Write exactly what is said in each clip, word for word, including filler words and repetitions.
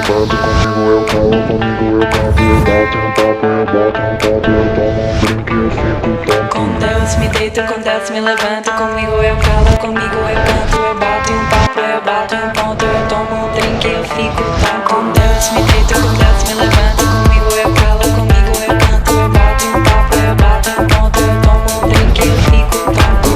Bebe comigo, eu calo, comigo eu canto, eu bato um papo, eu boto um ponto, eu tomo um drink, eu fico tonto. Com Deus me deito, com Deus me levanta, comigo eu calo, comigo eu canto, eu bato um papo, eu bato um ponto, eu tomo um drink, eu fico tonto. Com Deus me deito, com Deus me levanta, comigo eu calo, comigo eu canto, eu bato um papo, eu bato um ponto, eu tomo um drink, eu fico tonto.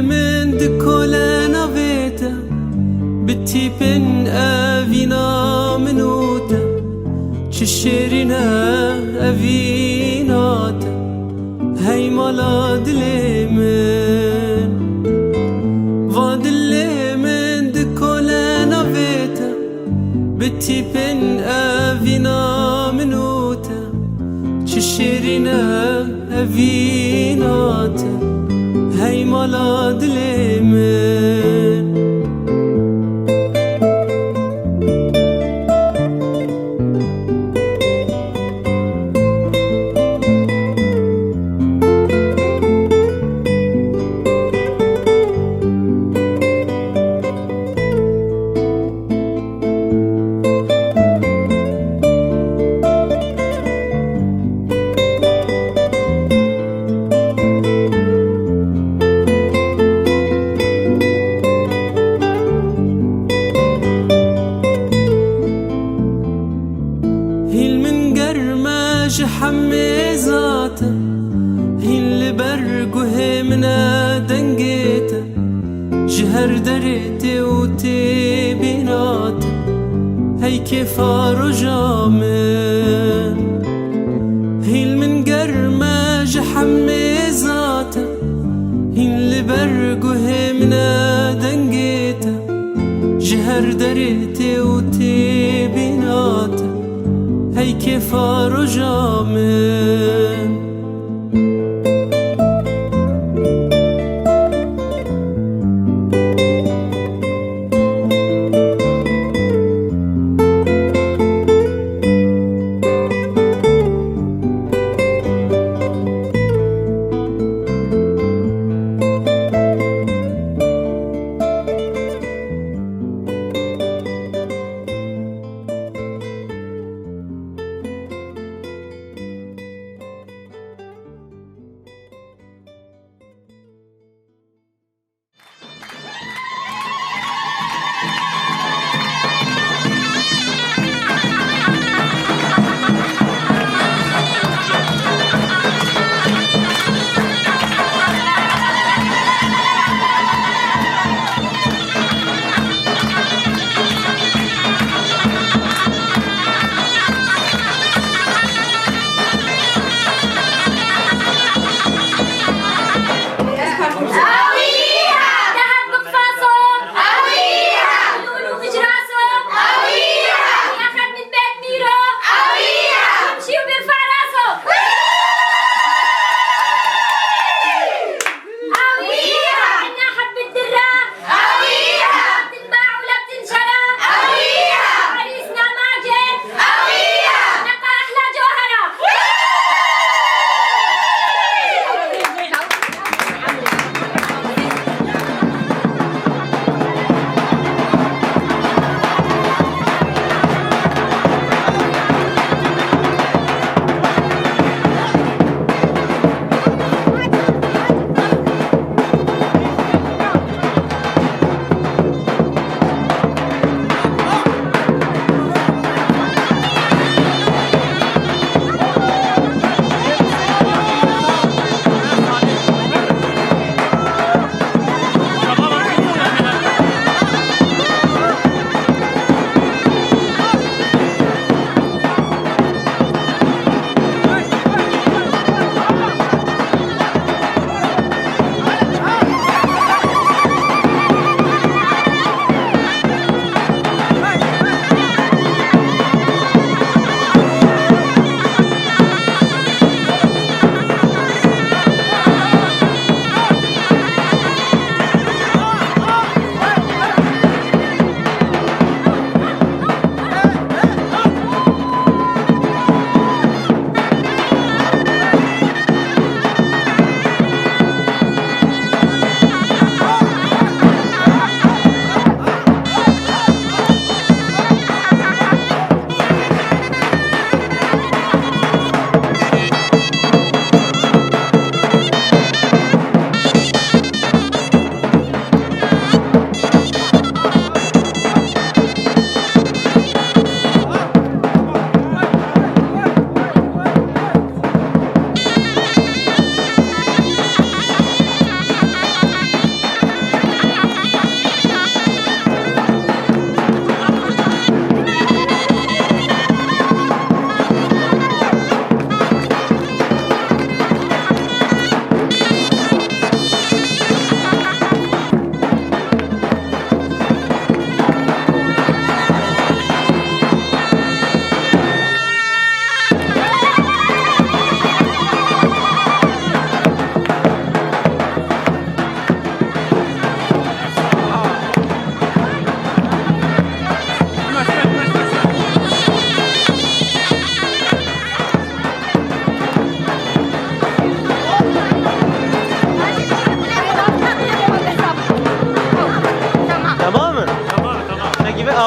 Min dikole navê te, bi tîpên evîna min û te. Çi şêrîn e evîna te, hey mala dilê min. Va dilê min dikole navê te, bi tîpên evîna min û te. Çi şêrîn e evîna te, hey mala dilê min. Hîn min germ e ji hemê zate, hîn li ber guhê min e dengê te. Ji her derê tê û tê bîna te, hey kêfa roja min. Hîn min germ e ji hemê zate, hîn li ber guhê min e dengê te. Ji her derê tê û tê bîna te, hey kêfa roja min.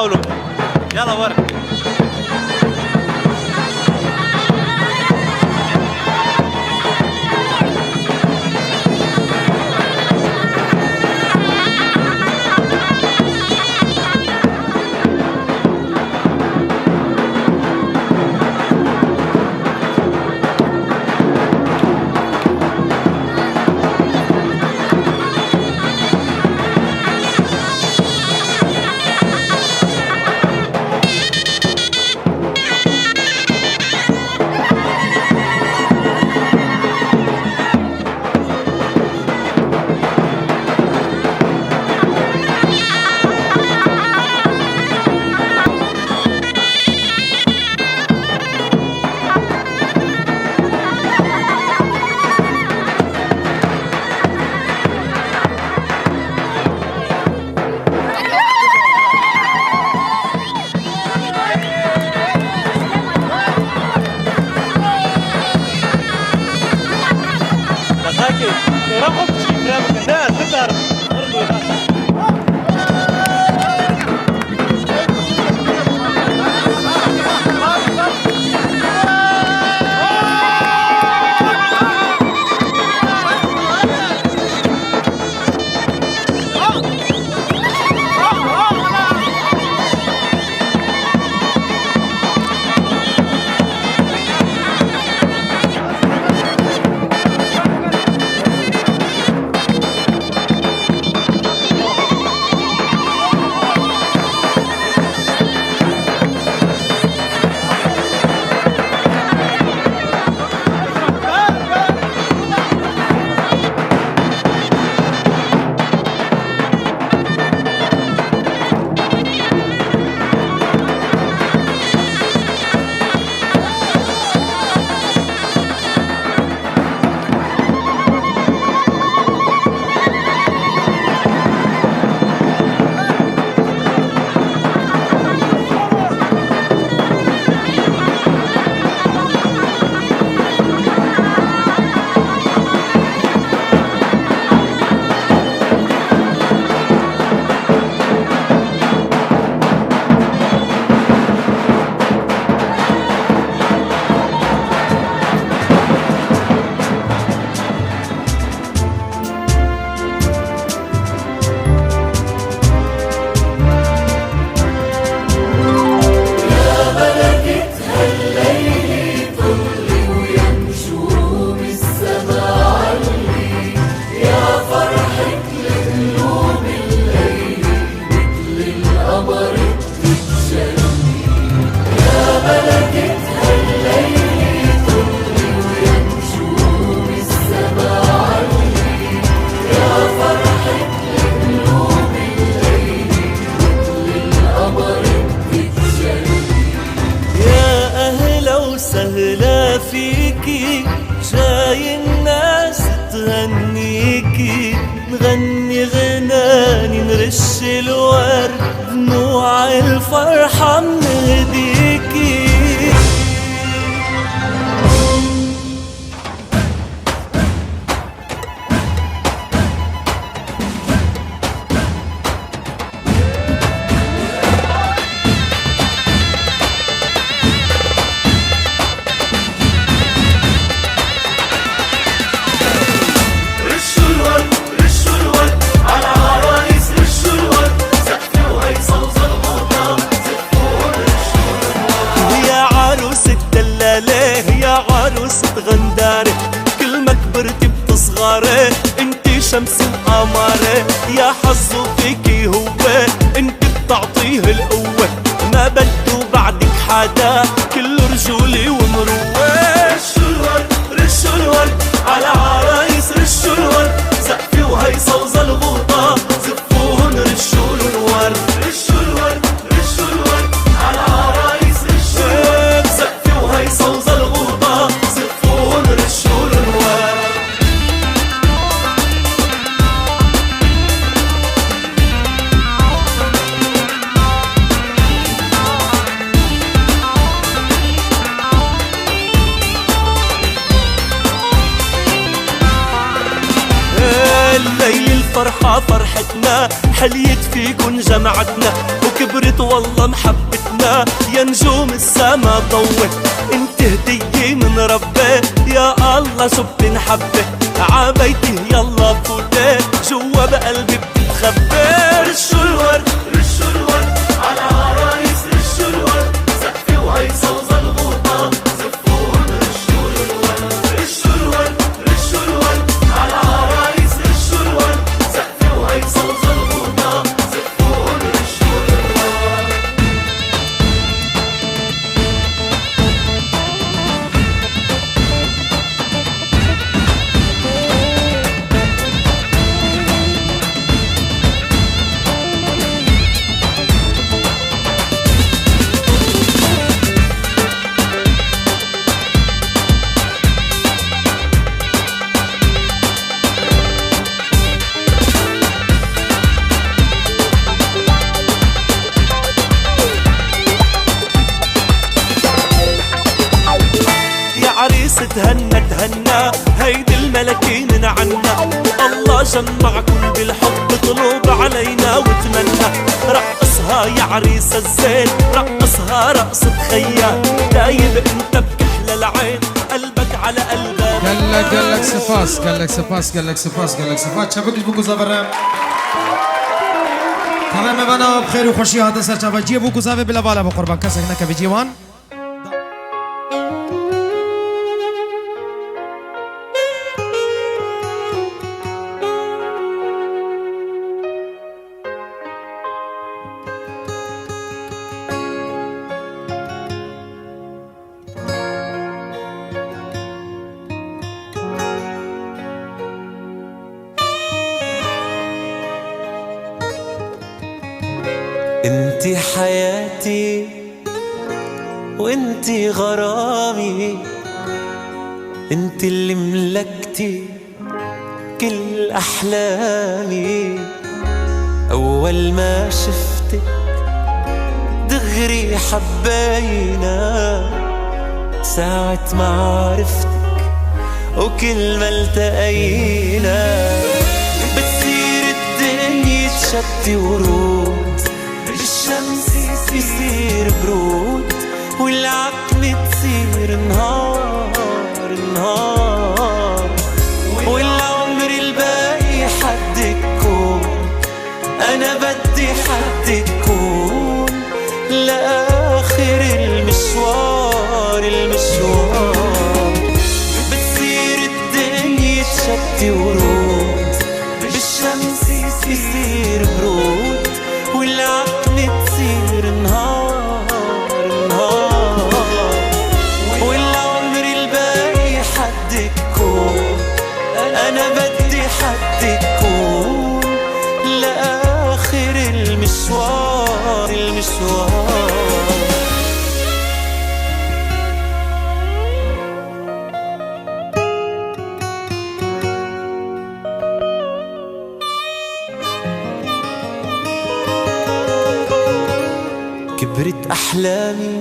Oğlum, yala var. يا أهلا وسهلا فيكي، جاي الناس تهنيكي، نغني غناني، نرش الورد، دموع الفرحة منهديكي. رشوا الورد، رشوا الورد على عرايس، رشوا الورد، سقفوا هيصة وزغوطة، زفوهم، رشوا الورد. يا عروس الدلالة، يا عروس غندارة، كل ما كبرتي بتصغري، انتي شمس وقمرة، يا حظه فيكي هو، انتي بتعطيه القوة، ما بده بعدك حدا، كله رجولة ومروة. رشوا الورد، رشوا الورد على عرايس، رشوا الورد، سقفة وهيصة وزلغوطة، زفوهن، رشوا لهم ورد، رشوا الورد، رشوا الورد على عرايس، رشوا الورد، سقفة وهيصة وزلغوطة، زفوهن، رشوا لهم ورد. حتنا حليت فيكن جمعتنا، وكبرت والله محبتنا، يا نجوم السما ضوت، انت هدية من ربي، يا الله شو بتنحبي، عبيتي يلا فوتي، جوا بقلبي بتتخبي، رشوا الورد، رشوا الورد، على العرايس رشوا الورد، سقفة وهيصة وزلغوطة، زفوهم رشوا الورد، رشوا الورد، رشوا الورد، على العرايس رشوا الورد، سقفة وهيصة وزلغوطة، زفوهم رشوا الورد. يا عريس تهنى تهنى، هيدي الملكة من عنا، الله جمعكن بالحب، طلب علينا وتمنى، رقصها يا عريس الزين، رقصها رقصة خيا، دايب انت بكحلة العين، قلبك على قلبها. Gelek gelek spas, gelek spas, gelek spas, gelek spas. Çabuk ji bo ku zavere. Tavê me vana bi xêr û xweşî hate ser çava ciyê bo ku zavê bila vala bi qurban kesek nekeve cî wan. انتي حياتي وانتي غرامي، انتي اللي ملكتي كل أحلامي. أول ما شفتك دغري حبينا، ساعة ما عرفتك وكل ما التقينا، بتصير الدنيا تشتي ورود، بالشمس يصير برود، والعتمة تصير نهار، نهار، والعمر الباقي حدك كون. أنا بدي حدك كون لآخر المشوار، المشوار. بتصير الدنيا تشتي ورود، بالشمس يصير برود، والعتمة تصير نهار، نهار، والعمر الباقي حدك كون. أنا بدي حدك كون لآخر المشوار، المشوار. كبرت أحلامي،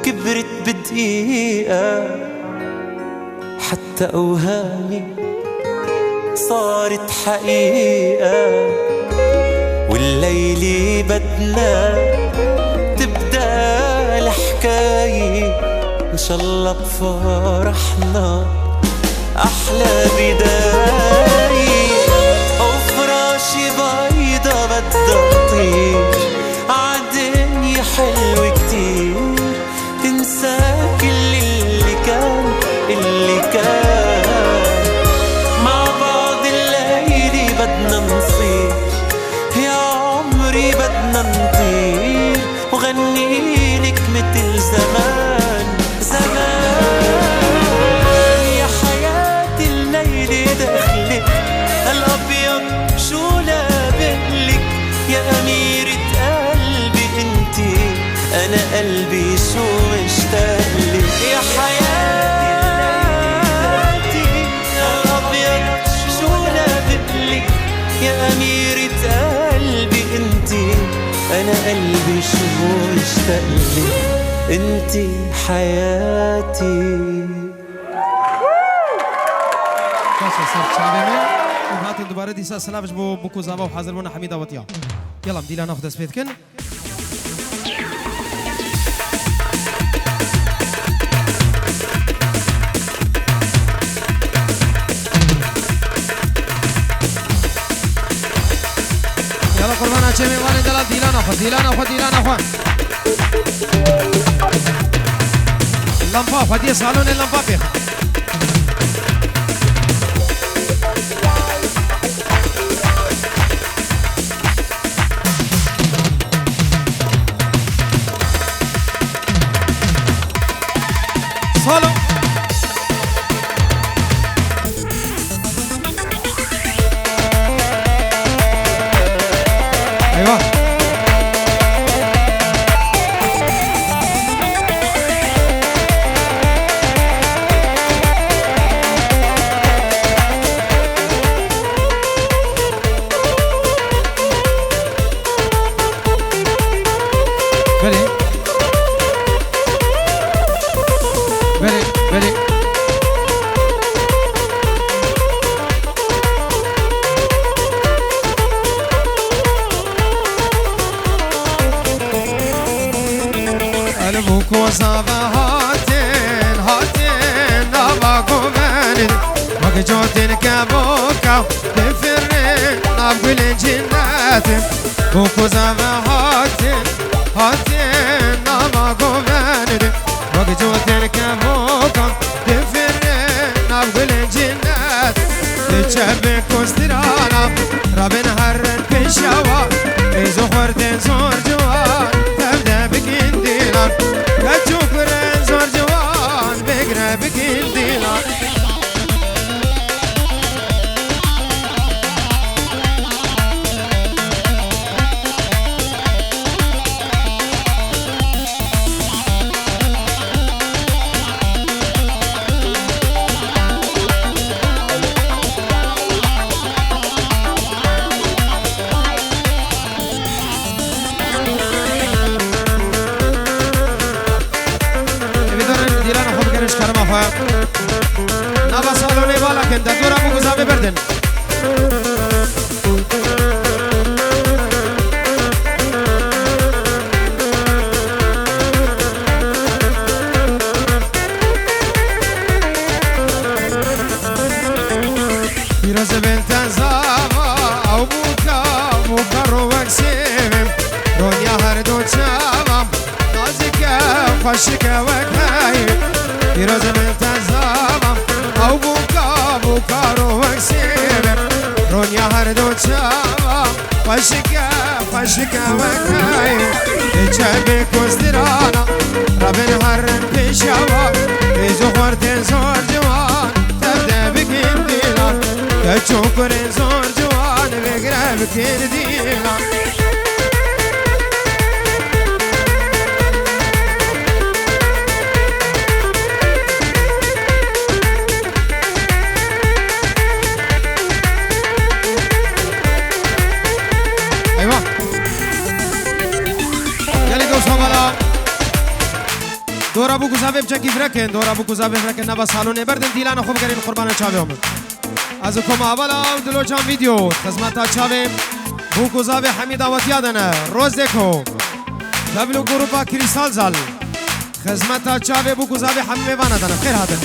كبرت بدقيقة، حتى أوهامي صارت حقيقة، والليلة بدنا تبدأ الحكاية، إن شاء الله بفرحنا أحلى بداية. وفراشة بيضة بدها تطير عالدنيا حلوة كتير، تنسى كل اللي كان، اللي كان. مع بعض الليلة بدنا نصير، يا عمري بدنا نطير، وغني لك متل زمان، زمان. يا حياتي الليلة دخلك الأبيض، شو لابقلك يا أميرة قلبي انتي، أنا قلبي شو مشتاقلك يا حياتي. الأبيض شو لابقلك يا أميرة قلبي انتي، أنا قلبي شو اشتاقلك، انتي حياتي. Baş e, ser çavê me. Em hatin dubare dîsa silav ji bo bûk û zava û hazirbûna Hemîd Awetiya. Yala em dîlana xwe dest pê dikin. Yala qurbana çemê, vanê delal, dîlana xwe, dîlana xwe, dîlana xwe. Lampa, xwediyê salonê lampa pêx. Solo. Eyvah. Belê. Belê, belê. Elbûk û zava hatin, hatin nava govenê. Wek cotên kevoka, difirê nav gulên cinnetê. Bûk û zava hatin, hatin nava govenê. Wek cotên kevoka, difirê nav gulên cinnet. Diçe bi kostirana, rabin herin pêşewa. Êzo xwerdên zor ciwan, tevde bikin dîlan. Keç û kurên zor ciwan, bigre bikin dîlan. Evî darin dîlana xwe bigere ji kerema xwe. Nava salonê bala kin, de dora bûk û zavê berdin. Pîroz bin te zava, ew bûka, bûka ro wek sêvê. Ronya her du çavan, nazik e, xweşik e wek heyvê. Pîroz bin te zava, ew bûka, bûka ro wek sêvê. Ronya her du çavan, xweşik e, xweşik e wek heyvê. Diçe bi kostirana, rabin herin pêşewa. Êzo xwerdên zor ciwan, tevde bikin dîlan. Keç û kurên zor ciwan, bigre bikin dîlan. Eyvah. Gelî dost, hevala. Dora bûk û zavê biçekî firekin, dora bûk û zavê firekin, nava salonê berdin, dîlana xwe bigerîn qurbana çavê min. Ez û koma hevala ew Dilocan Video, xizmeta çavê bûk û zavê Hemîd Awetiya de ne, Rozdeko, Devlo Grupa Krîstal Zal. Xizmeta çavê bûk û zavê hemî mêvana de ne. Xêr hatin.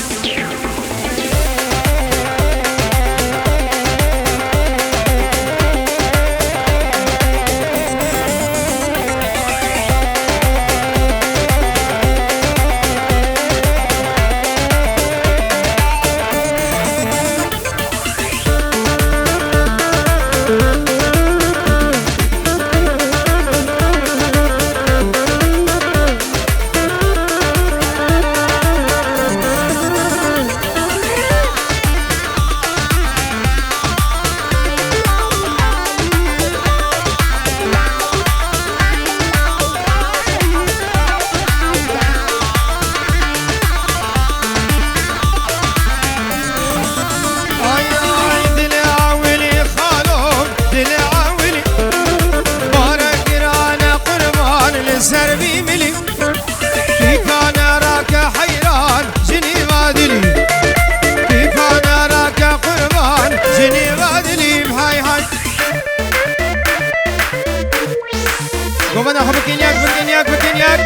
Govenda xwe bikin yek, bikin yek, bikin yek.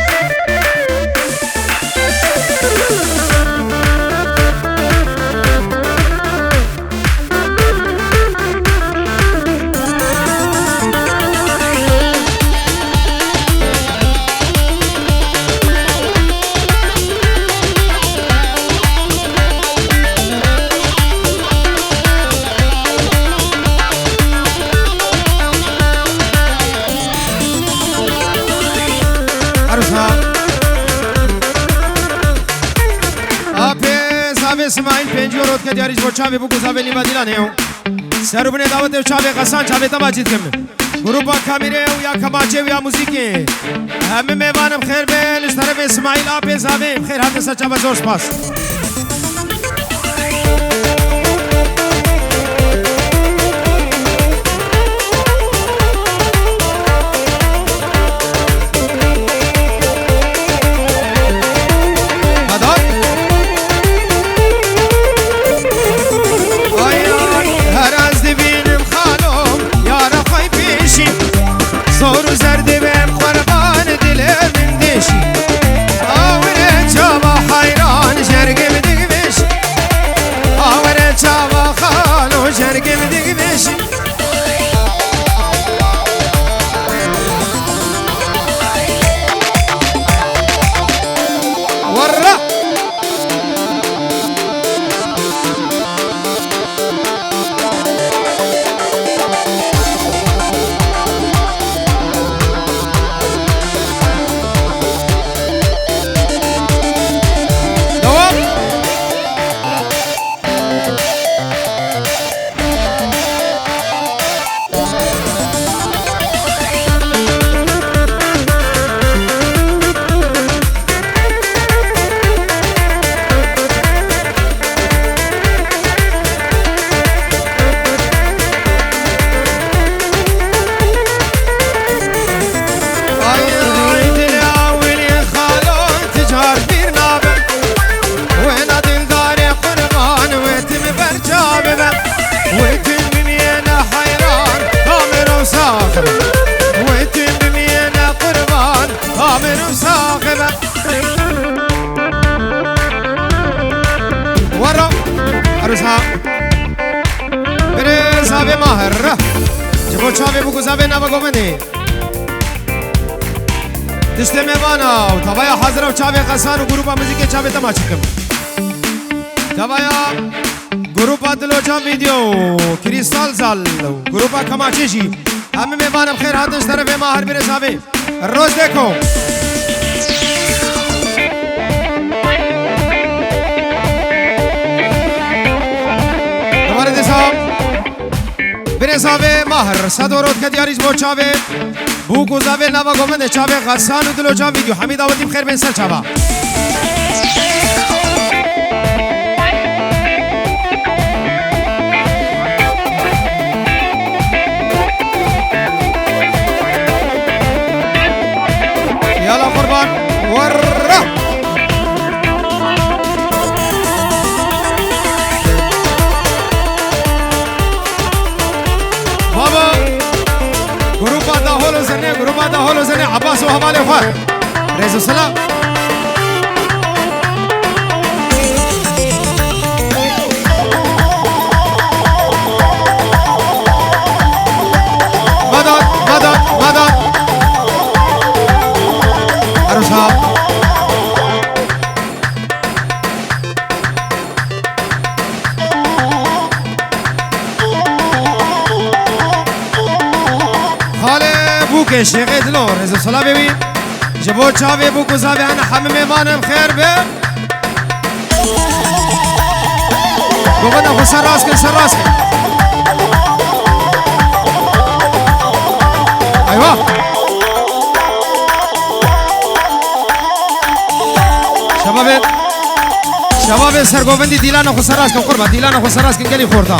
Arsa. Apê zavê Simayîl pêncî rotke diyarî ji bo çavê bû ku zavê nîva dîlan heye. Serûbinê dawetê û çavê qesan, çavê te bacî dikim. Grupa kamîrê û ya kemaçê û ya muzîkê. Hemî mêvanim xêr bin, ji terefê Simayîl apê zavê. Xêr hatin ser çava, zor spas. Ay, ay, her ez dibînim xalo, yara xwe pêşî. Zor û zer dibim qurban dilê min dêşî. Awire çava heyran, jergim digvêşî. Awire çava xalo, jergim digvêşî. Warra! Devam. Ay, ay, dilê awilî xalo, ti car bîr nabe. Wêna dildarê qurban, wê tim ber çavê be. Wê tim bimiyene heyran, tamir û sax be. Wê tim bimiyene qurban, tamir û sax be. Wara, arsa. Bire zavê Mahir. Ji bo çavê bû ku zavê nava govendê. Tiştê mêvana û tavaya hazira û çavê qesan û grupa muzîkê çavê te maç dikim. Tavaya grupa Dilocan Video, Krîstal Zal û grupa Kemaçê jî. Hemî mêvanim xêr hatin ji terefê Mahir, bire zavê. Rozdeko. Deware desa. Bire zavê Mahir, sed û rotke diyarî ji bo çavê. Bûk û zavê nava govendê çavê Xesan û Dilocan Video. Hemî dawetî bi xêr bên ser çava. Yala qurban. Warra. Baba. Grupa Dahol û Zirnê, grupa Dahol û Zirnê, Abbas û hevalê xwe. Rêz û selam. Medet, medet, medet. Arsa. Xalê Bûkê Şêxê Dilo, rêz û selamê wî. Ji bo çavê Bûk û zavê hene hemî mêvanin xêr be. Govenda xwe ser rast kin, ser rast kin. Eywa. Şebabê, şebabê sergovendî dîlana xwe serast kin qurban, dîlana xwe serast kin gelî xorta.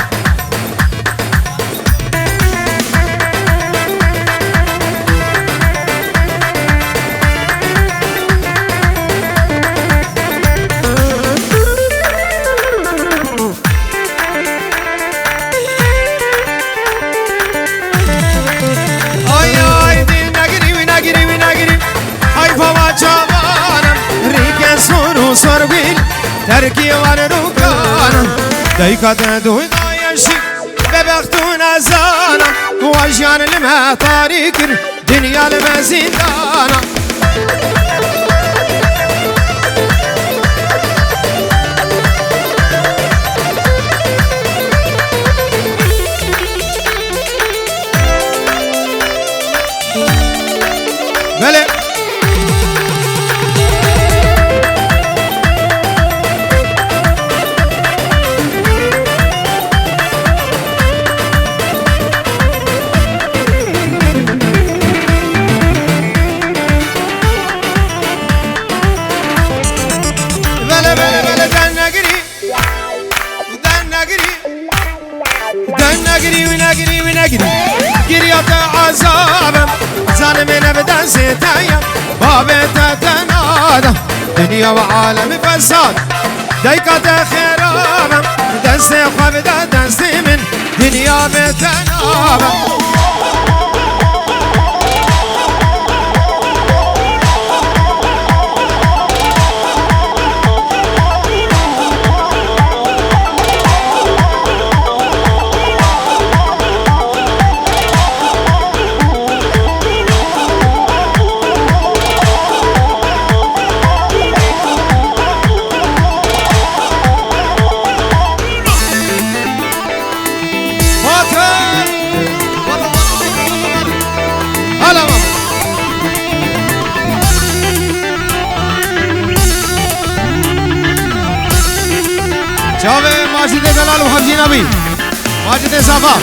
Ay, ay, dî negirî wî negirî Erkî wan rûkana, dayika te dû daye jî, bebextû nezana, wa jiyan li me tarî kir, dinya li me zîndana. Belê. Belê, belê, belê, dernegirî. Dernegirî. Dernegirî, wî negirî, wî negirî. Giriya te azab e. Zalimê ne bi destê te ye. Babê te te nada. Dinya ve alemi fesad. Dayika te xerab e. Destê xwe bide destê min. Dinya bê te nava. Batir! Hala bak. Çavê Macîdê Delal û Hemcî Nebî. Macîdê Safa.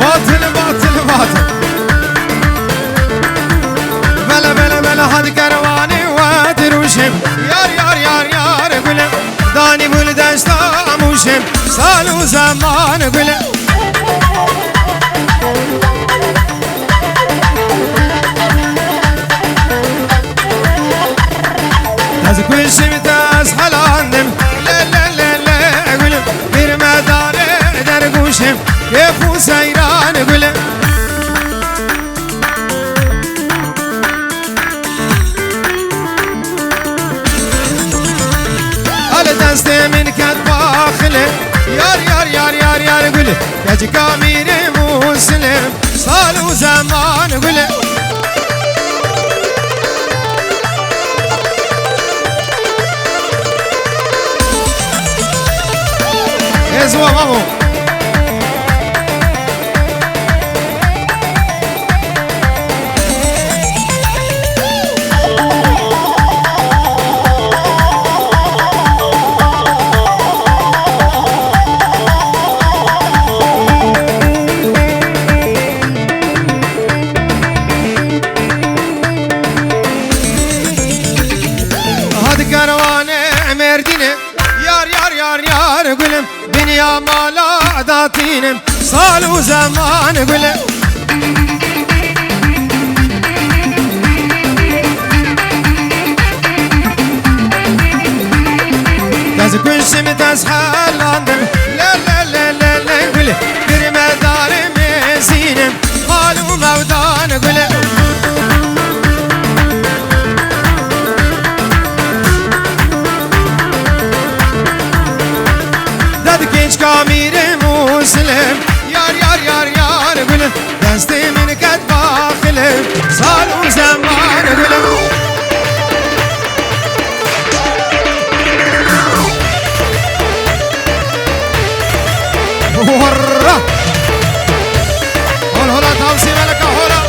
Batil, batil, batil. Vele, vele, vele, hadi kervanê we dirûşê. Yar, yar, yar, yar, gule. Danî bû li deşta Mûşê. Sal û zeman, gule. Ez kuşim, te ez helandim. Le, le, le, le, gülüm. Bir medare derguşim. Keyf û seyran, gülüm. Hele destê min ket baxile. Yar, yar, yar, yar, yar, gülüm. Keçika mîrê Muslim, sal û zeman gule. Ez wa mamo. Hadi kervanê Mêrdînê, yar, yar, yar, yar, gülüm. Dinya mala datînim, sal û zeman gule. Dez kuşim, dez helandim. Le, le, le, le, le, gule. Girmedarê mêzînim, mal û mewdan gule. Dad genç kamîrê Muslim. Yar, yar, yar, yar, gülüm. Destê min ket baxile. Sal û zeman gülüm. Hurra! Hol hola tavsî meleka hola.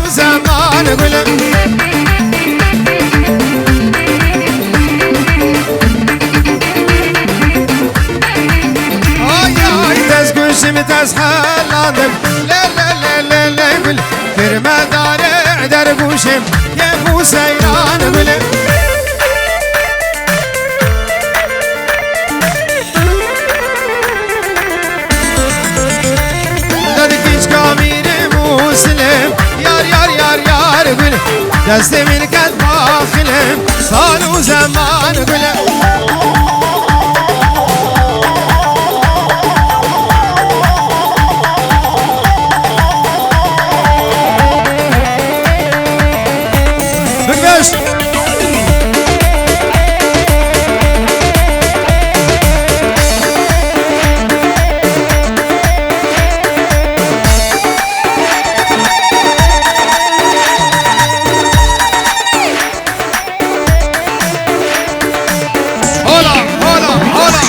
Zeman gulüm. Ay, ay, tez guşim, tez helandim. Le, le, le, le, le, gül. Girme dare derguşim, ye bu seyran gülüm. Dedik hiç kamîrim Muslim, yar, yar, yar, yar, gül. Destê min ket baxilê, sal û zeman gule. Bigveş. Hola, hola, hola.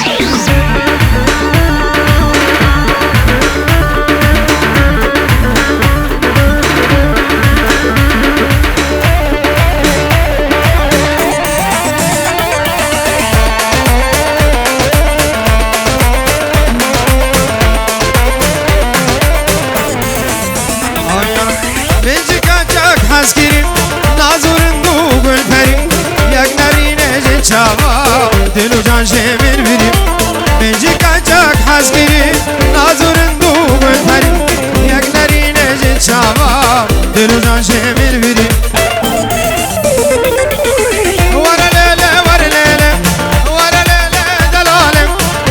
Min ji keçek hez kirî, naz û rind û gulperî, yek nerîne ji çava, dil û can ji min birî. Min ji keçek hez kirî, naz û rind û gulperî, yek nerîne ji çava, dil û can ji min birî. Were lê lê, were lê lê, were lê lê, delalê,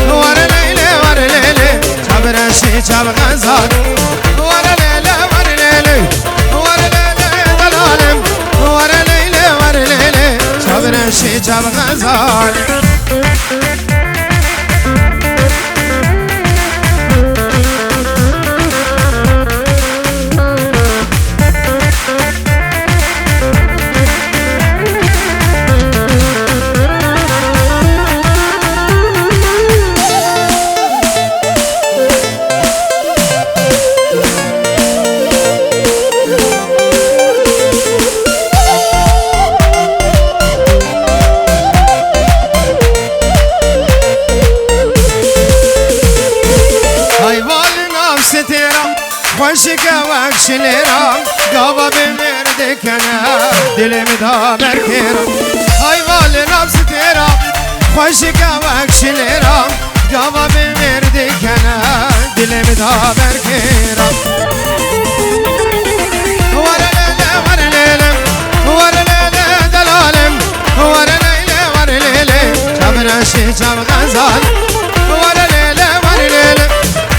were lê lê, were lê lê. Çav reşê, çav xezal. Were lê lê, were lê lê. Were lê lê, delalê. Were lê lê, were lê lê. Çav reşê, çav xezal. Hayvalin av stêra. Xweşik e wek şilêra, gava bi mêr dikene, dilê min da berkêra. Hay valê nav stêra, xweşik e wek şilêra, gava bi mêr dikene, dilê min da berkêra. Were lê lê, were lê lê, were lê lê, delalê, were lê lê, were lê lê, çav reşê, çav xezal. Were lê lê, were lê lê,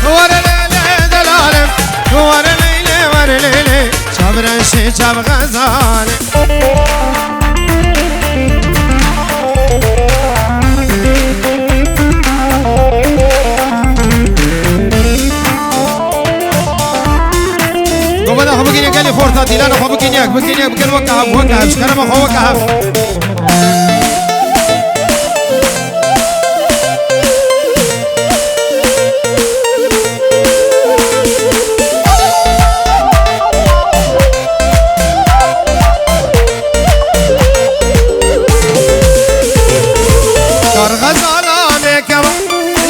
were lê lê, delalê. Were lê lê, were lê lê, çav reşê, çav xezalê. Govela xwe bigîne gelê xorta, dîlana xwe bigîne, bigîne, bikin weke hev, weke hev, ji kerema xwe weke hev. Kar xezala mêkewa,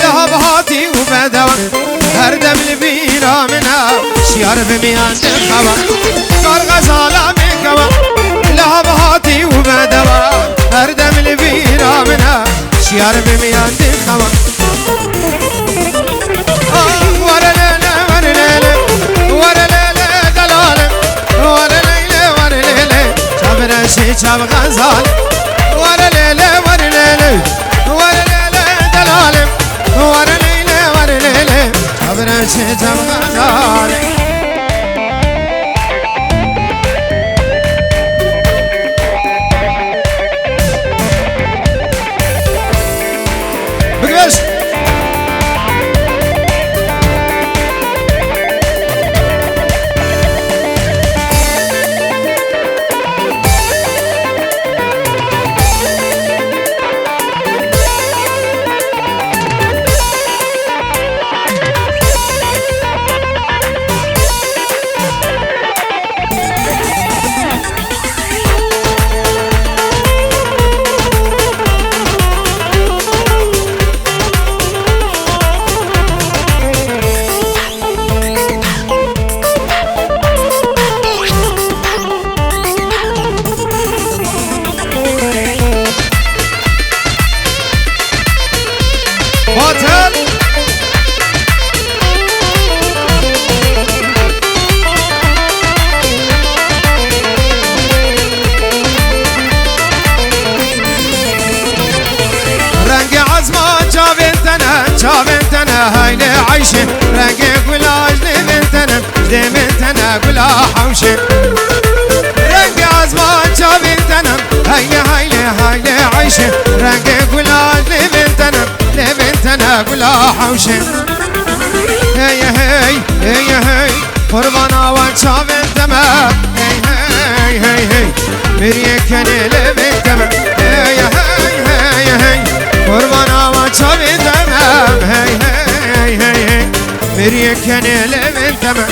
li hev hatî û bedewa. Her dem li bîra min e, şiyar bi miyan dixewa. Kar xezala mêkewa, li hev hatî û bedewa. Her dem li bîra min e, şiyar bi miyan dixewa. Ah, were lê lê, were lê lê, were lê lê, delalê. Were lê lê, were lê lê, çav reşê, çav xezal. Were lê lê, were lê lê, were lê lê, delalê. Were lê lê, were lê lê, çav reşê, çav xezalê. Bigreş. Ayşe, rengê gula ji lêvên te ne, ji lêvên te ne gula hewşe. Rengê ezman çavên te ne, heyle, heyle, heyle Ayşe. Rengê gula ji lêvên te ne, lêvên te ne gula hewşe. Hey, hey, hey, hey, qurbana wan çavên te me. Hey, hey, hey, hey. Miriyê kenê lêvên te me. Hey, hey, hey, hey. Qurbana wan çavên te me. Hey, hey, hey, hey. Miriyê kenê lêvên te me.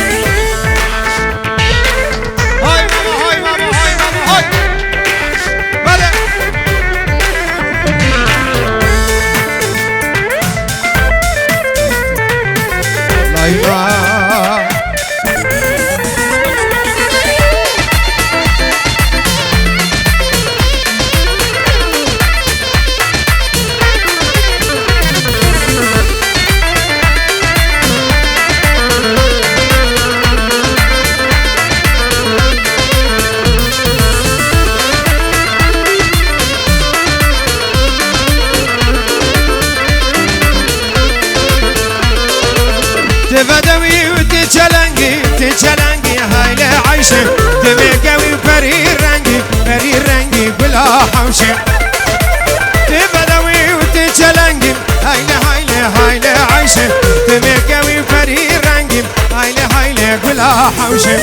Hay baba, hay baba, hay baba, hay. Bele. Layla. Tu bedewî û tu çelengî, tu çelengî, haylê Ayşe. Tu mêkewî û perî rengî, perî rengî, gula hewşe. Tu bedewî û tu çelengî, haylê, haylê, haylê Ayşe. Tu mêkewî û perî rengî, haylê, haylê, gula hewşe.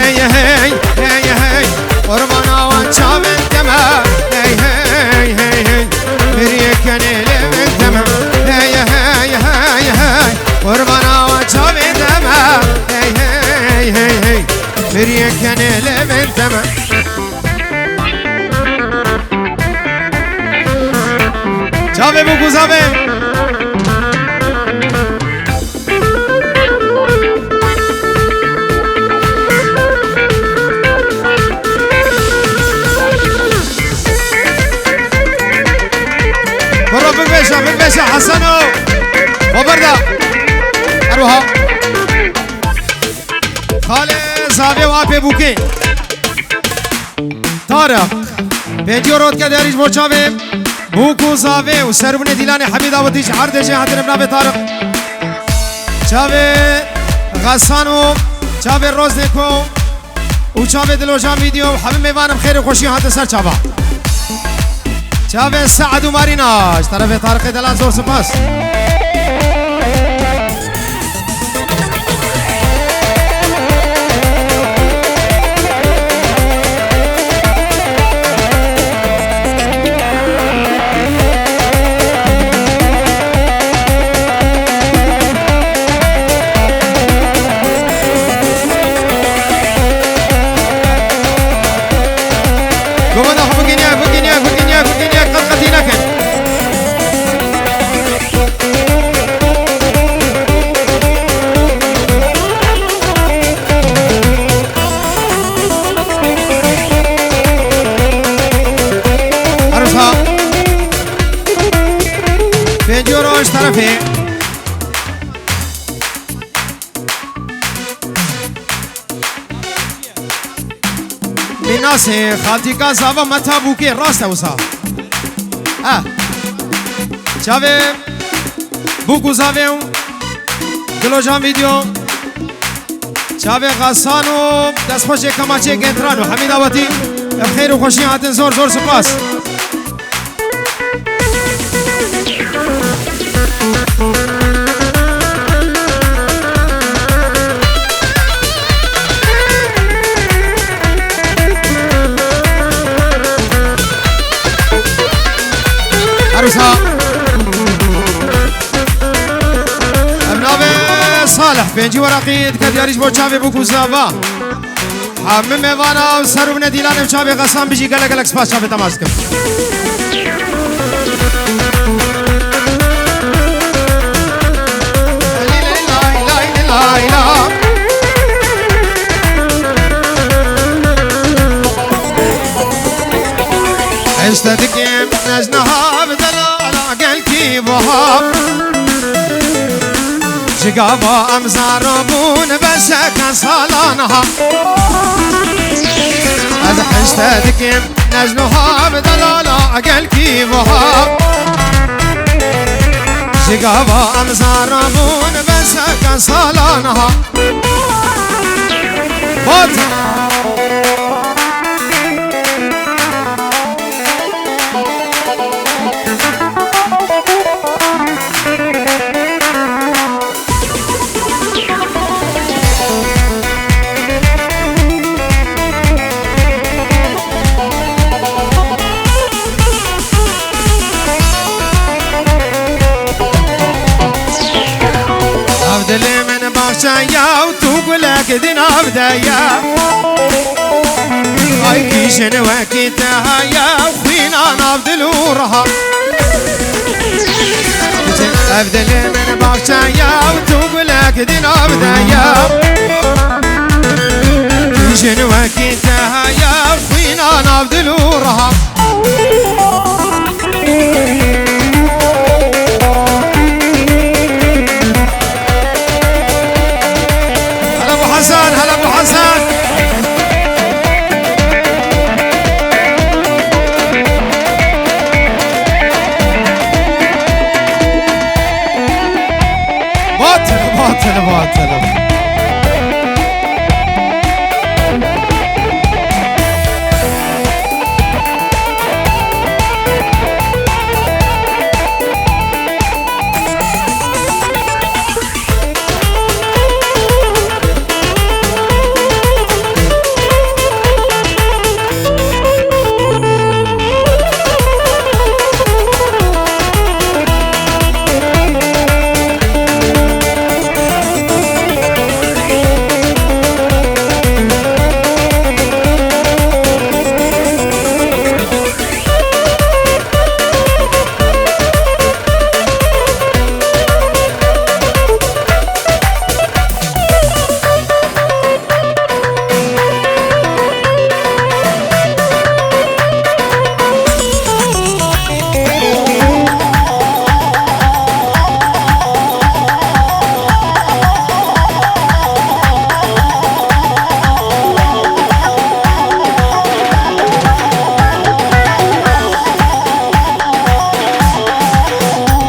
Hey, hey, hey, hey, qurbana wan çavên te me. Hey, hey, hey, hey. Miriyê kenê lêvên te me. Hey, hey, hey, hey. Qurbana wan çavên te me. Hey, hey, hey, hey. Miriyê kenê lêvên te me. Çavê bûk û zavê. Kuro bibêje, bibêje Heseno. Xwe berda. Her wiha. Xalê zavê û apê bûkê. Tarık. Pêncî euro dike derî ji bo çavê bûk û zavê û serûnê dîlanê Hemîd Awitî ji erdê jê hatine bi navê Tarık. Çavê Xesan û çavê Rozneko û çavê Dilojan Video û hemî mêvan em xêr û xweşî hatin ser çava. Çavê Sead û Marîna ji terefê Tarıkê Delan zor spas. Gomana xwe biginiya, biginiya, biginiya, biginiya, qet qetî nekin. Arsa. Pêncî euro ji terefê. Mînasê xaltîka zava me ta bûkê rast e wisa. Eh. Çavê bûk û zavê û Dilojan Video. Çavê Xesan û destxweşê kemaçê Gentran û Hemîd Awatî. Em xêr û xweşî hatin zor zor spas. Arsa. Em navê Salih, pêncî weraqî dike diyarî ji bo çavê bûk û zava. Hemî mêvana û serûnê dîlanê û çavê Xesan bijî, gelek gelek spas, çavê te mast kim. Hişte dikim ez niha bi delala gelkî buha. Ji gava em zaro bûn beşeke salan ha. Ez hişte dikim ez niha bi delala gelkî buha. Cigava em zarabûn beseke salan ha. Bat. Ev dilê min baxçe ye û tu gulek di nav de ye. Ay kî jin wekî te heye û xwîna nav dil û riha. Ev dilê min baxçe ye û tu gulek di nav de ye. Jin wekî te heye û xwîna nav dil û riha. Hela Abu Hasan, hela Abu Hasan. Batil, batil, batil.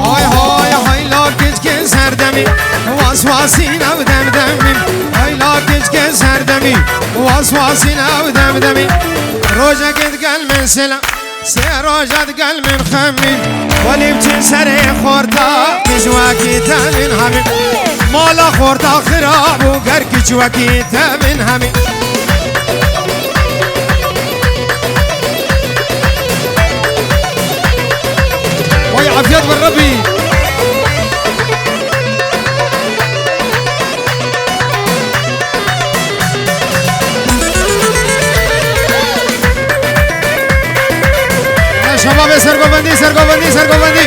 Hay hay hay la keçkê serdemî, waswasîn ew demdemî. Hay la keçkê serdemî, waswasîn ew demdemî. Rojekê digel min sila, sê roja digel min xemî. Welî biçin serê xorta, kiç wekî te min hemî. Mala xorta xirab û ger kiç wekî te min hemî. Vay afiyet ve Rabbi. Ya şebabê sergovendî, sergovendî, sergovendî.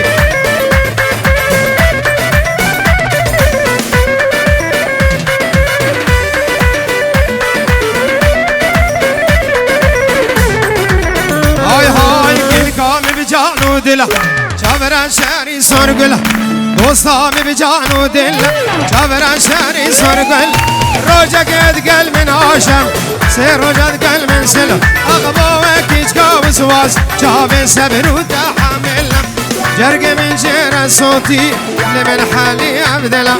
Hay hay, gilka min bi can û dila. Çavera şerî sorgula. Dosta min bi can û dila. Çavera şerî sorgul. Rojek digel min aşem. Sê roja digel min sil. Axbo wekî çka wiswas. Çavê sebir û tehamil. Cergê min jê re sotî, li min helî ev dila.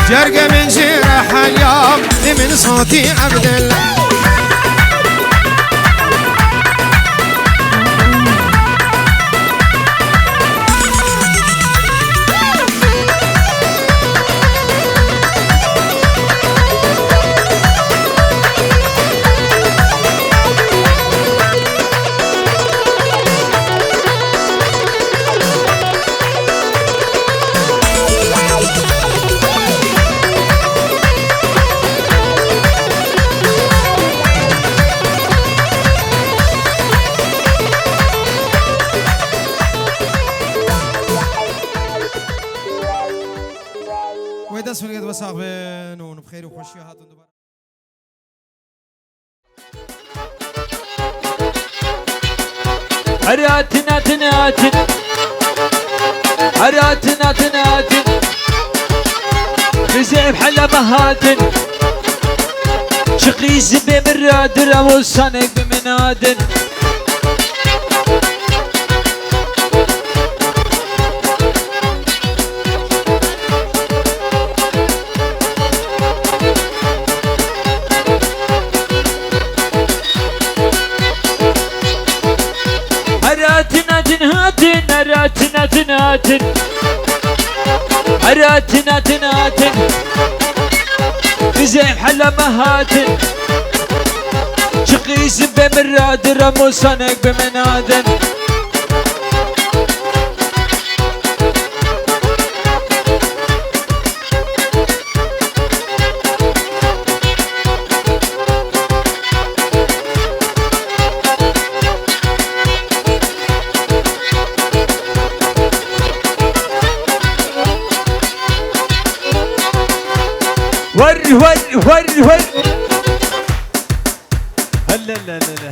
Cergê min jê re helya, li min sotî ev dila. Wê dest xwe digre, we sax bin û bi xêr û xweşiyê hatin dubare. Her hatin, hatin, hatin. Her hatin, hatin, hatin. Bize hep heleme hatin. Çıkıyız be mirra dira olsan hep minadin. Hatin, hatin. Her hatin, hatin, hatin. Bizim hela me hatin. Çıkı izin be mirradır, amosanek be menadın. Wer, wer, wer, wer. Helle, le, le, le.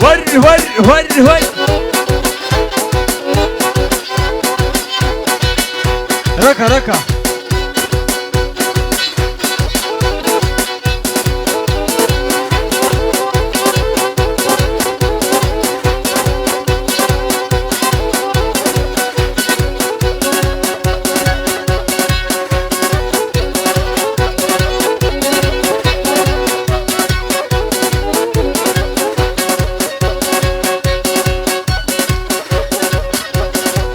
Wer, wer, wer, wer. Raka, raka.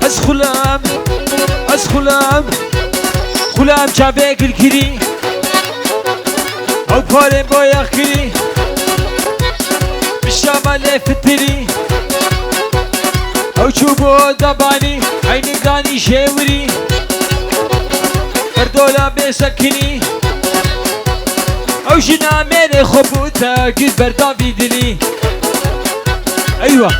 Ez xulam, ez xulam, xulam çavê gilgirî. Ew parên boyax kirî, bi şama lê fitirî. Ew çû bo dabanî, eynik danî jêwirî. Berdola bê sekinî. Ew jina mêrê xwe bû te gir berdavî dilî. Eywa.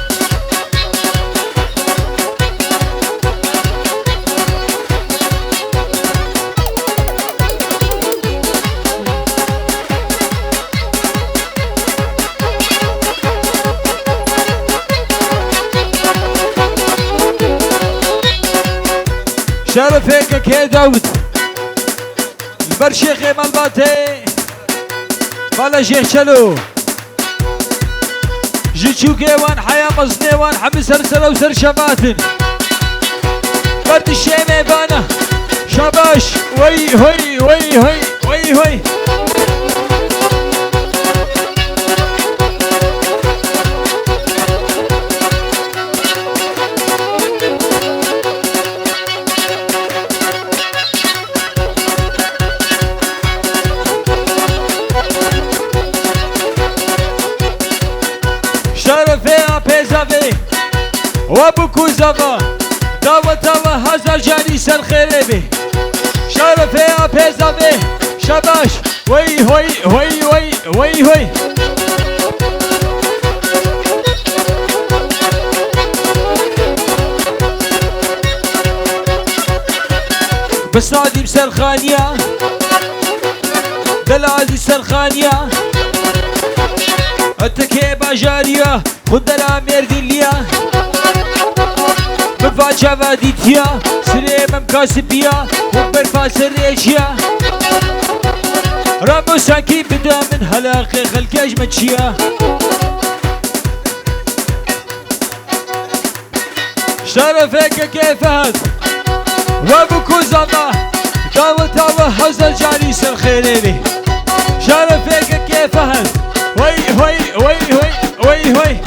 Şerefê kekê Dawid. Li ber şêxê malbatê. Bala Şêx Çelo. Ji çûkê wan heya mezinê wan hemî ser sera û ser şevatin. Ber dişê mêvana. Şabaş. Wey hoy, wey hoy, wey hoy. Şerefê apê zavê, we bi ku zava, daweta we hezar carî ser xêrê bê. Şerefê apê zavê, şabaş, wey hoy, wey hoy, wey hoy. Bi sadî bi serxaniya, delal dî serxaniya, etekê bajariya, xundera mêrdîliya. Bi va çava dîtiya, sirê mem kasibiya, xwe berfa serê jiya. Ramo sankî bida min helaqê xelkê ji me çiya. Şerefê kekê Fehd, we bi ku zana, daweta we hezar carî ser xêrê bê. Şerefê kekê Fehd, wey, wey, wey, wey, wey, wey.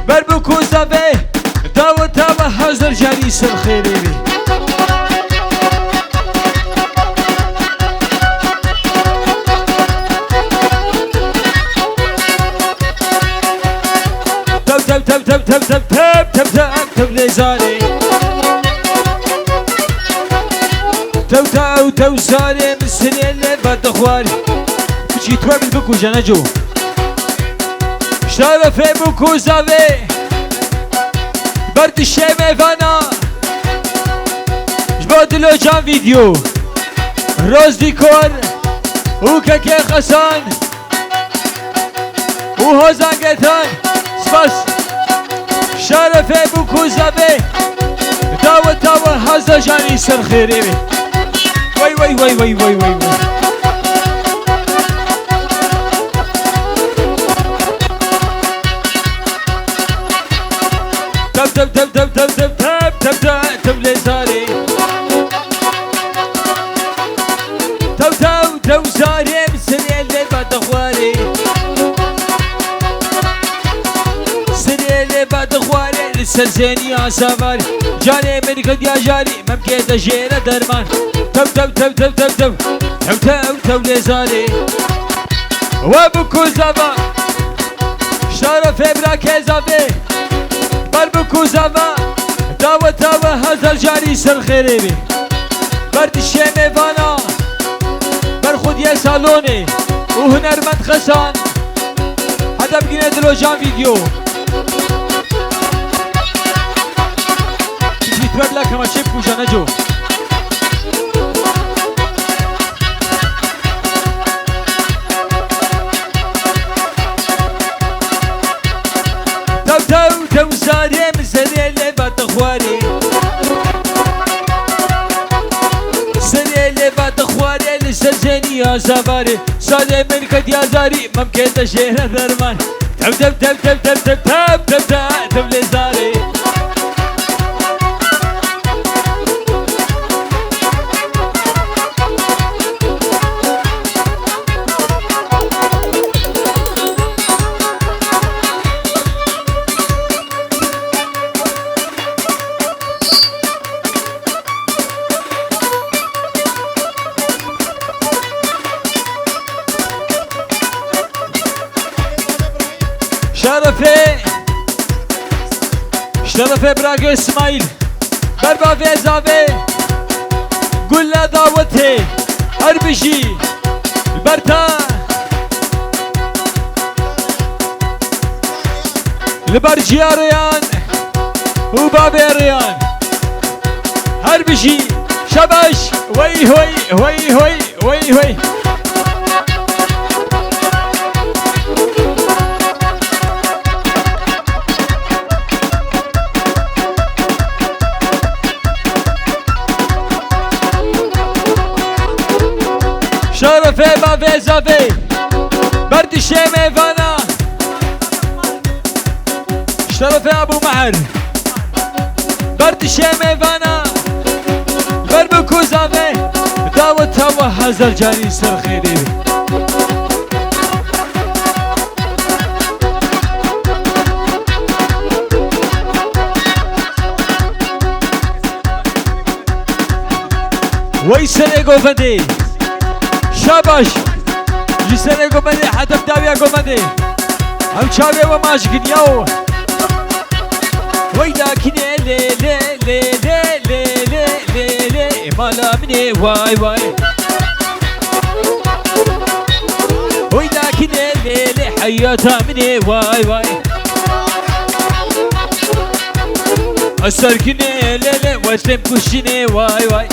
Ber bi ku zavê, daweta we hezar carî ser xêrê bê. Tew, tew, tew, tew, tew, tew, tew, tew, tew, tew, lê zarê. Tew, tew, tew, zarê min sirê lê ve dixwarî. Piçî tu bil bikuje neco. Şerefê bû ku zavê. Ber dişê mêvana. Ji bo Dilo Can Video. Roz Dîkor û Kekê Xesan û Hozan Getan. Spas. Şerefê bû ku zavê. Daweta we hezar carî ser xêrê bê. Wey, wey, wey, wey. Ser zêniya sevarî. Canê min ketiya jarî, memkê te jê re derman. Tew, tew, tew, tew, tew, tew. Tew, tew, tew lê zarê. We bi ku zava. Şerefê bira ke zavê. Ber bi ku zava. Daweta we hezar carî ser xêrê bê. Ber dişê mêvana. Ber xwediyê salonê û hunermend Xesan. Heta bigîne dilo can vîdeo. Piştî tu bila kema çê bikû jane co. Tew, tew, tew zarê min serê lê va te xwarê. Serê lê va te xwarê li ser zêniya sevarê. Salê min ketiya zarî, memkê te jê re derman. Tev, tev, tev, tev lê zarê. Şerefê, şerefê bira Îsmaîl. Ber bavê zavê, gule dawetê, her bijî, li ber te. Li ber ciya Rêyan û bavê Rêyan. Her bijî, şebaş, wey hoy, wey hoy, wey hoy. Şerefê bavê zavê, ber dişê mêvana. Şerefê Ebû Meher, ber dişê mêvana. Ber bi ku zavê, daweta we hezar carî ser xêrê bê. Wey serê govendê. Şabaş. Ji serê govendê heta dawiya govendê. Ew çavê we maç giniya o. Wey lakinê lê lê lê lê lê lê lê lê lê. Mala min ê way way. Oy lakinê lê lê heyata min ê way way. Eserkinê lê lê westem kuşinê way way.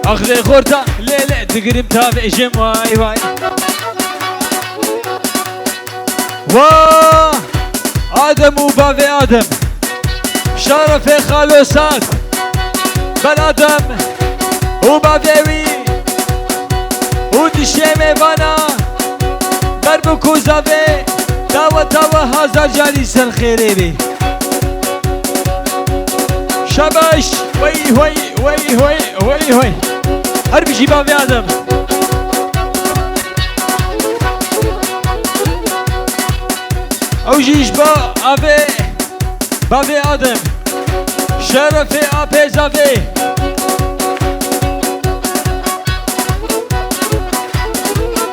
Axrê xorta lê lê digirim tavêjim way way. Wa Adem û bavê Adem. Şerefê xalo Sat. Ber Adem û bavê wî û dişê mêvana. Ber bi ku zavê daweta we hazar carî ser xêrê bê. Şabaş. Wey hoy, wey hoy, wey hoy. Her bijî bavê Adem. Ew jî ji ba avê bavê Adem. Şerefê apê zavê.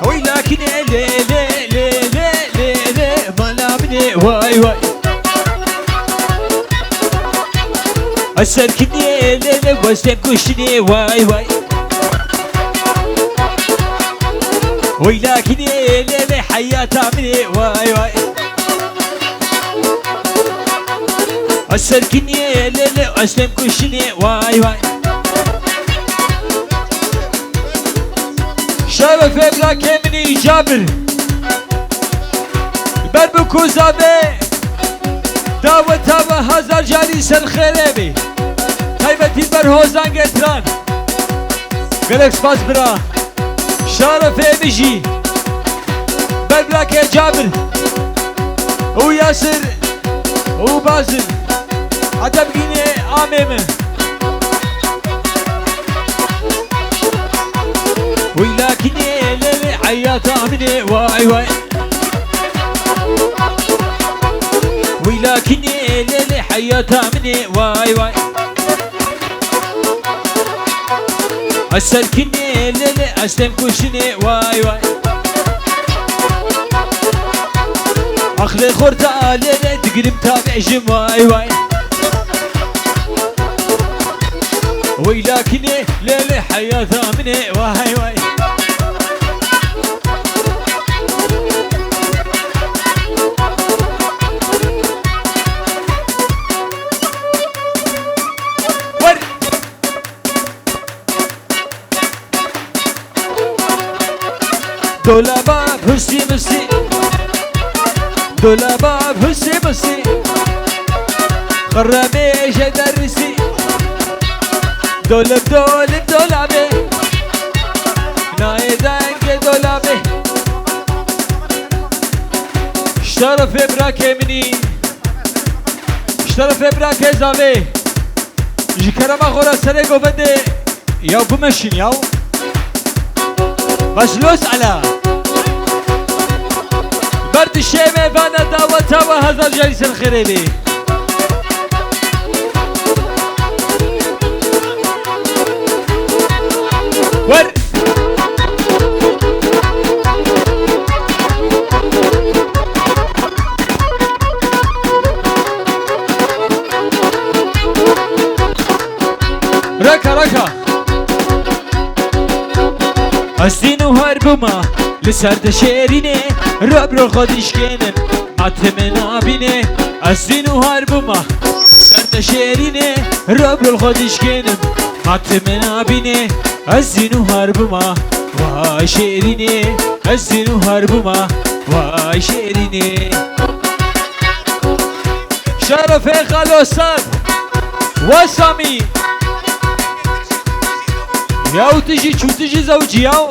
Oy lakinê lê lê lê lê lê lê mala min ê way way. Eserkinê lê lê westem kuşinê way way. Oy lakinê lê lê heyata min ê way way. Eserkinê lê lê westem kuşinê way way. Şerefê bira kê min î Cabir. Ber bi ku zavê daweta we hazar carî ser xêrê bê. Taybetî ber Hozan Getran. Gelek spas bira. Şerefê min jî. Ber bira kê Cabir û Yasir û Bazil. Heta bigînê amê min. Wey lakinê lê lê heyata min ê way way. Tamine vay vay. Ez serkinê lê lê, ez têm kuşinê vay vay. Aqlê xorta lê lê, digirim tavê jim vay vay. Weylakinê lê lê, heyata min ê vay vay. Wer! Dolaba pusi musi. Dolaba pusi musi. Xeremê je derisi. Dolab, dolab, dolabê. Nayê dengê dolabê. Şerefê brakê minî. Şerefê brakê zavê. Ji kerema xwe re serê govendê ya bimeşin ya. Başlos ala. Ber dişê me vana daweta we hezar carî ser xêrê bê. Wer. Reka, reka. Ez dîn û herbûma li ser de şêrînê, rob rol xwe dişkênim, matê min nabînê. Ez dîn û herbûma li ser de şêrînê, rob rol xwe dişkênim, matê min nabînê. Ez dîn û herbûma, vay şêrînê. Ez dîn û herbûma, vay şêrînê. Şerefê Xalo Sed. Wa Samî. Yaw tu jî çû, tu jî zewcî yaw.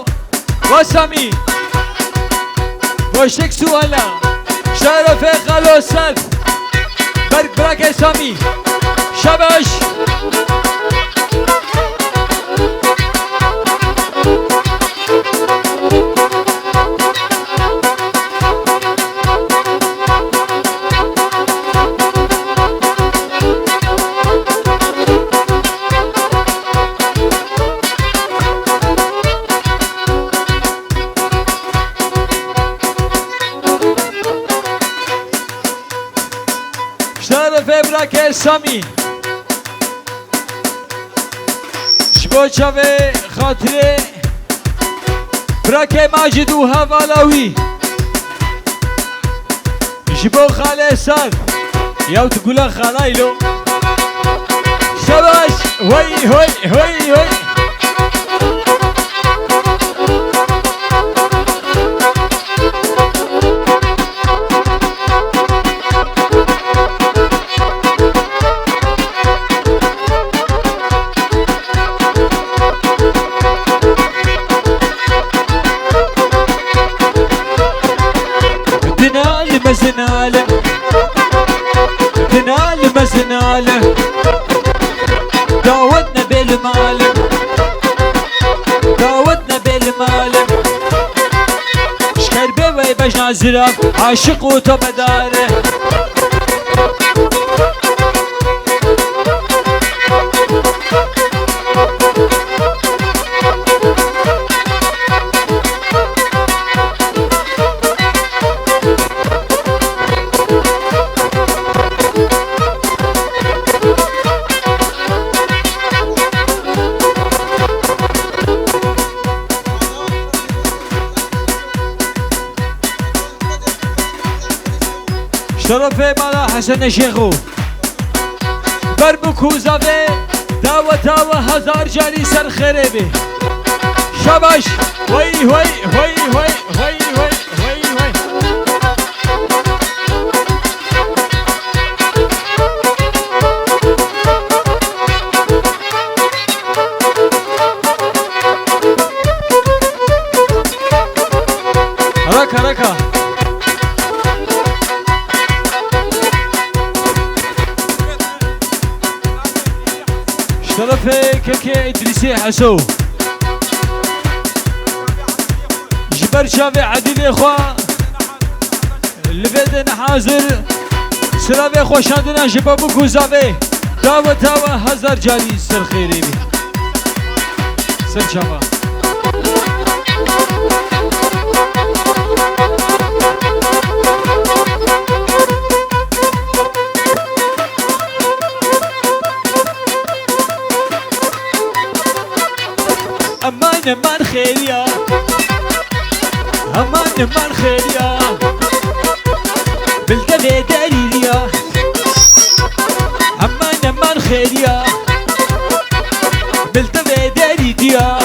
Wa Samî. Başek suala. Şerefê Xalo Sed. Berk brakê Samî. Şabaş. Şerefê brakê Samî. Ji bo çavê xatirê brakê Macid û hevala wî. Ji bo xalê Sed. Yaw tu gula xalaylo. Şabaş. Hoy, hoy, hoy, hoy. Dinalime zinalim. Dinalime zinalim. Dawet nebêlim alim. Dawet nebêlim alim. Şker bê wey bejna zirav, aşiq û topedare. Şerefê mala Hesene Şêxo. Ber bi ku zavê daweta we hezar carî ser xêrê bê. Şabaş. Wey, wey, wey, wey, wey, wey, wey, wey. Raka, raka. Şerefê kekê Îdrîsê Heso. Ji ber çavê edîlê xwe li vê din hazir Silavê xweşandinan ji bo Bûk û Zavê. Dawa, dawa, hezar carî ser xêrê bî. Ser çava. Eman, eman xêriya. Eman, eman xêriya. Bil devê derî diya. Eman, eman xêriya. Bil devê derî diya.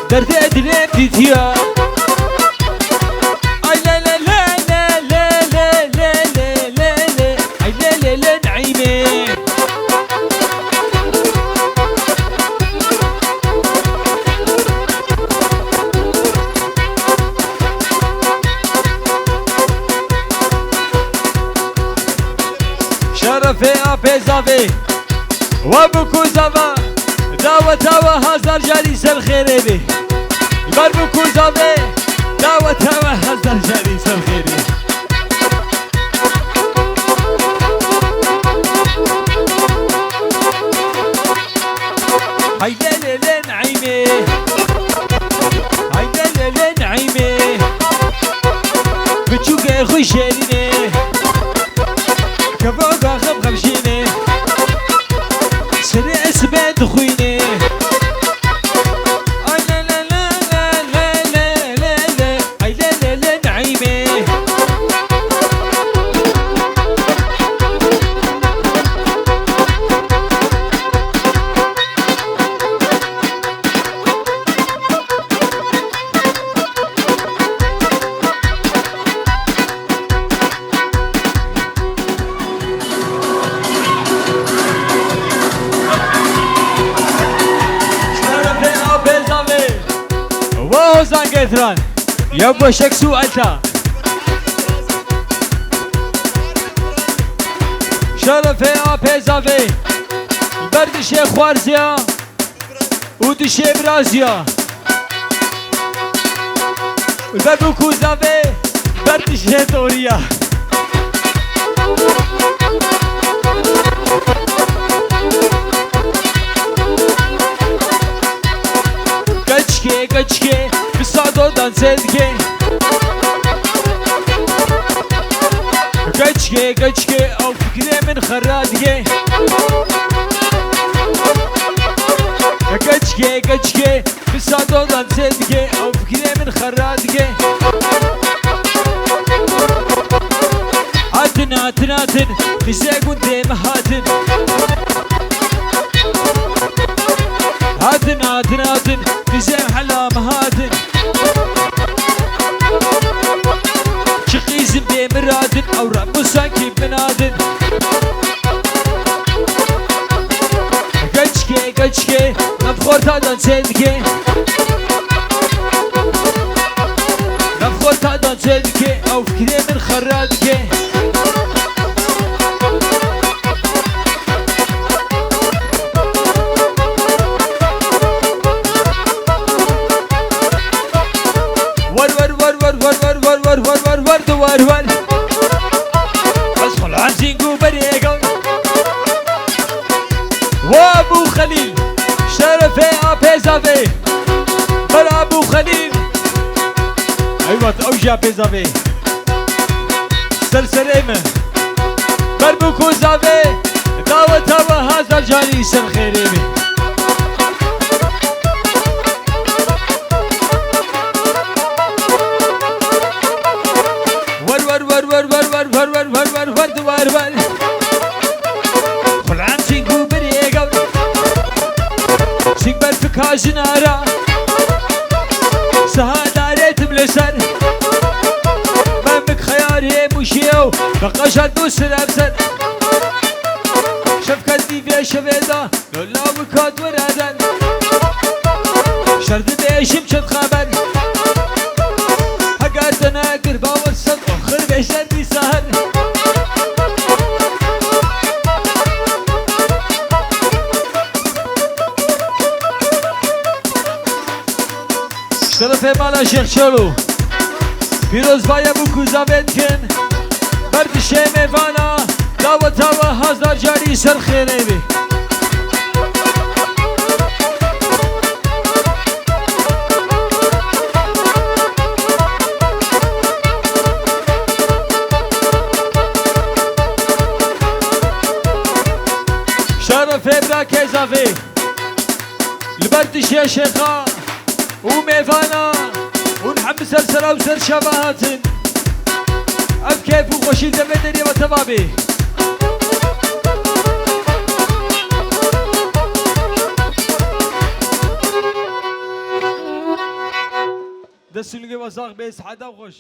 Derdê dilê dîtiya. Ay le le le le le le le le le le. Ay lê lê lê Neîmê. Şerefê apê zavê. Wa Bûk û Zava. Dawa, dawa, hezar carî ser xêrê bê. Ber Bûk û Zavê. Dawa, dawa, hezar carî ser xêrê. Hay lê lê lê Neîmê. Hay lê lê lê Neîmê. Biçûkê xwe şêrînê. Kevoka xem xemşînê. Serê esmê dixwînê. Ay lê lê lê lê lê lê lê lê. Ay lê lê lê Neîmê. Şerefê apê zavê. Wa hozan getiran. Ya boşek su alta. Şerefê apê zavê. Ber dişê xwarziya û dişê biraziya. Ber Bûk û Zavê, ber dişê toriya. Keçikê, keçikê, bi sado dansê dike. Keçikê, keçikê, ew fikrê min xera dike. Keçikê, keçikê, bi sado dansê dike, ew fikrê min xera dike. Hatin, hatin, hatin, qîzê gundê me hatin. Hatin, hatin, hatin, qîzê hela me hatin. Çi qîzin bê miradin, ew re bi sankî binadin. Keçikê, keçikê, navxorta dansê dike. Navxorta dansê dike, ew fikrê min xera dike. Wer, wer, wer, wer, wer, wer, wer, wer, wer, wer, wer, wer, wer, wer, wer. Ez xulam zîng û berêgan. Wa Bû Xelîl, şerefê apê zavê. Ber Bû Xelîl. Eywa, ew jî apê zavê. Ser serê min. Ber Bûk û Zavê. Daweta we hezar carî ser xêrê bê. Wer, wer, wer, wer, wer, wer, wer, wer, wer, wer, wer, wer, wer, wer. Xulam çî ku birê gewr. Çîk ber fika jinara. Saha darê tim li ser. Memik xeyarê muşê û beqaşa du sirem ser. Şefkat dîvê şevê da. Lola wika dûreden. Şer dibêjim çend xeber. Heger te nekir bawer sed oxir bêjer dîsa her. Şerefê mala Şêx Çolo. Pîrozbaya Bûk û Zavê dikin. Dişê mêvana, daweta we hazar carî ser xêrê bê. Şerefê bira Kezavê. Li ber dişê şêxa û mêvana hûn hemî ser sera û ser çava hatin. Ev keyf û xweşî li vê derê ve teva bê. Dest û lingê we sax bê, siheta xweş.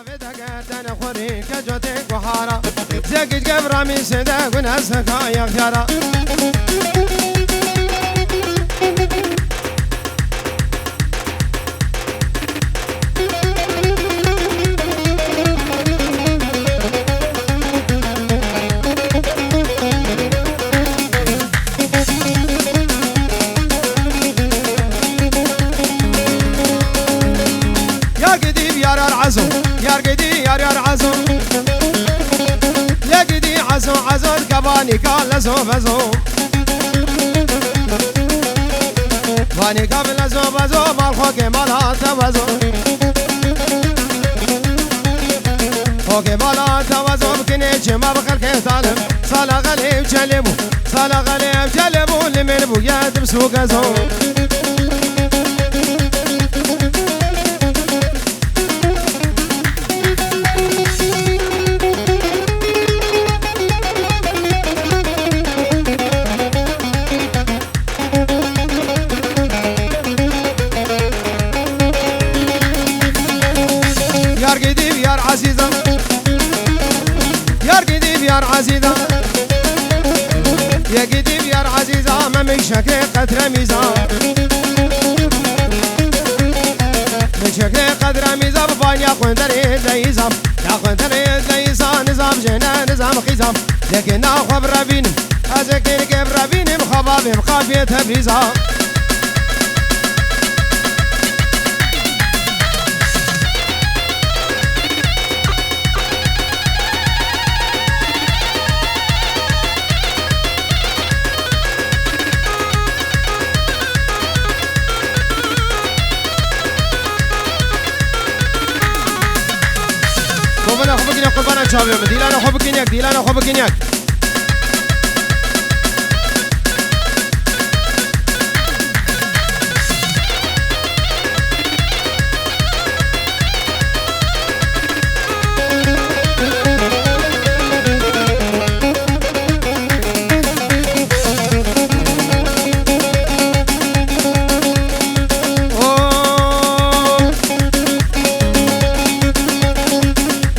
Vê degerdene xwerî kecotê guhara. Zekic gevramî sêde gune seka yexyara. Ya gidî biyar ar ezo, yar gidî yar yar ezo. Ya gidî ezo ezo dike vanîka lezo vezo. Vanîka bi lezo vezo mal xwe ke mala te vezo. Xwe ke mala te vezo bikinê çima bi xelkê talim. Sala xelê û çelê bû. Sala xelê û çelê bû li mêr bû ye dibs û gezo. Yar gidî biyar ezîza. Yar gidî biyar ezîza. Ye gidî biyar ezîza, me mişekê qedre mîza. Mişekê qedre mîza, bi vanya xwenderê deyîza. Ya xwenderê deyîza, nizam jêne, nizam xîza. Yekê naxwe birevînim, ez ê kêrikê birevînim, xwe bavê bi qafiyê Tebrîza. Kovana xwe bikin yek, qurbana çavê min. Dîlana xwe bikin yek, dîlana xwe bikin yek.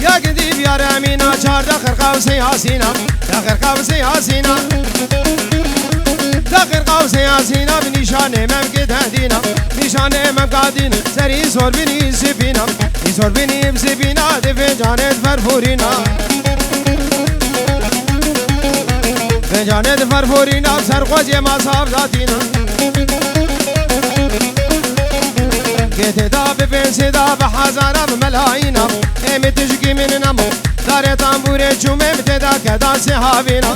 Ya gidî biyar emîna çar de xirqa û seyasîna. De xirqa û seyasîna. De xirqa û seyasîna bi nîşanê memkê de dîna. Nîşanê memka dîn serî zor binî sipîna. Î zor binî sipîna di vê canê di ferfûrîna. Vê canê di ferfûrîna bi ser xweziyê ma sav datîna. Gê tê da bi pênsê da bi hezara bi melayîna. Ê min tijikî min nemo. Darê tambûrê çûmê bi tê da ke dansê havîna.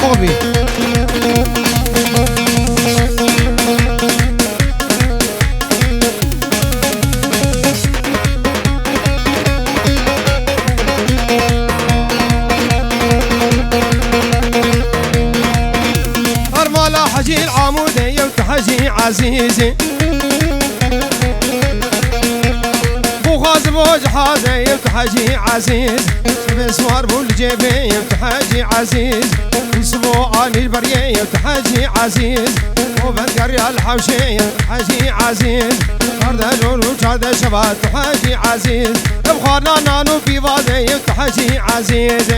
Bobî. Her mala Hecî Amûdê yew tu Hecî Ezîzî. Bû xaz bo cihazê yew tu Hecî Ezîz. Sibê siwar bû li cêbê yew tu Hecî Ezîz. Sibo anî beriyê yew tu Hecî Ezîz. O vengeriya li hewşê yew tu Hecî Ezîz. Çardeh roj û çardeh şeva tu Hecî Ezîz. Ev xwarina nan û pîvazê yew tu Hecî Ezîz.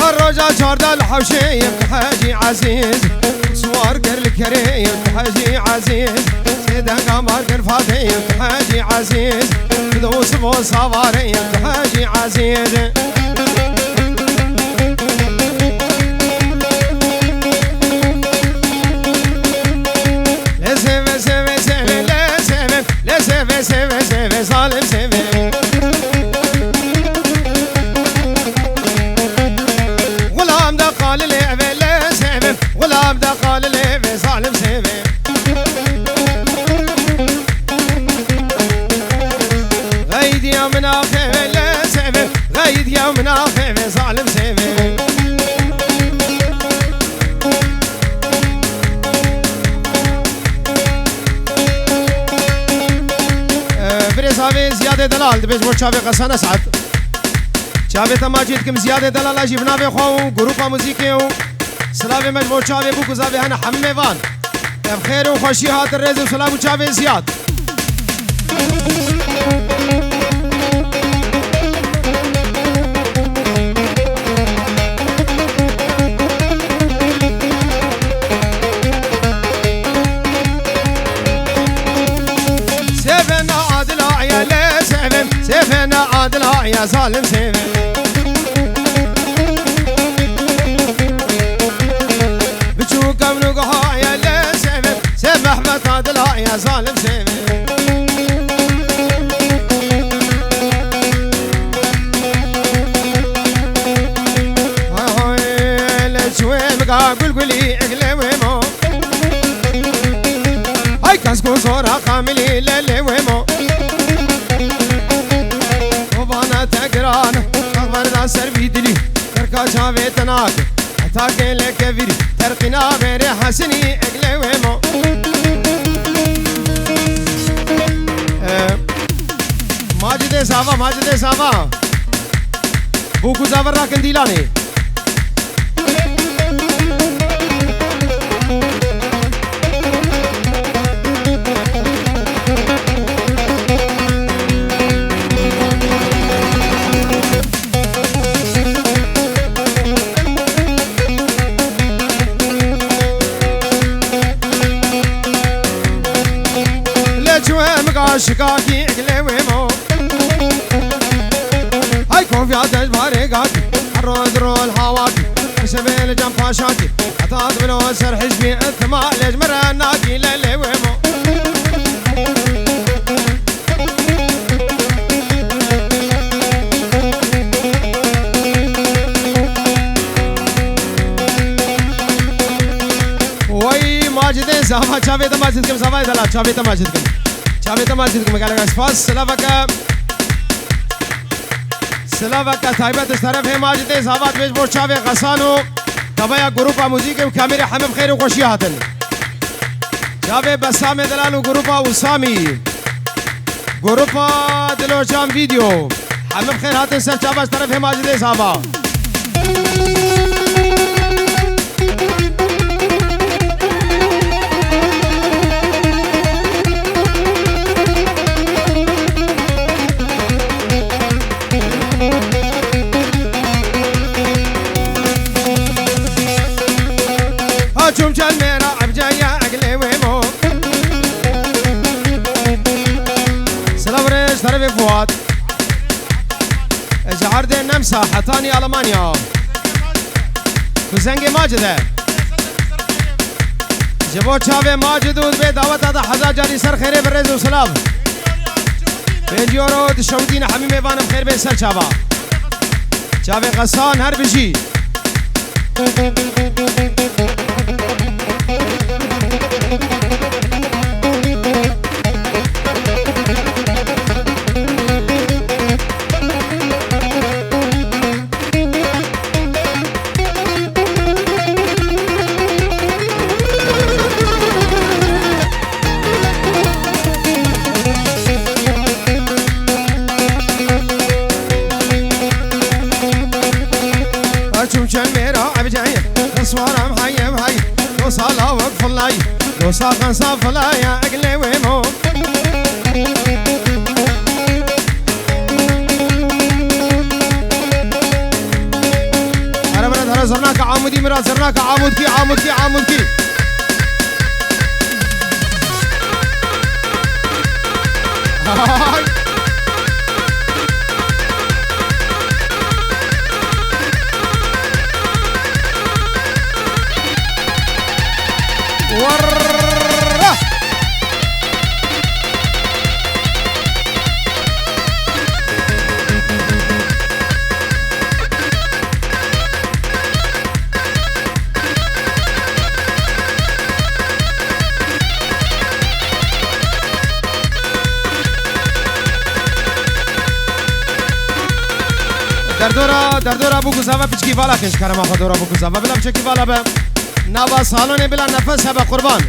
Her roja çardeh li hewşê yew tu Hecî Ezîz. Siwar kir li kerê yew tu Hecî Ezîz. Sê denga mar kir Fatê yew tu Hecî Ezîz. Bi dost bo savarê yew tu Hecî Ezîz. Min axeve le seve, xeyîd ya min axeve zalim seve. Ee, birêz avê Ziyadê Delal, dibêj bo çavê Qesan Esad. Çavê te macî dikim Ziyadê Delal a jî bi navê xwe û grupa muzîkê û silavê me ji bo çavê bû ku zavê hene hemê van. Ev xêr û xweşî hatin rêz û silav û çavê Ziyad. Sevena adila ya le seven, sevena adila ya zalim seven. Biçûk kevn û guha ya le seven, se Mehmet adila ya zalim seven. Hay hay, le çû em ga gulgulî egle wê mo. Hay kes ku zora kamilî lelê wê mo. O bana te giran, çaxverda ser vî dilî. Terka çavê te nake, heta geleke vîrî. Terqîna verê Hesinî egle wê mo. Ee, Macide Zava, Macide Zava. Bû ku Zava rakin dîlanê. Lê çû em ga şikakî egle wê mo. Hay kovya dej barê gakî, her roz rol hawakî, her şevê li cem paşakî, heta dibilo ser hijbî, ihtimal lê ji min re nakî lê lê wê mo. Wey Macide Zava, çavê te Macid kim, Zava Dela, çavê te Macid kim. Çavê te Macid kim, gelek spas, silaveke. Silaveke taybet ji terefê Macîdê Zava dibêj bo çavê Xesan û tevaya grupa muzîkê û kamerê hemî bi xêr û xweşî hatin. Çavê Besamê Delal û grupa Usamî. Grupa Dilocan Video. Hemî bi xêr hatin ser çava ji terefê Macîdê Zava. Ha çûm çelmê ra ebcaya eglê wê mo. Silav rê ji terefê Fuat. Ez ji erdê Nemsa hetanî Alemanya. Kuzengê Macid e. Ji bo çavê Macid û dibê daweta de hezar carî ser xêrê bi rêz û silav. Pêncî euro dişewitîne hemî mêvanim xêr bên ser çava. Çavê Xesan her bijî. Açum çelmera ebcayim, kıswaram hayim hay. Dosa lavuk fılay, dosa kansa fılaya eglewemo. Here min re, here zirnaka Amûdî min re, zirnaka Amûdkî, Amûdkî, Amûdkî. Hay! Warra! Derdora, derdora bû guzava piçkî vala kêş kerema xwe dora bû guzava. Bila piçekî vala be. Nava salonê bila nefes hebe qurban.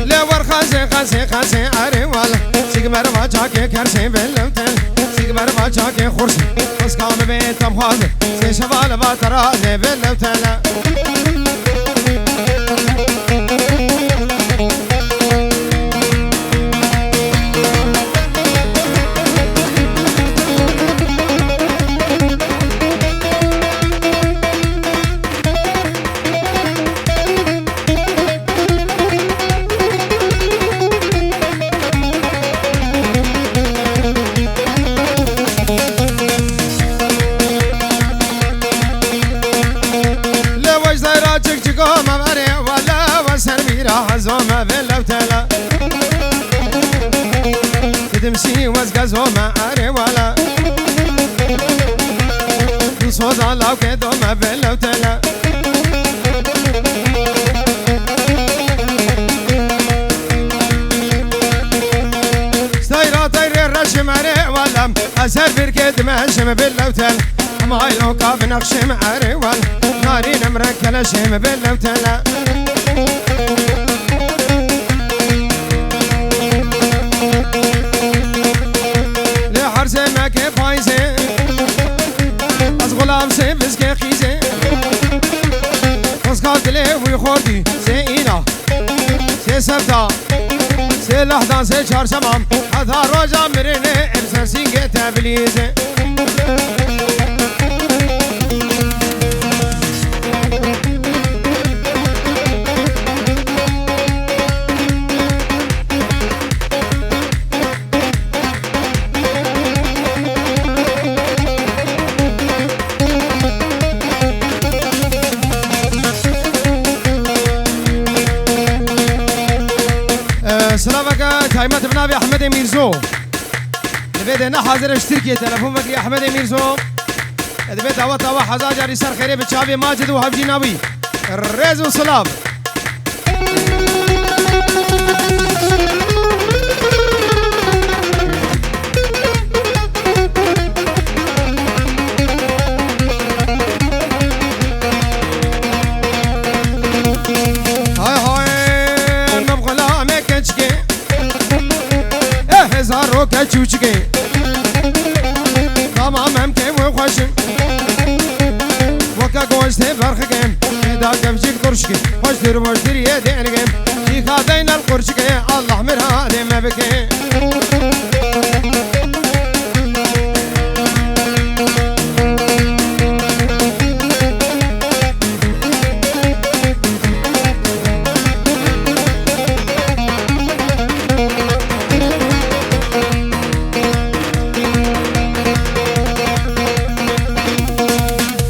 Lê wer xezê, xezê, xezê erê wala. Sîg merva çakê kersê vê lewtel. Sîg merva çakê xurs. Qizka min bê temxwaz. Sê şeval va tera lê vê lewtela. Lê wejde ra çik çik ome verê wele we ser vîra hezome vê lewtela. Didim şî wez gez ome erê wele. Du soza lawkê dome vê lewtela. Seyra teyrê reşim erê welem. Ez her bir ke dimeşim vê lewtel. Ama aylo ka binexşim erê wel. Narînim renk keleşim vê lewtela. Lê herzê me ke payzê. Ez xulam sê vizge xîzê. Xizka dilê wî xortî sê îna. Sê sefta, sê lehdan, sê çarşema. Heta roja mirinê em ser sîngê tevilîzê. Ee, silaveke taybet bi navê Ehmedê Mîrzo. Divê de ne hazir e ji Tirkiyê telefon vekirî Ehmedê Mîrzo. Divê daweta we hezar carî ser xêrê bi çavê Macid û hevjîna wî. Rêz û silav. Hay hay, min xulamê keçikê. Eh, hezar roke çûçikê. Tamam em kêm wê xweş in. Weke goştê berxikê. Êda kevcik turşikê. Xweştir xweştir yê dêrikê. Jîka deynel qurşikê. Allah miradê me bike.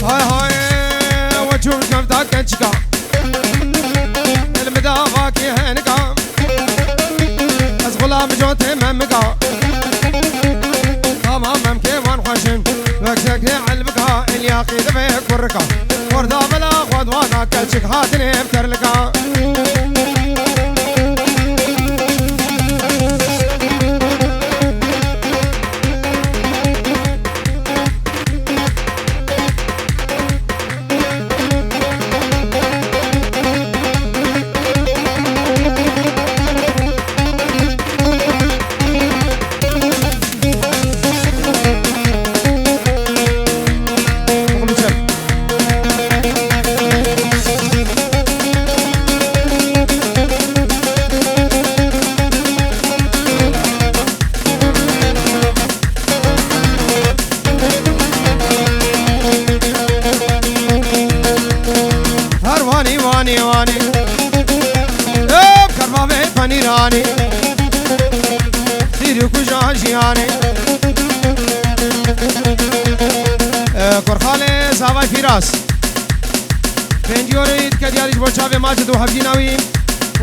Hay hay, we çûn kevda keçika. Dil min da vakî henika. Ez xulam cotê me mika. Tamam em kêvan xweş in. Wek zekrê elbika, elyaqî divê kurika. Xorda vela xwe dwana keçik hatinê terlika. Her wanî, wanî, wanî. Hep kermavê penîranî. Xîr û kuja jiyanê. Kurxalê Zavay Fîras. Pêncî orî dike diyarî ji bo çavê Macid û hevdîna wî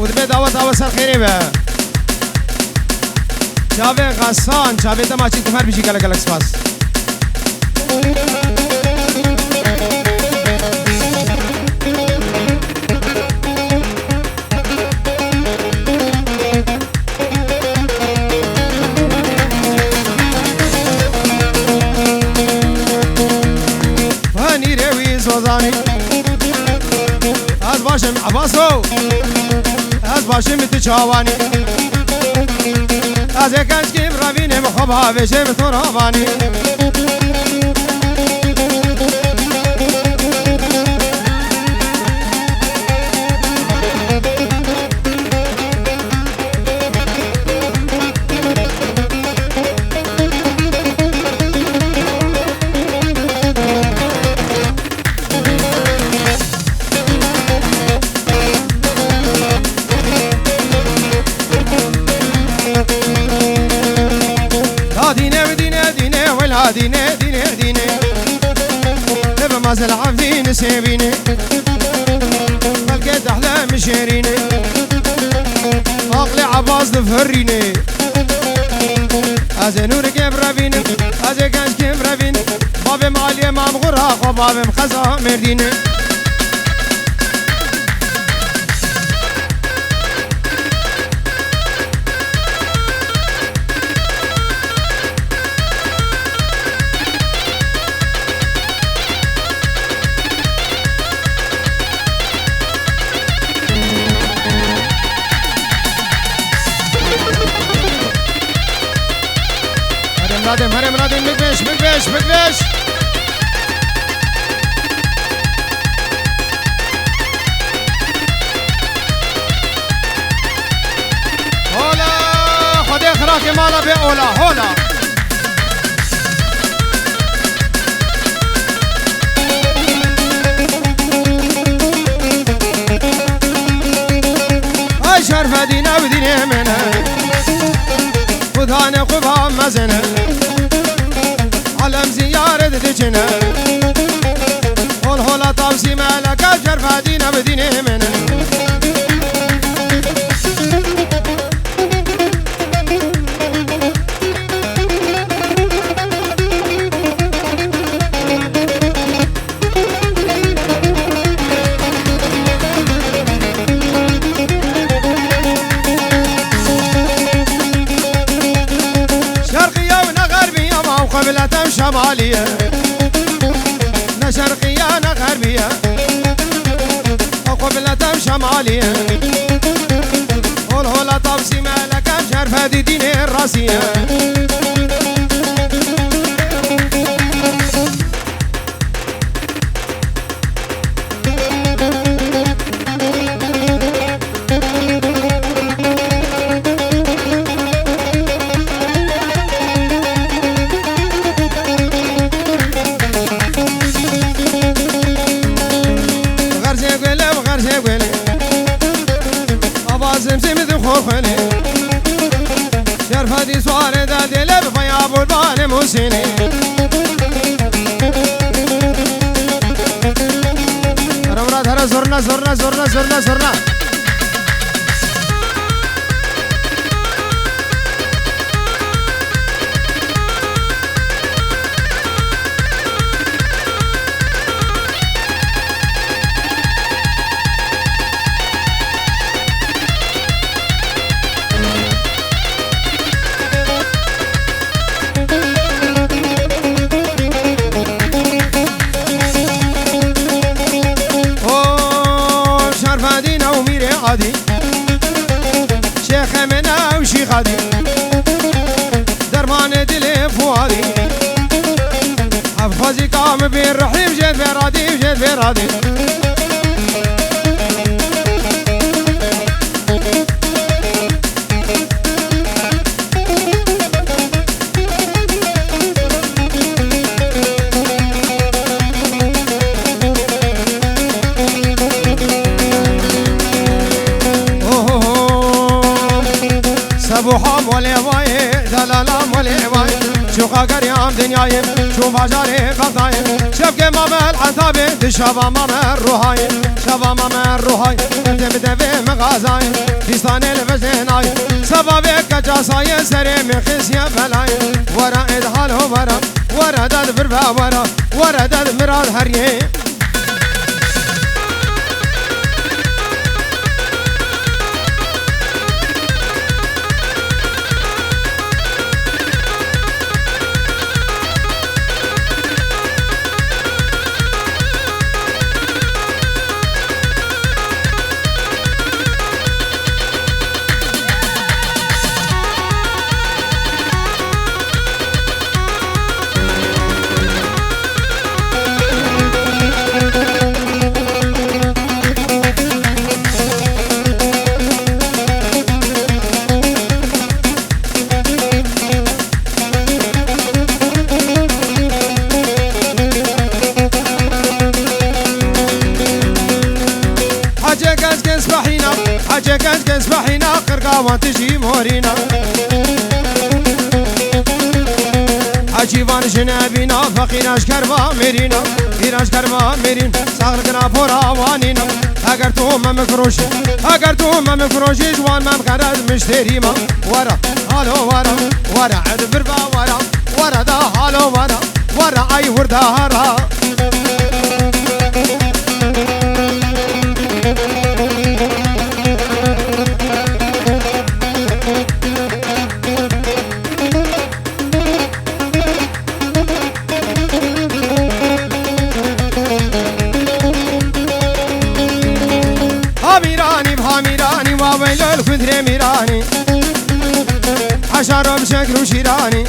û dibê daweta we ser xêrê be. Çavê Xesan, çavê te maçî tu her bijî gelek gelek spas. Zanî. Ez başim Abaso. Ez başim tu çawanî. Ez ê gençkî revînim xwe bavêjim tu ravanî. La dîne bi dîne dîne, wela dîne, dîne, dîne. Lebe mazel avdîn sêvîne. Belge dahle mişêrîne. Aqlê Abbas diferrîne. Ez ê nûrikê birevînim, ez ê gençkê birevînim. Bavê maliyê mam xura xwe bavêm xeza Mêrdînê. Hadi Murad'ım, hadi Murad'ım, bikbeş, bikbeş, bikbeş. Hola, Xwedê xirakê mala bê ola, hola. Ay şerfedîne bi dînê min e. Xudanê xwe ba mezin e. Alem ziyaret diçin e. Hol hola tavsî meleke şerfedîne bi dînê min e. Şerqiye û ne xerbiye, ma qibletem şemaliye. Ne şerqiye ne xerbiye, ma qibletem şemaliye. Hol hola tavsî melekem şerfedî dînê rasiye. Xerzê gule, xerzê gule. Ava zimzim di xorxune. Şerfedî suare de dele bi faya bulbane musine. Hera Murat, hera zurna, zurna, zurna, zurna, zurna. O şerfedî ne û mîrê adî. Şêxê min ew şîxadî. Dermanê dilê fuadî. Hevxwazî ka min bê rehîm jêd vê radî, jêd vê radî. Ohoho. Sebuha molê vayê, delala molê vayê. Çû qageriyam dinyayê, çû bajarê Bexdayê. Şevkê ma bel etabê, di şeva ma me ruhayê. Şeva ma me ruhayê, di devê min xazayê. Fistanê li vejê nayê, seba vê keça sayê, serê min xisiye belayê. Were êd halo were, were ded vir ve were, were ded mirad heriyê. Genç genç behîna, qirga wan tijî morîna. Hecî van jine bîna, feqîra ji kerva mêrîna. Pîra ji kerva mêrîn, saxir gina pora wanîna. Eger tu me min firoşî, eger tu me min firoşî, ji wan me qerez mişterî ma. Were, halo were, were, ed vir ve were, were da halo were, were ay wir da hara. Ha mîranî, ha mîranî, wa weylol kundrê mîranî. Heşaro bi şekr û şîranî.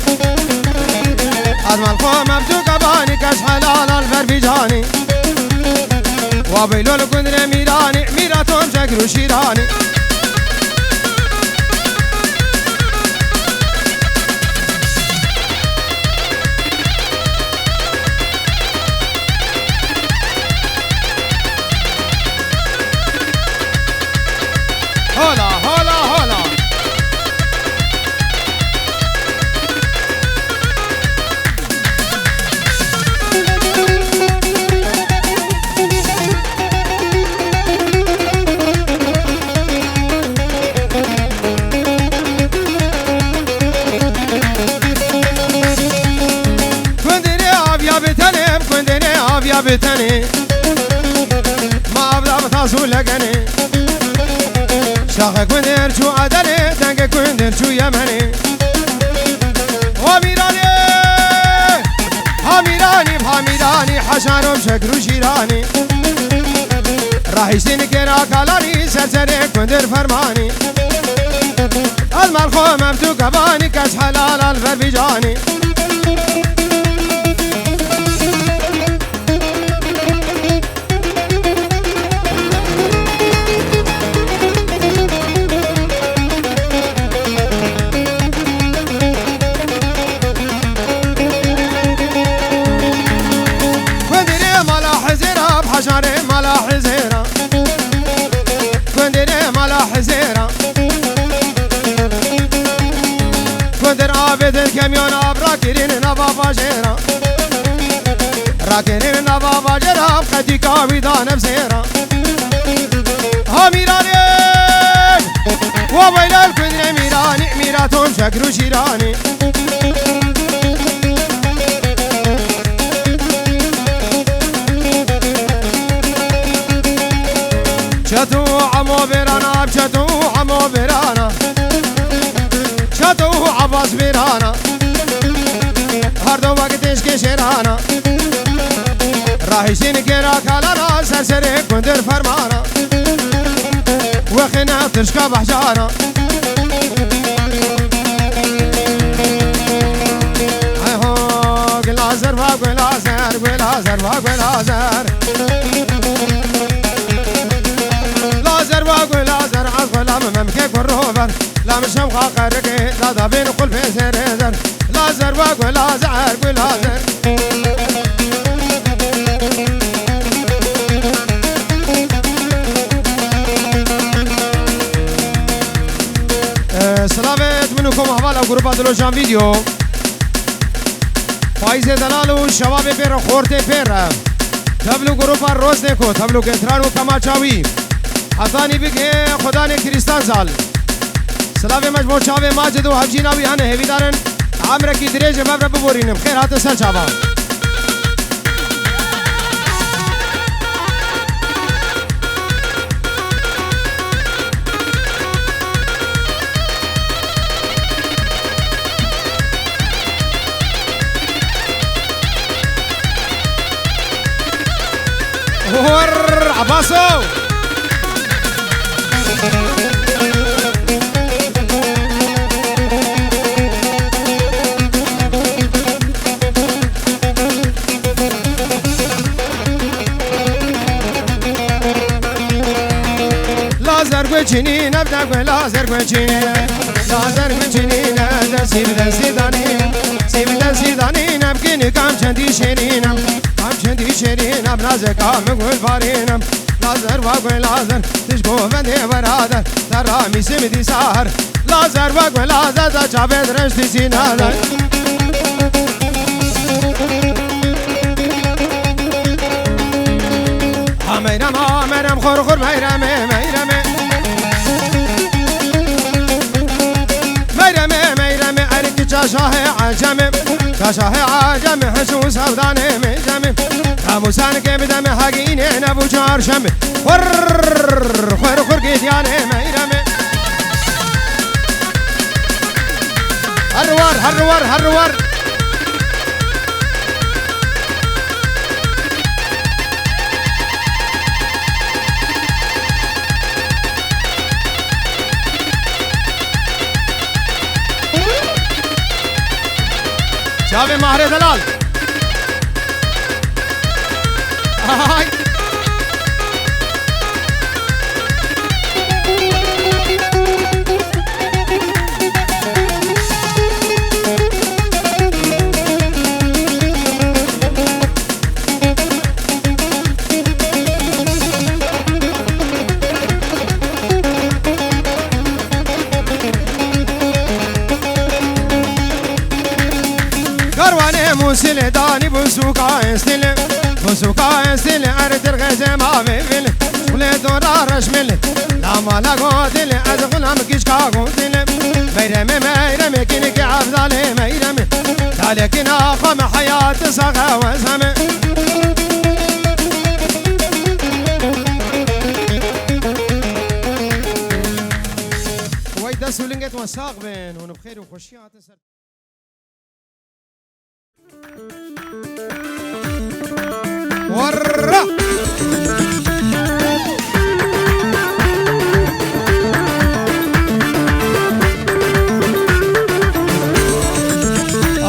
Ez mal xwe mevdû kebanî, kes helal al ver vîcanî. Wa weylol kundrê mîranî, mîra tom şekr û şîranî. Hola, hola, hola. Kundêrê aviya bi tenê, kundêrê aviya bi tenê. Ma avda bi tasû legenê. Şaxê kundêr çû Edenê, dengê kundêr çû Yemenê. Ha mîranê, ha mîranî, ha mîranî, heşarom şekr û şîranî. Rahiştin kêra kalanî, ser serê kundêr fermanî. Ez mal xwe mevdû kebanî, kes helal al ver vîcanî. Kundêrê mala Hizêra, bi hejarê mala Hizêra. Kundêrê mala Hizêra. Kundêr avê dir kemiyon av rakirin nava vajêra. Rakirin nava vajêra, qetîka wî da nefsêra. Ha mîranê, wa weylel kundrê mîranî, mîra tom şekr û şîranî. Çeto û emo bêrana, çeto û emo bêrana. Çeto û Abbas bêrana. Her do wek têşkê şêrana. Rahiştin kêra kalana, ser serê kundir fermana. Wexêne tirşka behcana. Ay ho, gula zer va gula zer, gula zer va gula zer. La zer va gula zer, az gula memke kuro ver. La mişem xaqerike, la da bin qulfê zere zer. La zer va gula zer, gula zer. Ee, silavêt min û kom hevala grupa Dilojan Video. Fayzê Delal û şevabê pê re, xortê pê re. Tevlû grupa Rozneko, tevlû Gentran û Kemaça wî. Hetanî bike Xudanê Krîstan zal. Silavê me ji bo çavê Macid û hevjîna wî hene hêvîdarin. Emrekî dirêj e, bev re biborînim. Xêr hatin ser çavan. Hor, Abaso! Lazer guçinî, nevde gu lazer guçinî. Lazer guçinî, ne destî bi destî danî. Sî bi destî danî, ne bikînî kam çendî şêrînim. Kam çendî şêrînim, nazeka min gul barînim. Lazer ve gul lazer, tij govendê berader, te ramîsim dîsa her. Lazer ve gul lazer, te çavê dirêj dîsî nazer. Ha meyrem, ha meyrem, xur xur meyremê, meyremê. Meyremê, meyremê, erkî çaşahê ecemê. Çaşahê ecemê, hiç û sevdanê meyremê. Ramûsan ke bidemê, hegînê nebû çarşemê. Xur, xur, xur gêdiyanê meyremê. Her war, her war, her war. Çavê Mahrê Delal. Ay. Karwanê Mûsilê danî bû sûka Estilê. Bû sûka Estilê, ertir xêzê mavê vilê. Xulê dora reşmilê, la mala gotilê, ez xulam kişka gotilê. Meyremê, meyremê, kînikê evdalê meyremê. Dalê kîna xwe me heyat saxe wezemê. Wey dest û lingê wan sax bin, hûn bi xêr û xweşiyê hatin ser. Warra!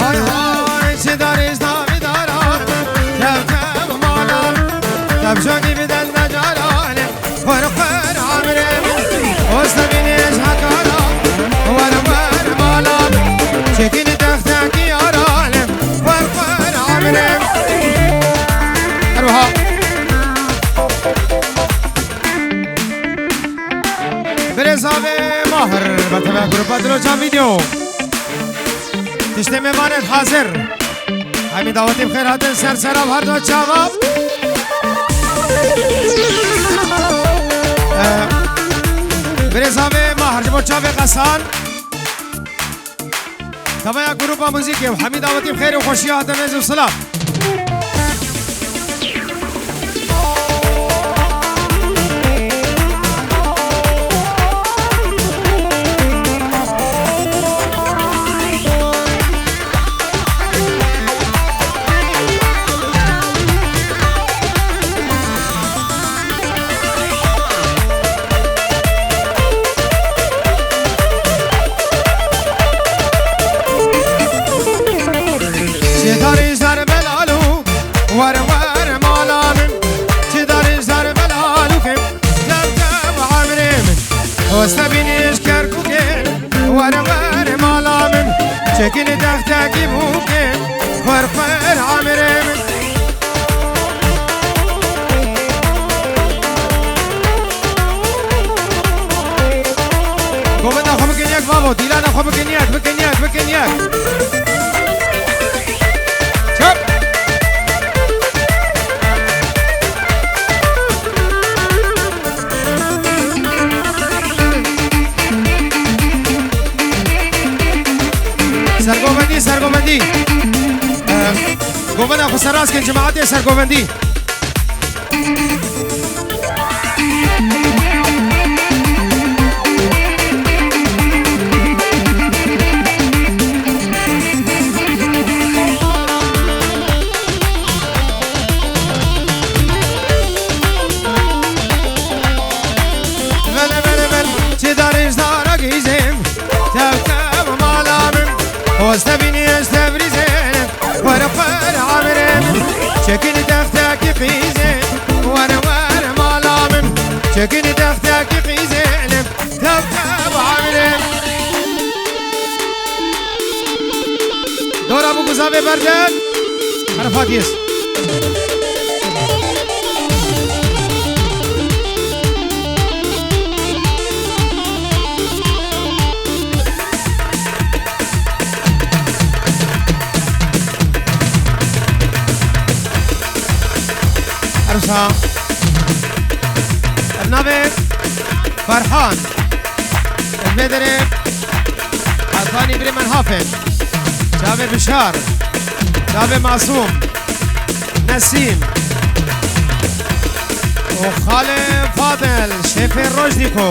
Ay, ay, çi darî ji davî daran, tev, tev mala, tev jogî bidel necaran. Xwer xwer amrê min, osta bînê ji hekara, wer wer mala min, çekînî textekî yara li, xwer xwer amrê min. Her wiha. Birêzavê Mahir, be teve grupa Dilocan Video. Tiştê mêvanet hazir. Hemî dawetî bi xêr hatin ser sera bi her do çava. Ee, birêzavê Mahir ji bo çavê qesan. Tevaya grupa muzîkê û hemî dawetî bi xêr û xweşiya hatin, rêz û silav. Çi darî zer belalû, wer wer mala min. Çi darî zer belalû ke, tev tev emrê min. Oste bînî ji Kerkûkê, wer wer mala min. Çekînî textekî bûkê, xwer xwer emrê min. Govenda xwe bikin yek bavo, dîlana xwe bikin yek, bikin yek, bikin yek. Çap! Sergovendî, sergovendî. Ee, govenda xwe seraz kin, cemaetê sergovendî. Vele, vele, vele, çi darî ji dara gîzê, tev, tev mala min, oste bînî ez Tebrîzê, xwer, xwer amrê min, çekînî textekî qîzê, wer, wer mala min, çekînî textekî qîzê, tev, tev amrê min. Dora bû guzavê berden. Arafat yes. Sa. Ev navê Ferhan. Ev vê derê Hasanî Bremenhafen. Çavê Bişar. Çavê Masûm. Nesîm. Û Xalê Fadil. Şêfê Rojnîko.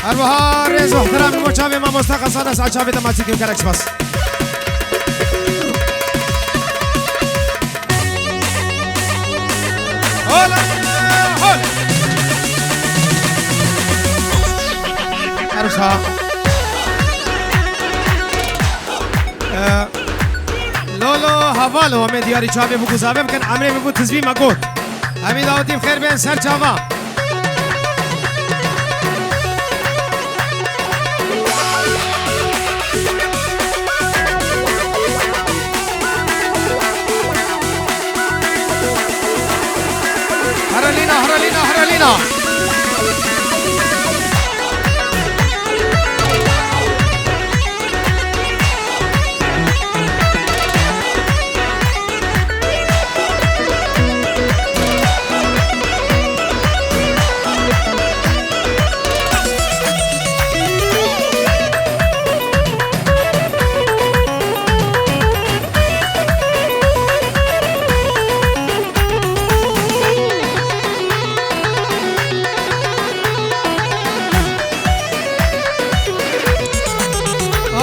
Her wiha rêz û ihtiram bo çavê mamosta Xesan Esad çavê te maçî kim kerek spas. Hola, hola. Her wiha. Ee, Lolo Havalo, em ê diyarî çavê bû ku zave bikin, emrê min bû tizvî me got. Em ê dawetî bi xêr bên ser çava. Here lîna, here lîna, here lîna.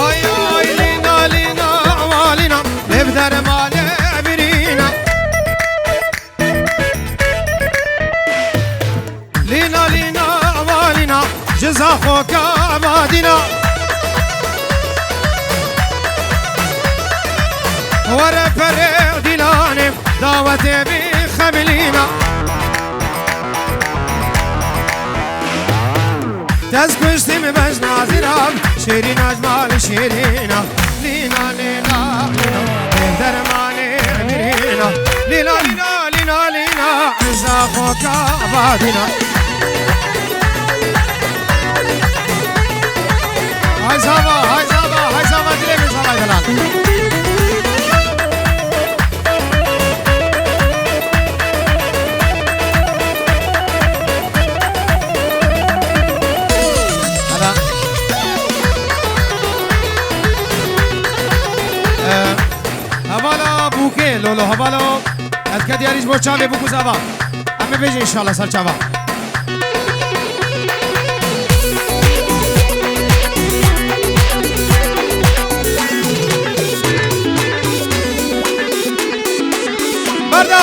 Ay, ay, lîna, lîna, awa lîna, ev dermanê birîna. Lîna, lîna, awa lîna, ji Zaxo ka badîna. Were perê dîlanê, dawetê bî xemilîna. Tez kuştî min bejna zirav, şêrîna ji mal şêrîna. Lîna, lîna, lîna, ev dermanê birîna. Lîna, lîna, lîna, lîna, Zaxo ka badîna. Hay zava, hay zava, hay zava, dilê min zava delal. Hela. Ee, Hevala bûkê, Lolo, hevala. Ez ke diyarî ji bo çavê bû ku zava. Em ê bêjin înşallah ser çava. Berda!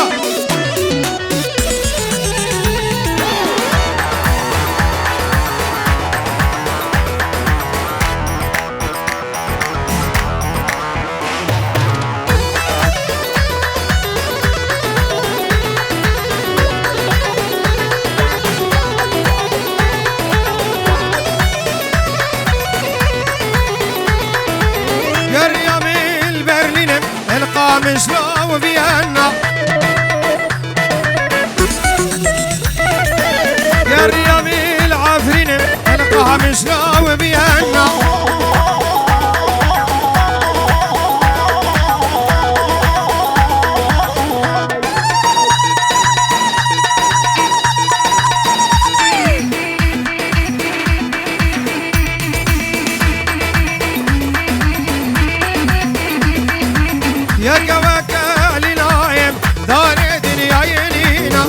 Geriya min li Berlînê, li Qamişlo û Viyana. Geriya min li Efrînê, li Qamişlo û Viyana. Yeke weke lînayê, darê dinyayê lîna.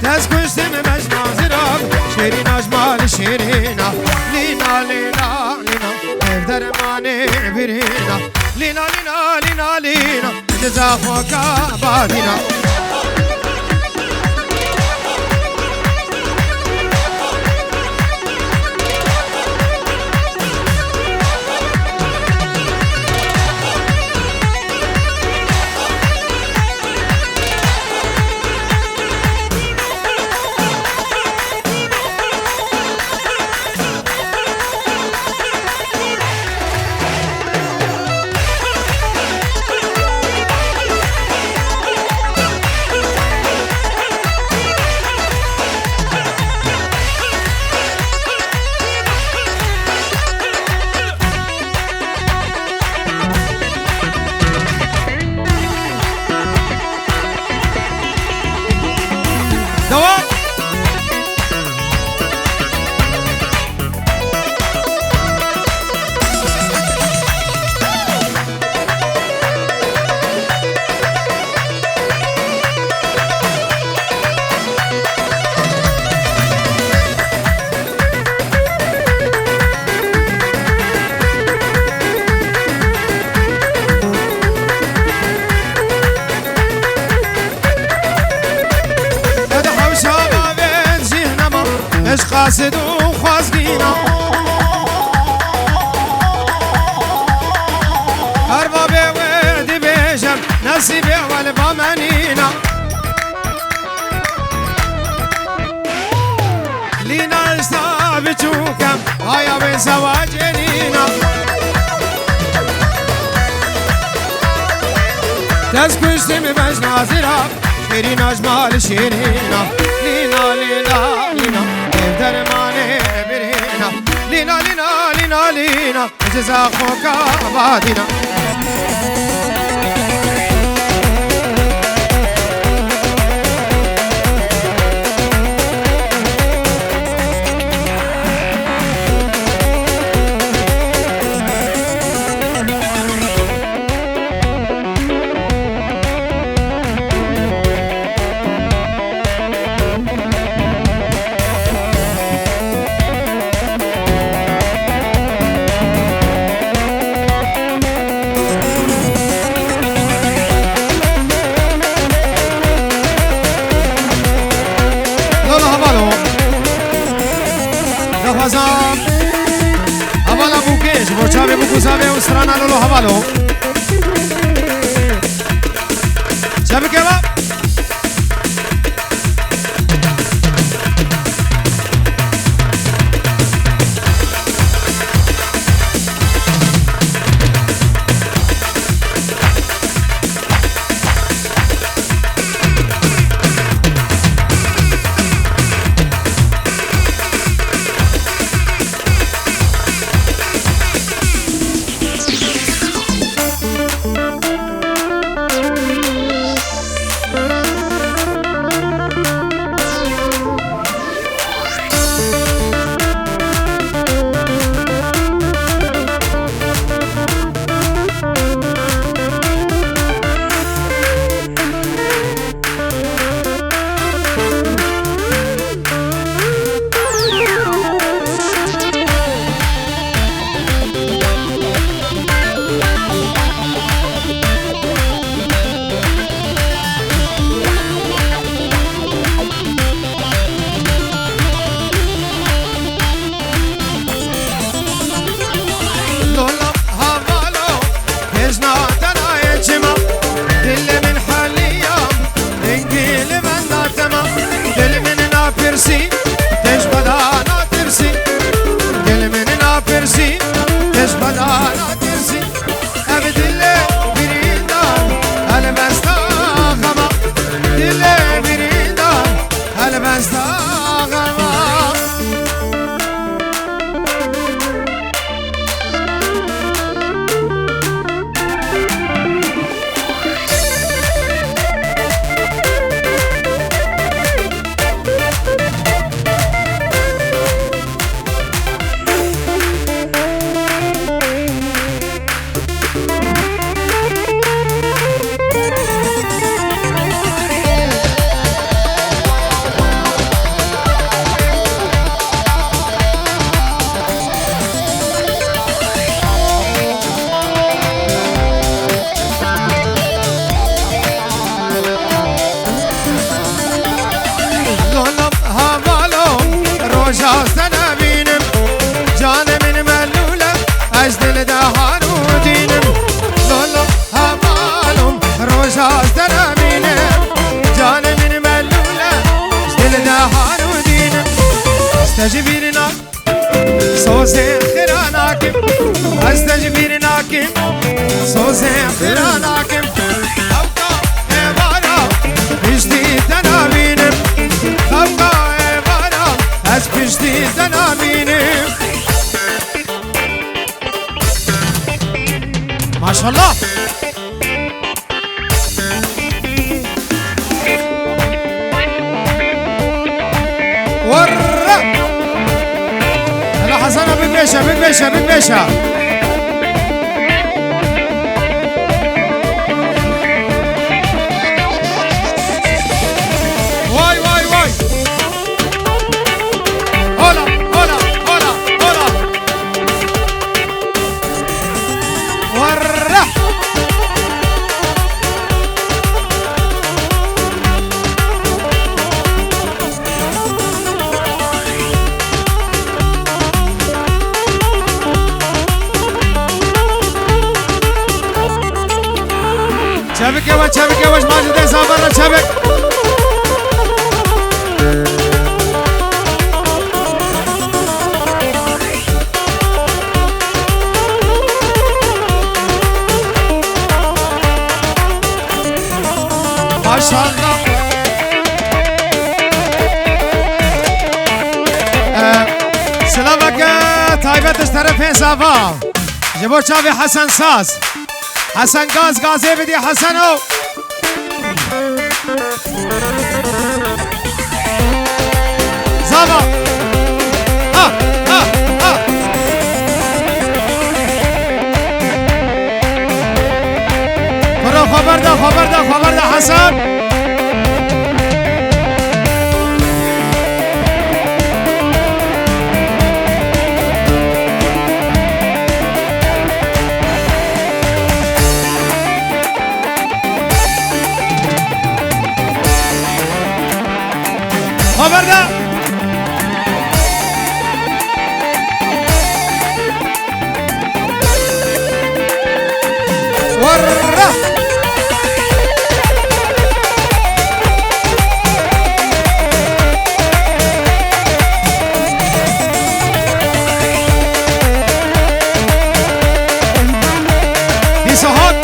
Dest kuştim mejna zirav, şêrîna ji mal şêrîna. Lîna, lîna, lîna, ev dermanê birîna. Lîna, lîna, lîna, lîna. Ji Zaxo ka badîna. Erbabê wê dibêjim, nesîbê we li ba me nîna. Lîna ji te biçûk im, haya wê zewacê nîna. Dest kuştî min bejna zira, şêrîna ji mal şêrîna. Lîna, lîna, lîna, ev dermanê birîna. Lîna, lîna, lîna, lîna. Ji zaxoka badîna. Lolo hevalo. Daxwaza hevala bûkê ji bo çavê bûk û zavê û strana Lolo hevalo. Çavike va. Lola havalo, hejna te nayê çima, dilê min heliya, dengî li benda tema, dil min napirsî, te ji xweda natirsî, dil min napirsî, te ji xweda natirsî. Ev dilê birîndan helbesta xema, dilê birîndan helbesta xema. Lolo havalo, roja te nebînim, canê min melûl e, ez dil de harûdînim. Lolo havalo, roja te nebînim, canê min melûl e, ez dil de harûdînim. Ez te ji bîr na Sozê xira nakim, ez te ji bîr nakim. Sozê xira nakim. Xewka êvara piştî te nabînim. Xewka êvara ez piştî te nabînim. Maşallah. Werre! Hela Hezana, bibêje, bibêje, bibêje. Vay, vay, vay. Hola, hola, hola, hola. Werre! Çevik Yavaş, Macide Zafer, çevik. Maşallah. Ee, silaveke taybet ji terefê Zava. Ji bo çavê Hesen Saz. Hesen Gaz, gazê bidî Heseno. Zava. Ha, ha, ha. Kuro xeber de, xeber de, xeber de Hesen. Xeber de. Warra. Dîsa hat.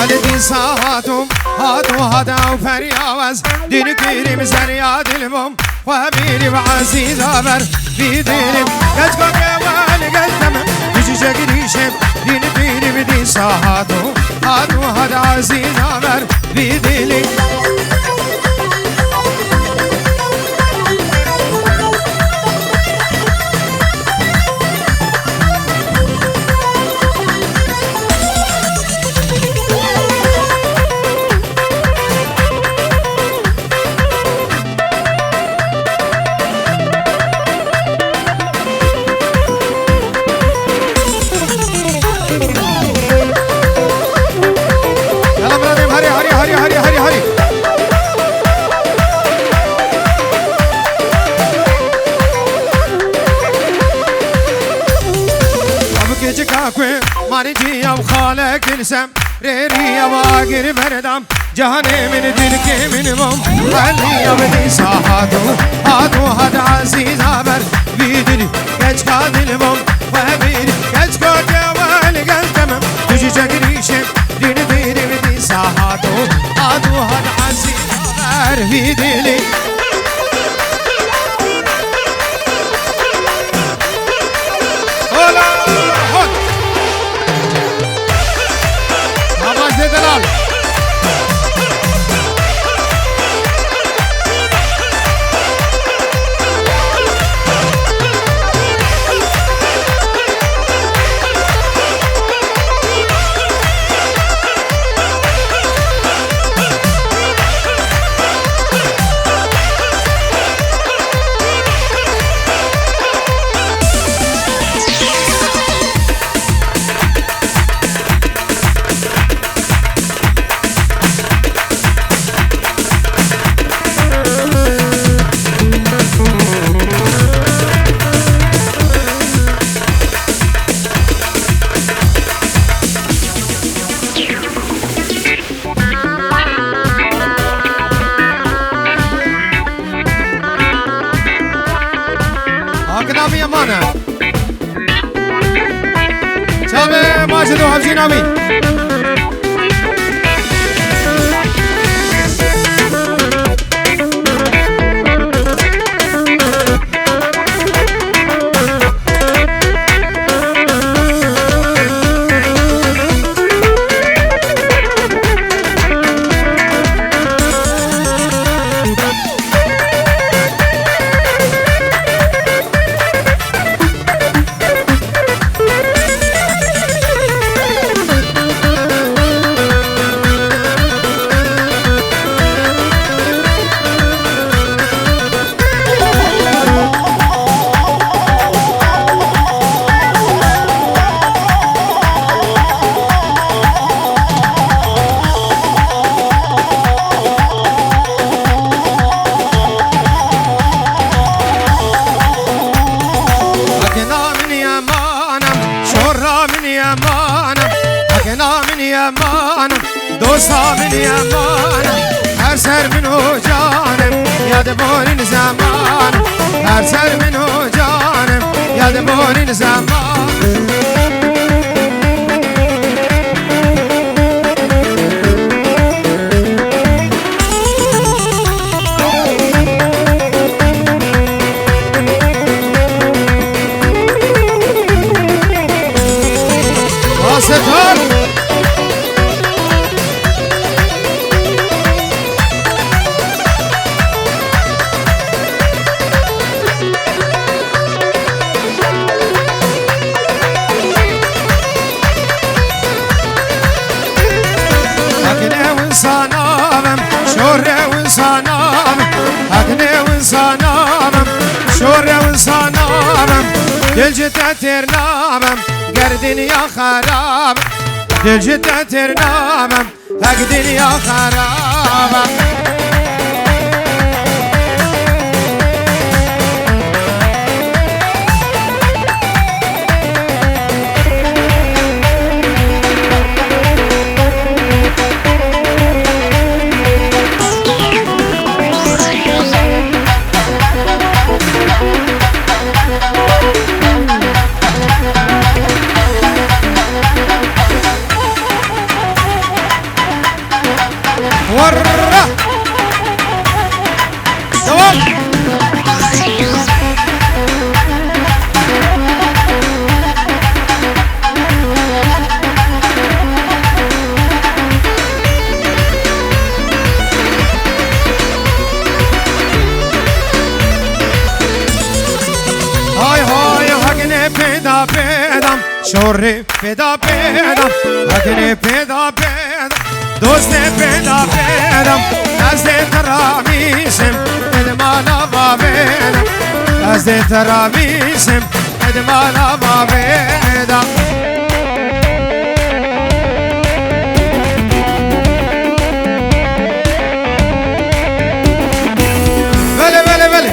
Elî dîsa hato, hato, hato ew feriya wez, dîn kirîm zerya dil bom. Xwe bîrî ve ezîza ver vî dilî. Keçka ke we li gel te me, tu jî jegirîşê dîn bîrî bi dîsa hato, hato hada ezîza ver vî dilî. Yala biradem, harî, harî, harî. Ev keçika ku mani ciya û xalek dilsem. Rêriya wagir berdam, cihanê min dilkê min bom. Xeliya bi dîsa hato, hato hat ezîza ber vî dilî. Keçka dil bom, we bir keçka ke we li gel te me. Tu jî çekirîşê, dîn dîrî bi dîsa hato, hato hat ezîza ber vî dilî. Hola, hot. Namaz de delal. Hakina mi emana. Çavê Macid û Hevjîn Amîn. Emanim, hekena min emanim, dosta min emanim. Her ser min û canim, yad borîn zemanim. Her ser min û canim, yad borîn zemanim. Asetar. Hakine win sanavim, şore win sanavim. Hakine win sanavim, şore win sanavim. Gel ji te têr nabim, ger dinya xerab. Gel ji te têr nabim, hek dinya xerab. Warra! Devam! Hay hay, hakine pêda pêdam, şorê pêda pêdam, hakine pêda pêdam, dostê pêda pêdam. Ez dê te ramîsim, ed mala bavêdam. Ez dê te ramîsim, ed mala bavêdam. Belê, belê, belê.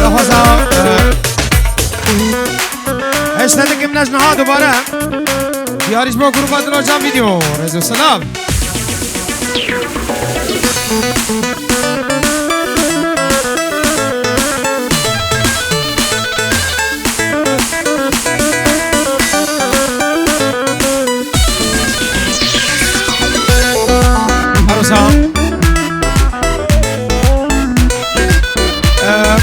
Daxwaza, e, ez te dikim ne ji niha dubare. Diyarî ji bo grupa Dilo Can Video. Rêz û selam. Arosa. Ee,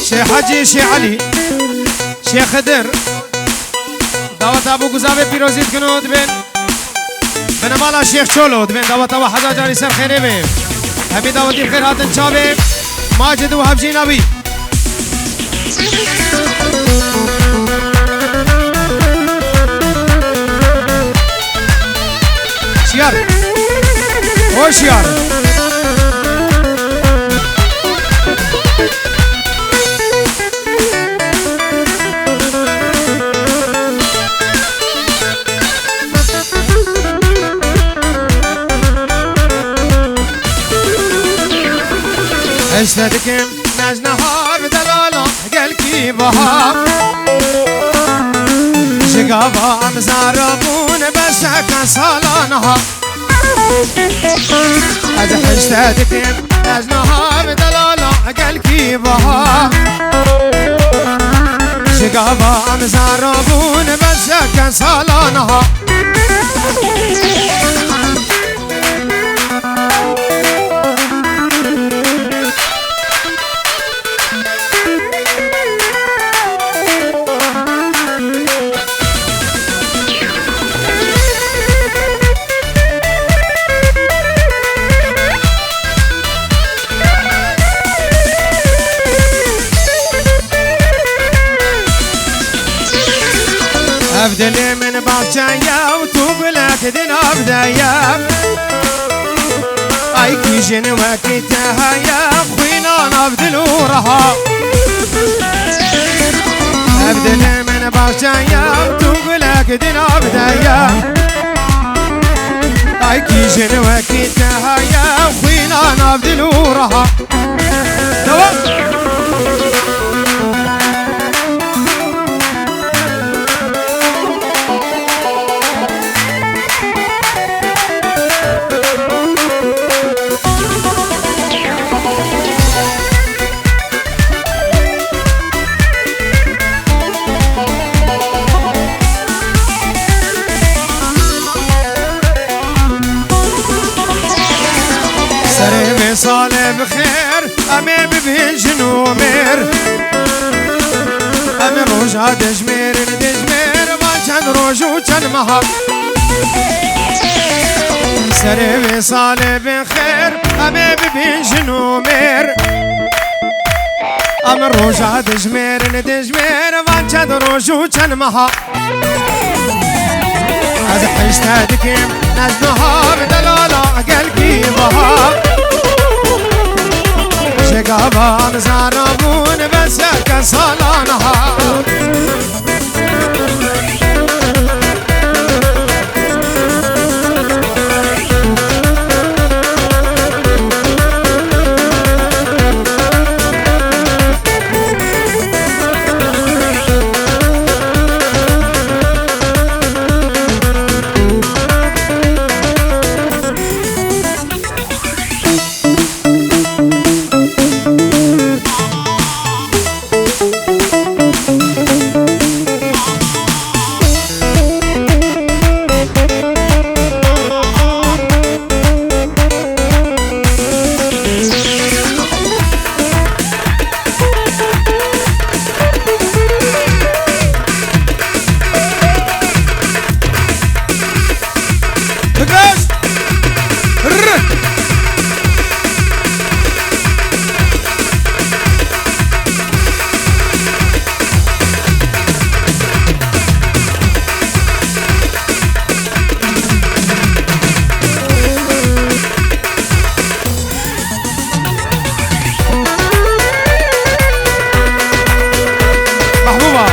Şêx Hecî, Şêx Elî, Şêx Xidir. Daweta bû guzavê pîrozî dikin û dibên. Binemala Şêx Çolo, dibên daweta we hezar carî ser xêrê be. Hemî dawetî bi xêr hatin çavê. Macid û hevjîna wî. Şiyar. Hoşyar. Ez te dikim, ez niha bi delala gelkî baha. Ji gava em zara bûn, beseke sala niha. Ez hişte dikim, ez niha bi delala gelkî baha. Ji gava em zara bûn, beseke sala niha. Ev dilê min baxçe ye û tu gulek di nav de ye. Ay kî jin wekî te heye, xwîna nav Çayam tu gulek di nav de ye. Ay kî jin wekî te heye, xwîna nav dil û reha. Devam. Serê vê salê bi xêr, em ê bibin jin û mêr. Em ê roja dijmêrin, dijmêr van çend roj û çend meha. Serê vê salê bi xêr, em ê bibin jin û mêr. Em roja dijmêrin, dijmêr van çend roj û çend meha. Ez hişte dikim, ez niha bi delala gelkî biha. Ji gavan zara bûn, bes ke salan ha. Mehbûba.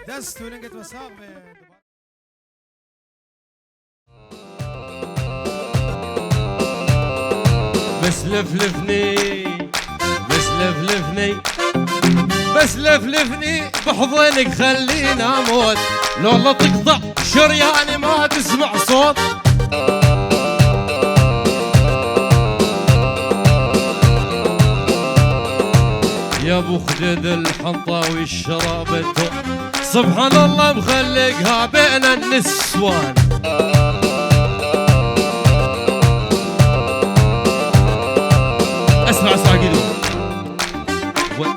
Dest û lingê we sax be. Bes lef lef ney, bes lef lef ney, bes lef lef ney, بحضنك خلينا موت، لولا تقطع شرياني ما تسمع صوت. يا ابو خديد الحنطاوي الشرابة، سبحان الله مخلقها بين النسوان. اسرع، اسرع، قيدو. و-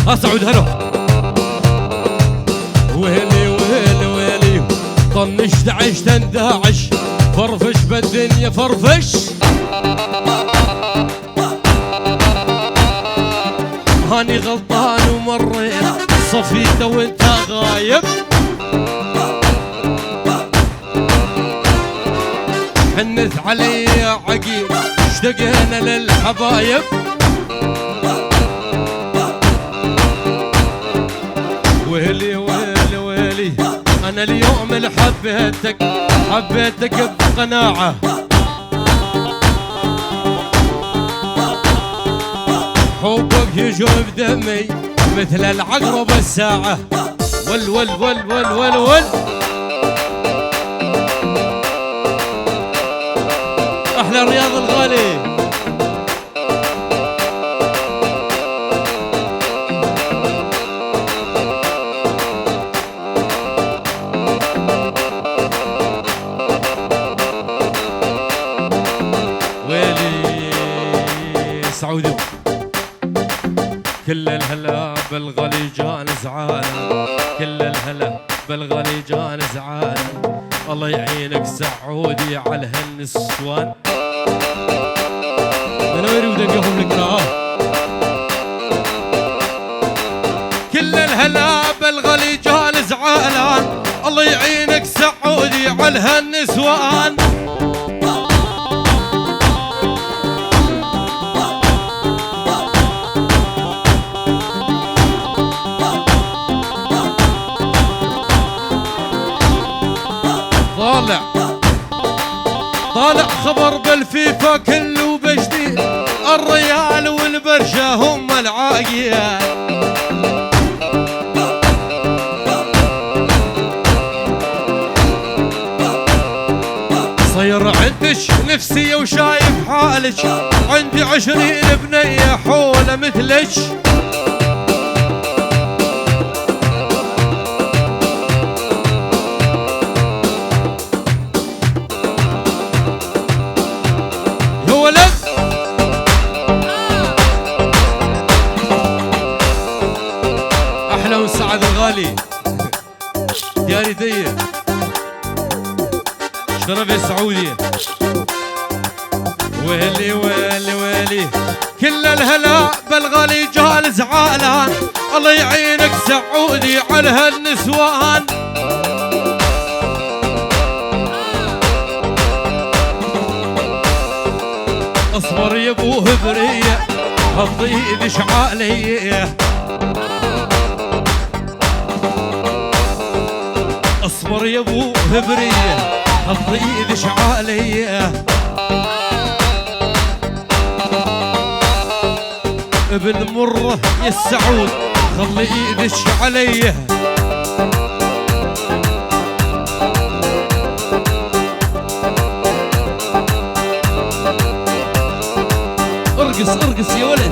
ها سعود، هلو. ويلي، ويلي، ويلي، طنشت عشت اندهش، فرفش بالدنيا، فرفش. هاني غلطان ومريت، صفيته وانت غايب. حنت علي عقيل، اشتقنا للحبايب. ويلي، ويلي، ويلي، أنا اليوم اللي حبيتك، حبيتك بقناعة. حبك يجري بدمي مثل العقرب الساعة. ول، ول، ول، ول، ول، ول. أحلى رياض الغالي. ويلي سعودي. كل الهلا بالغالي جان زعلان، كل الهلا بالغالي جان زعلان. الله يعينك سعودي على هالنسوان. من وين ودك يا أخو الكرام؟ كل الهلا بالغالي جان زعلان، الله يعينك سعودي على هالنسوان. طالع، طالع خبر بالفيفا كله بجديد، الريال والبرشا هم العاقية. صير عندك نفسية وشايف حالك، عندي عشرين بنية حولة مثلك. يا ولد. أحلى وسعد الغالي. دياري دية. شرف السعودية. ويلي، ويلي، ويلي. كل الهلا بالغالي جان زعلان. الله يعينك سعودي على هالنسوان. اصبر يا ابو هبرية، حط ايدش علي. اصبر يا ابو هبرية، حط ايدش علي. ابن مرة يا السعود، خلي ايدش علي. ارقص، ارقص يا ولد.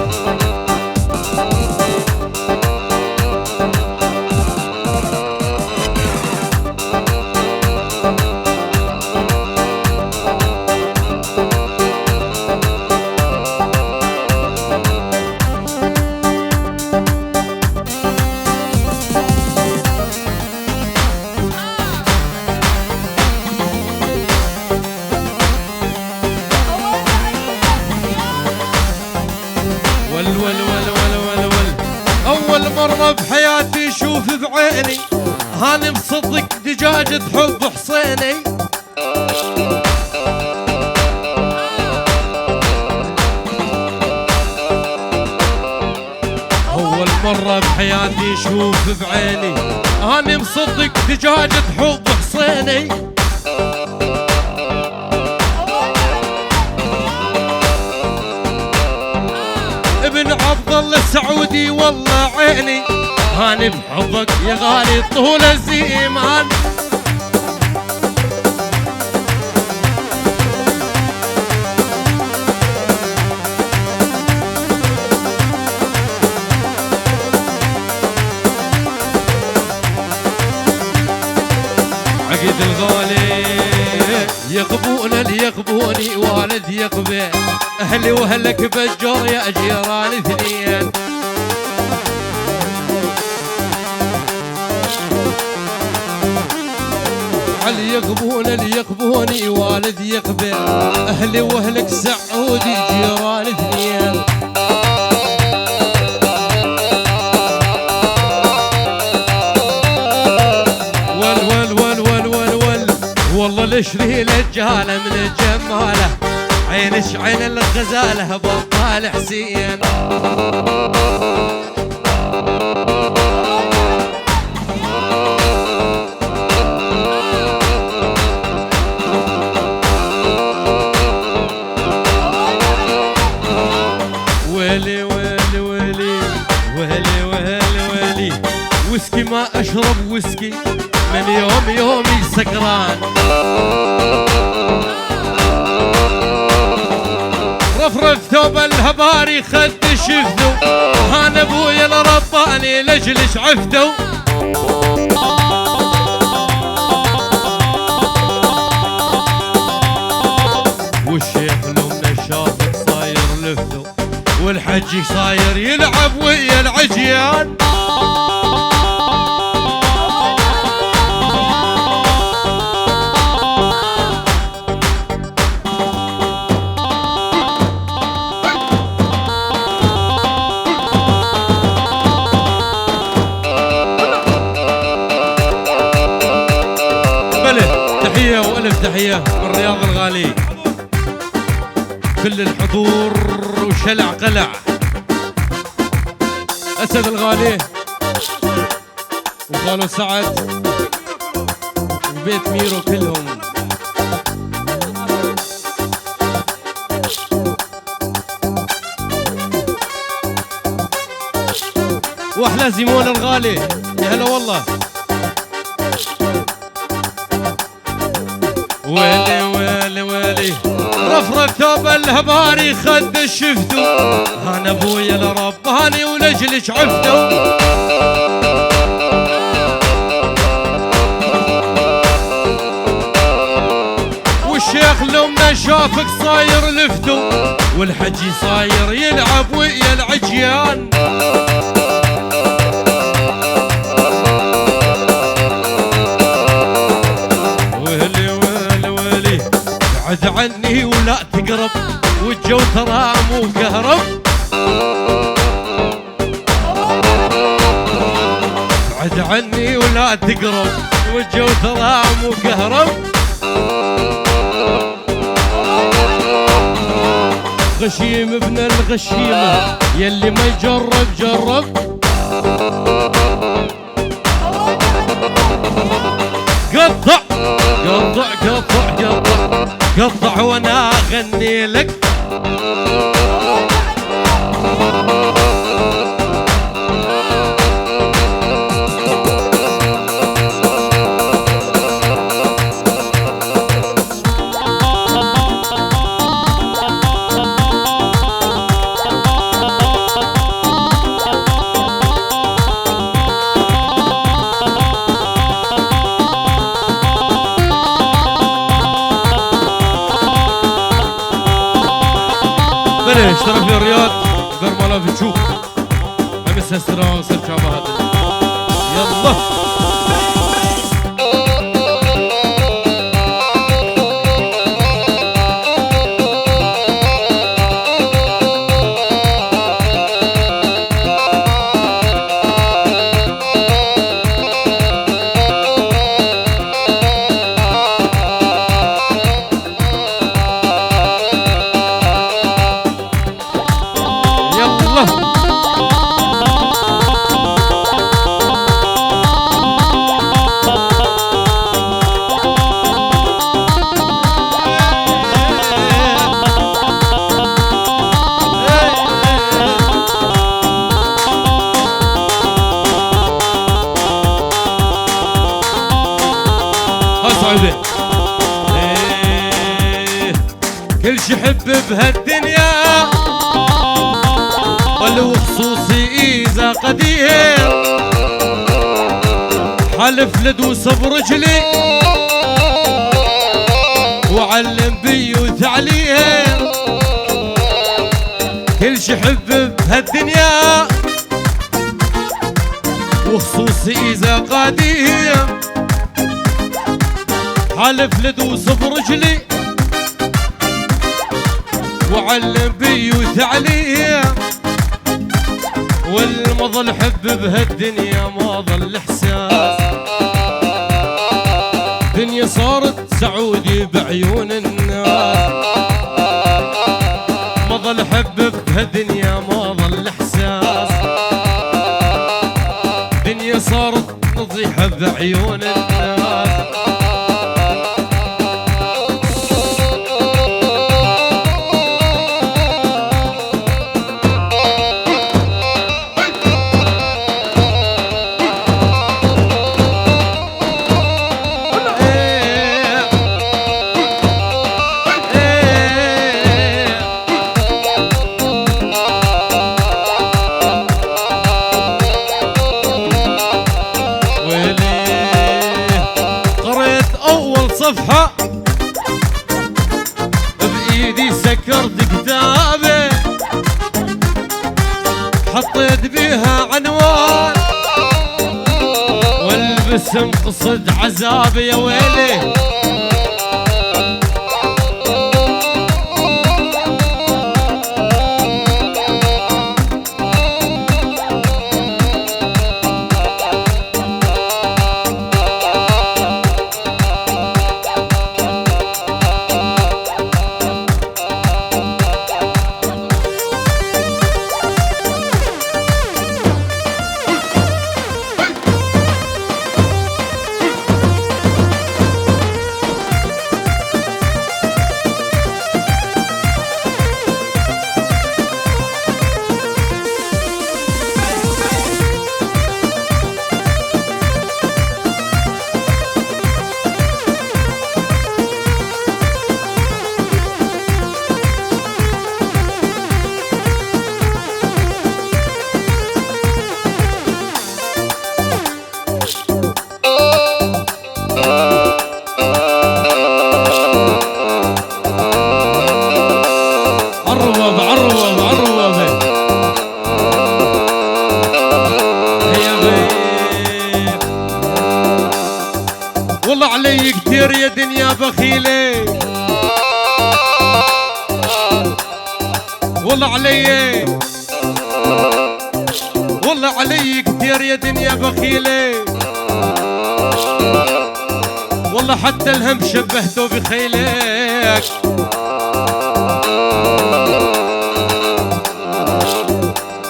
ول، ول، ول، ول، ول، ول. أول مرة بحياتي أشوف بعيني، هاني مصدق دجاجة حب حصيني. أول مرة بحياتي أشوف بعيني، أنا مصدق دجاجة حب حصيني. ابن عبد الله السعودي والله عيني، أنا بحبك يا غالي طول الزمان. عقد الغالي يغبون اللي يغبوني، والد يغبي أهلي وأهلك بجر يا جيران اثنين. علي يغبون اللي يغبوني، والد يغبي أهلي وأهلك سعودي جيران اثنين. ول، ول، ول، ول، ول، ول. والله لشري لجالة من جمالة، عينش عين الغزالة بطال حسين. ويلي، ويلي، ويلي، ويلي، ويلي، ويلي. ويسكي ما أشرب ويسكي من يوم يومي سكران. رفرف ثوب الهباري خد شفتو، هان أبويا الرباني لجلش عفتو. والشيخ لو من الشاطئ صاير لفتو. والحجي صاير يلعب ويا العجيان. بلى، تحية وألف تحية من رياض الغالي. كل الحضور وشلع قلع. أسد الغالي وخالو سعد وبيت ميرو كلهم. وأحلى زيمون الغالي، يا هلا والله. ويلي، ويلي، ويلي. رفرف ثوب الهباري خد شفتو. أنا أبويا لرباني ولجلك عفتو. والشيخ لما شافك صاير لفتو، والحجي صاير يلعب ويا العجيان. ويلي، ويلي، ويلي، بعد عني ولا تقرب، والجو ترى مو كهرب. بعد عني ولا تقرب، والجو ترى مو كهرب. غشيم ابن الغشيمة، يلي ما يجرب جرب. قطع، قطع، قطع، قطع، قطع وأنا أغني لك. بلى، اش طرف الرياض، برمالا بتشوف. هم سسترا سر شابهات. يلا. يلا. ها صعيدي. إيه. كل شي حب بهالدنيا، ولو خصوصي إذا قدير. حلف لدوس برجلي، وعلم بيو تعليم. كل شي حب بهالدنيا، وخصوصي إذا قديم. حلف لدوس برجلي، وعلم بيو تعليم. والمظل حب بهالدنيا ما ظل إحساس. دنيا صارت سعودي بعيون الناس. ما ظل حب بهالدنيا ما ظل إحساس. دنيا صارت نطيح بعيون الناس. ويلي. اسم قصد عذاب يا ويلي. عرب، عرب، عرب. يا غير. والله علي كتير يا دنيا بخيلة. والله علي، والله علي كتير يا دنيا بخيلة. والله حتى الهم شبهته بخيلك.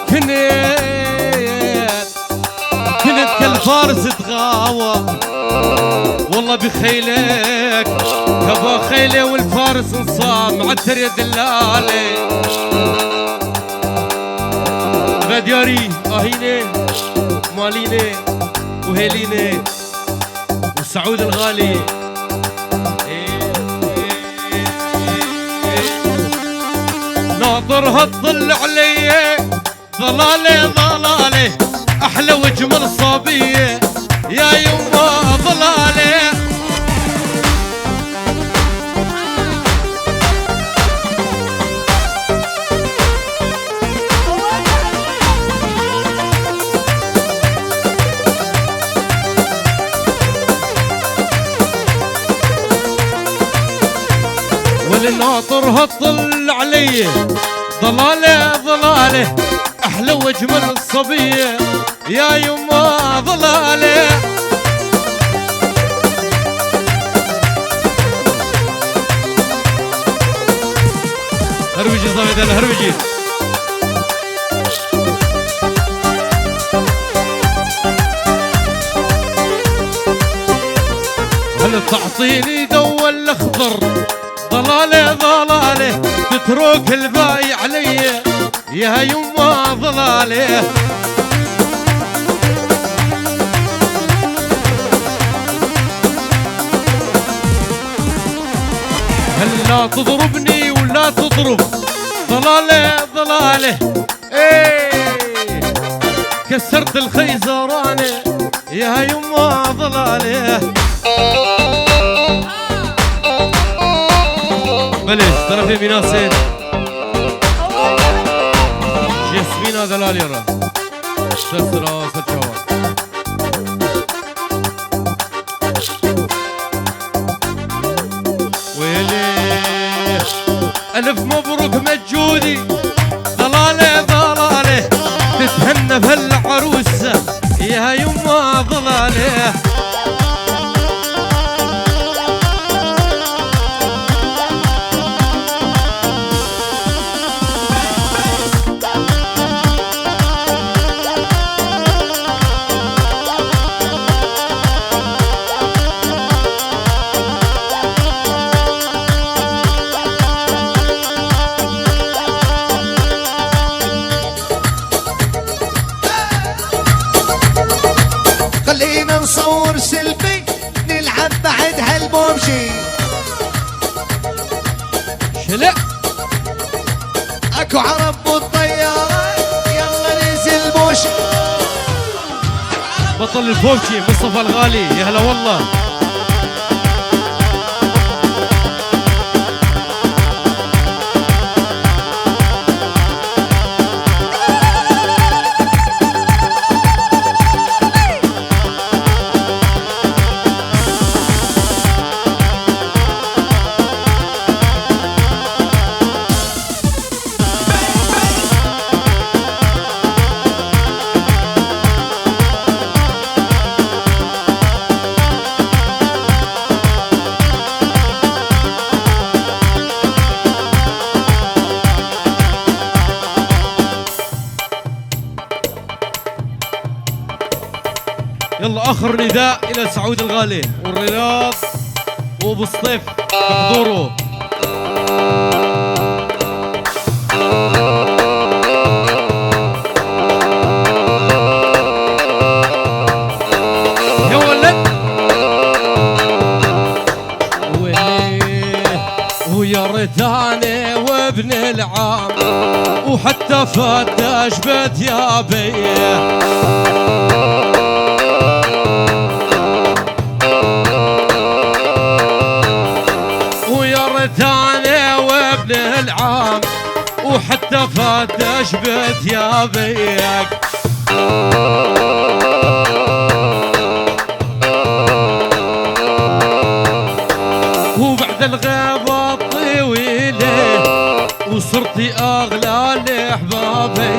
كنت، كنت كالفارس تغاوى. والله بخيلك كبا خيلة والفارس انصاب معتر يا دلالة. غدياري، آهينة، مالينة، وهيلينة، وسعود الغالي. ناطر هالطل علي. ضلالة، ضلالة، أحلى وأجمل صبية، يا يما ضلالة. والناطر هالطل علي، ضلالة، ضلالة. أحلى وأجمل صبية، يا يما ضلالة. هروجي زايدة، هروجي. هل تعطيني دوا الأخضر؟ ضلالة، ضلالة، تترك الباقي علي. يا يما ضلالة. هلا تضربني ولا تضرب. ضلالة، ضلالة. ايه. كسرت الخيزرانة. يا يما ضلالة. بلش، طرفي ميناسين. جسمينا دلالي را. سسرا سچاوا. ويلي. ألف مبروك مجودي. ضلالة، ضلالة. تتهنى بهالعروسة. يا يما ضلالة. خلينا نصور سيلفي، نلعب بعد هالبوبجي. شلع. اكو عرب بالطيارة، يلا ننزل بوشي. بطل البوبجي مصطفى الغالي، يا هلا والله. يلا، آخر نداء إلى سعود الغالي والرياض وأبو سطيف بحضوره. يا ولد. ويلي، ويا ريتاني وابن العام، وحتى فتش بثيابي. ويا ريتاني وابن العام، وحتى فتش بثيابيك. وبعد الغيبة الطويلة، وصرتي أغلى لحبابي.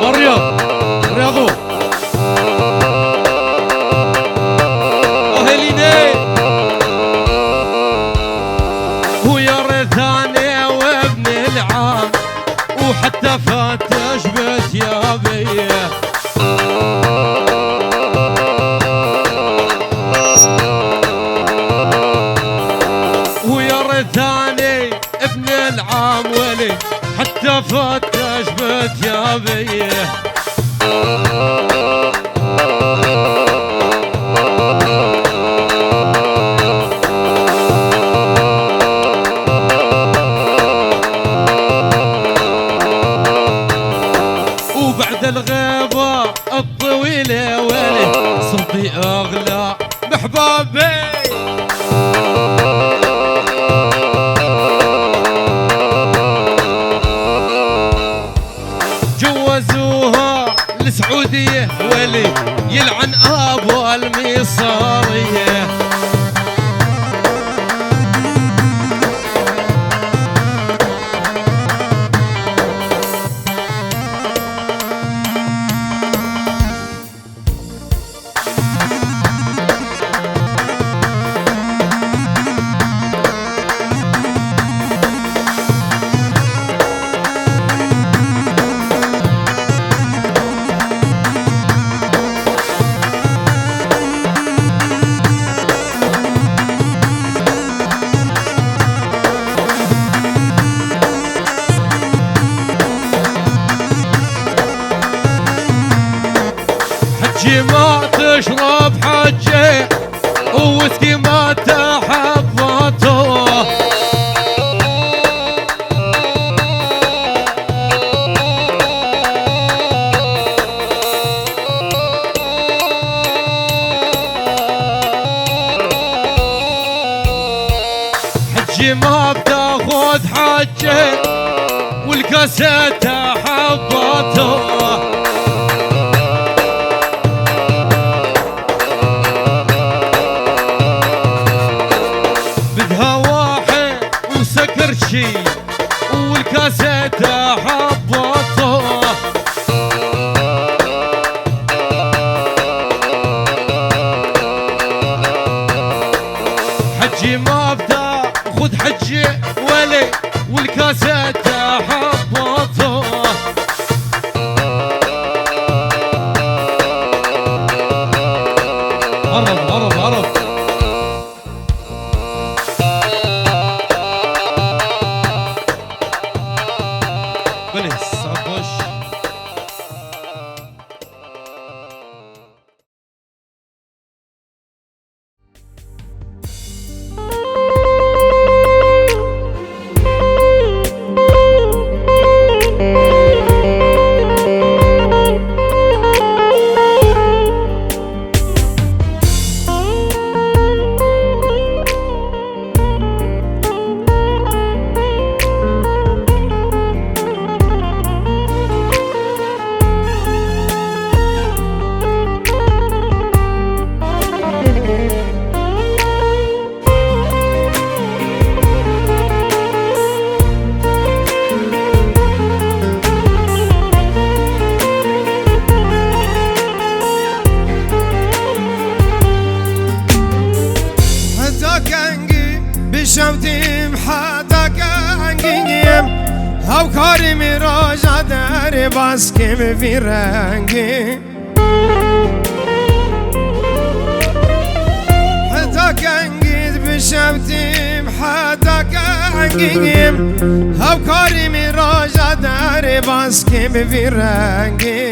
والرياض، رياضو. أهليني. ويا ريتاني وابن العام، وحتى فتش بثيابي. ويا ريتاني ابن العام ولي، حتى فتش بثيابي. وبعد الغيبة الطويلة ويلي، صرتي أغلى بحبابي. جوزوها لسعودية، ويلي يلعن أبو المصارية. حجي ما تشرب حجي، وويسكي ما تحبطه. حجي ما بتاخد حجي، والكاسات حباته. بدها واحد وسكر شي، والكاسات حباته. حجي ما بتاخد حجي ولي، والكاسات حباته. عرب، عرب، عرب. بلي، ساعة باش. حتا کەنگی بشەوتیم، حتا کەنگیم، Hevkarê min roja derbas kim vî rengî. Heta kengî bişewtîm, heta kengî. Hevkarê min roja derbas kim vî rengî.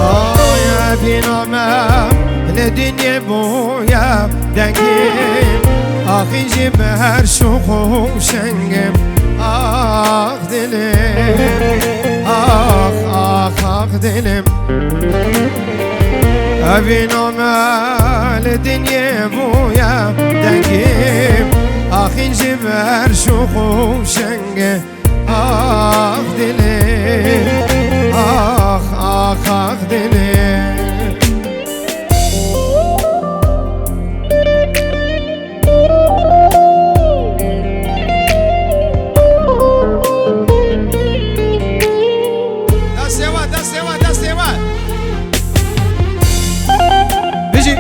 Ay, evîna me li dinyê bûye dengî. Axîn jî ber şûx û şengî. Ax dilim, ax, ax, ax dilim. Evîna me li dinyê bûye dengî. Axîn jî ber şûx û şengî. Ax dilim, ax, ax, ax dilim. Destê we, destê we, destê we. Bijî.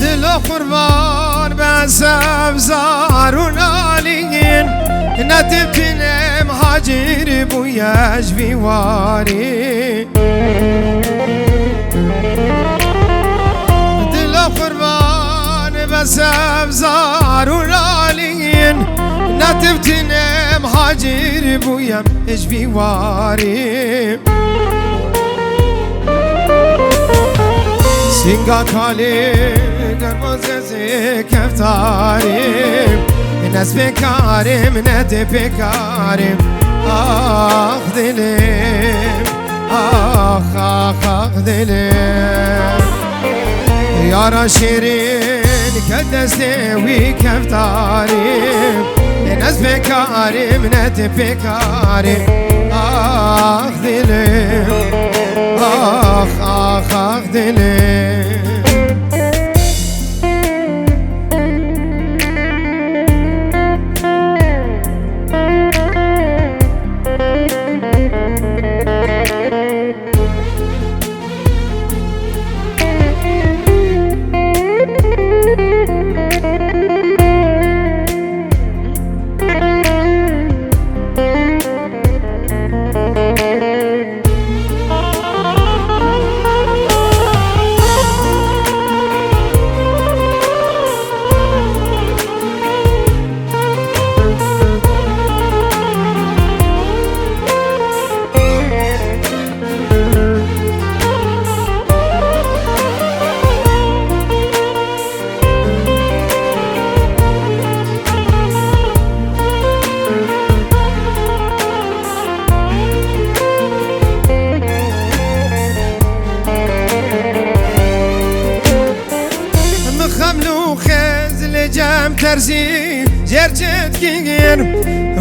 Dilo qurban be sebzar û nalîn, ne tipînim hacîr bûye ji vî warî. Dilo qurban be sebzar û nalîn, ne tipînim hacîr bûye ji vî warî. Sînga kalî germo zezê keftarî, ne ez pê karîm, ne tê pê karîm. Ax dilim, ax, ax, ax dilim. Yara şêrîn ke destê wî keftarî, ne ez pê karîm, ne tê pê karîm. Ax dilim, ax, ax, ax dilim. Min xeml û xêz li cem terzî jêr çi dikir,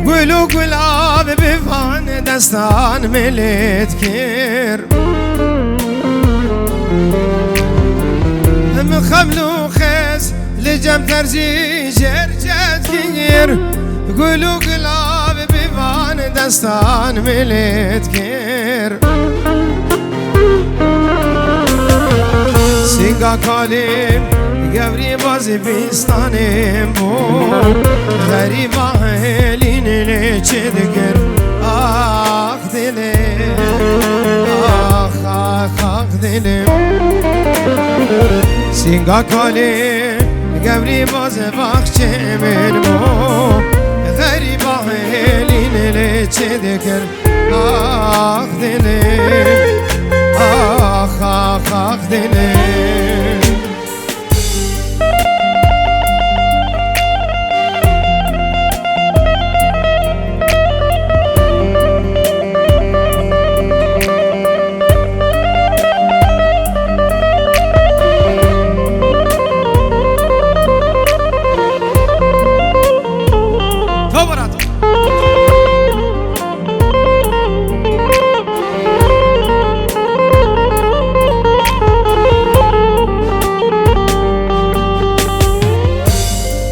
gul û gulav bi van destan min lê dikir. Min xeml û xêz li cem terzî jêr çi dikir, gul û gulav bi van destan min lê dikir. Sînga kalî gevrî bazê bîstanê bû, xerîba hêlîn lê çi dikir. Ax dilim, ax, ax, ax dilim. Sînga kalî gevrî bazê baxçê min bû, xerîba hêlîn lê çi dikir. Ax dilim, ax, ax, ax dilim.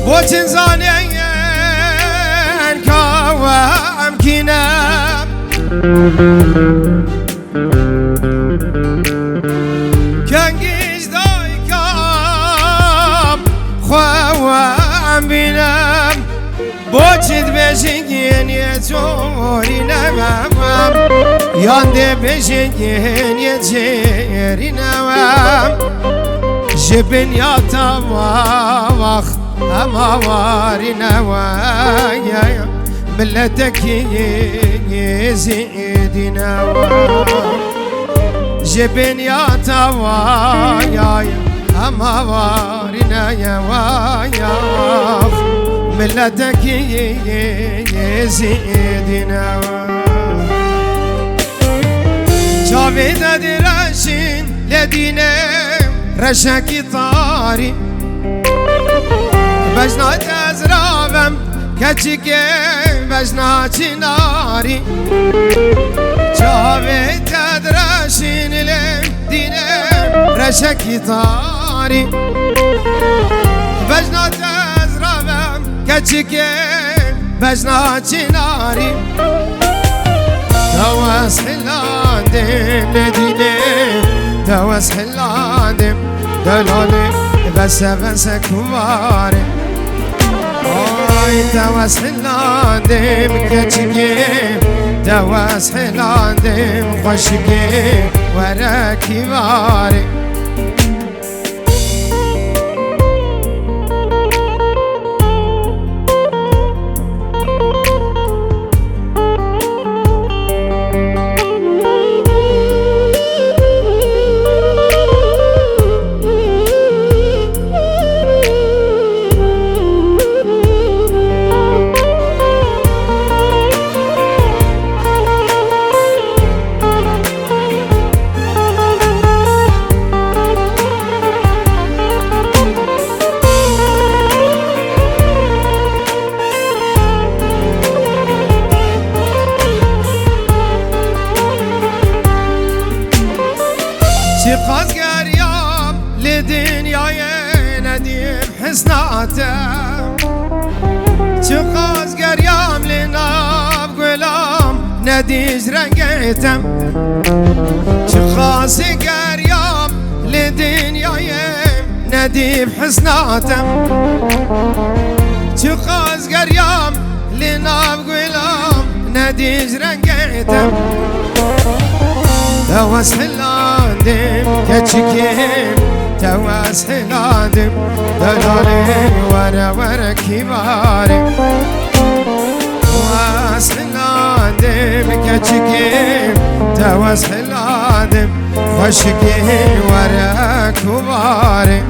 Boçin zanên ka we em kî ne. Kengî ji dayika xwe we em bîne. Boçî dibêjin yê corî ne we, yan dê bêjin yê cêrî ne we. Ji bin ya tava wax em hawarî ne we, miletekî yê zî dîne we. Ji bin ya tavayay em hawarîne ye wayax. Miletekî yê zî dîne we. Çavê te direşîn lê dîne reşekî tarî. Bejna te ez ravem keçikê bejna çinarî. Çavê te direşîn lê dîne reşekî tarî. Bejna te ez ravem keçikê bejna çinarî. Tewes hilandê nedîne, tewes hilandê delalê vese vese kuvarê. Ay tewes hilandê keçikê, tewes hilandê xweşikê were kîvarê. Çiqas geriyam li dinyayê nedîm hizna te. Çiqas geriyam li nav gulam nedîj rengê te. Çiqas geriyam li dinyayê nedîb hizna te. Çiqas geriyam li nav gulam nedîj rengê te. Tewes hilandim keçikê, tewes hilandim delalê were were kîvarê. Tewes hilandim keçikê, tewes hilandim xweşikê were kuvarê.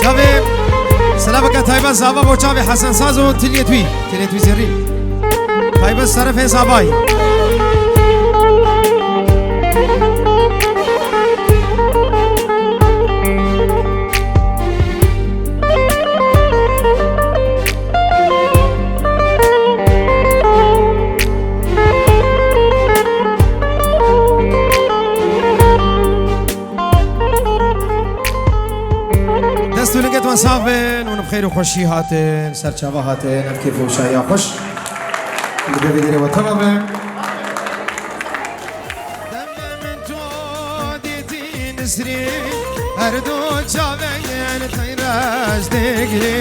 Çavê silaveke taybet zava bo çavê Hesen Saz û tiliyê twî, tiliyê twî zerrî. Taybet serifê zavayî. Sax bin, hûn bi xêr û xweşî hatin, ser çava hatin, ev kêf û şahiya xweş. Li vê derê we teva be. Demê min to dîtî Nisrîn, her du çavên teyreş digrî.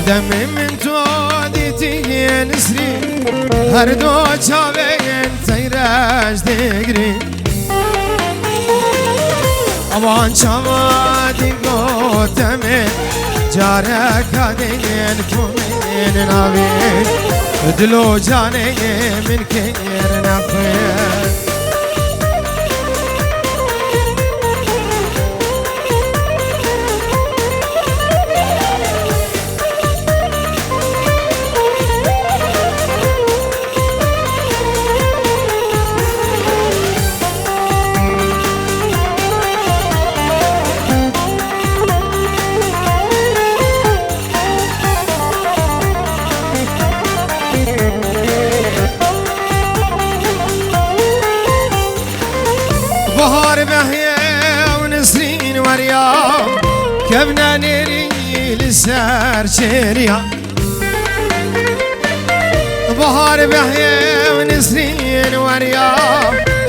Demê min to dîtî Nisrîn, her du çavên teyreş digrî. Awan çawa dî gote min, careka din ku min navî, dil û canê min kirine xwe. Bahar behye û Nisrîn weriya, kevne nêrî li ser çêriya. Bahar behye û Nisrîn weriya,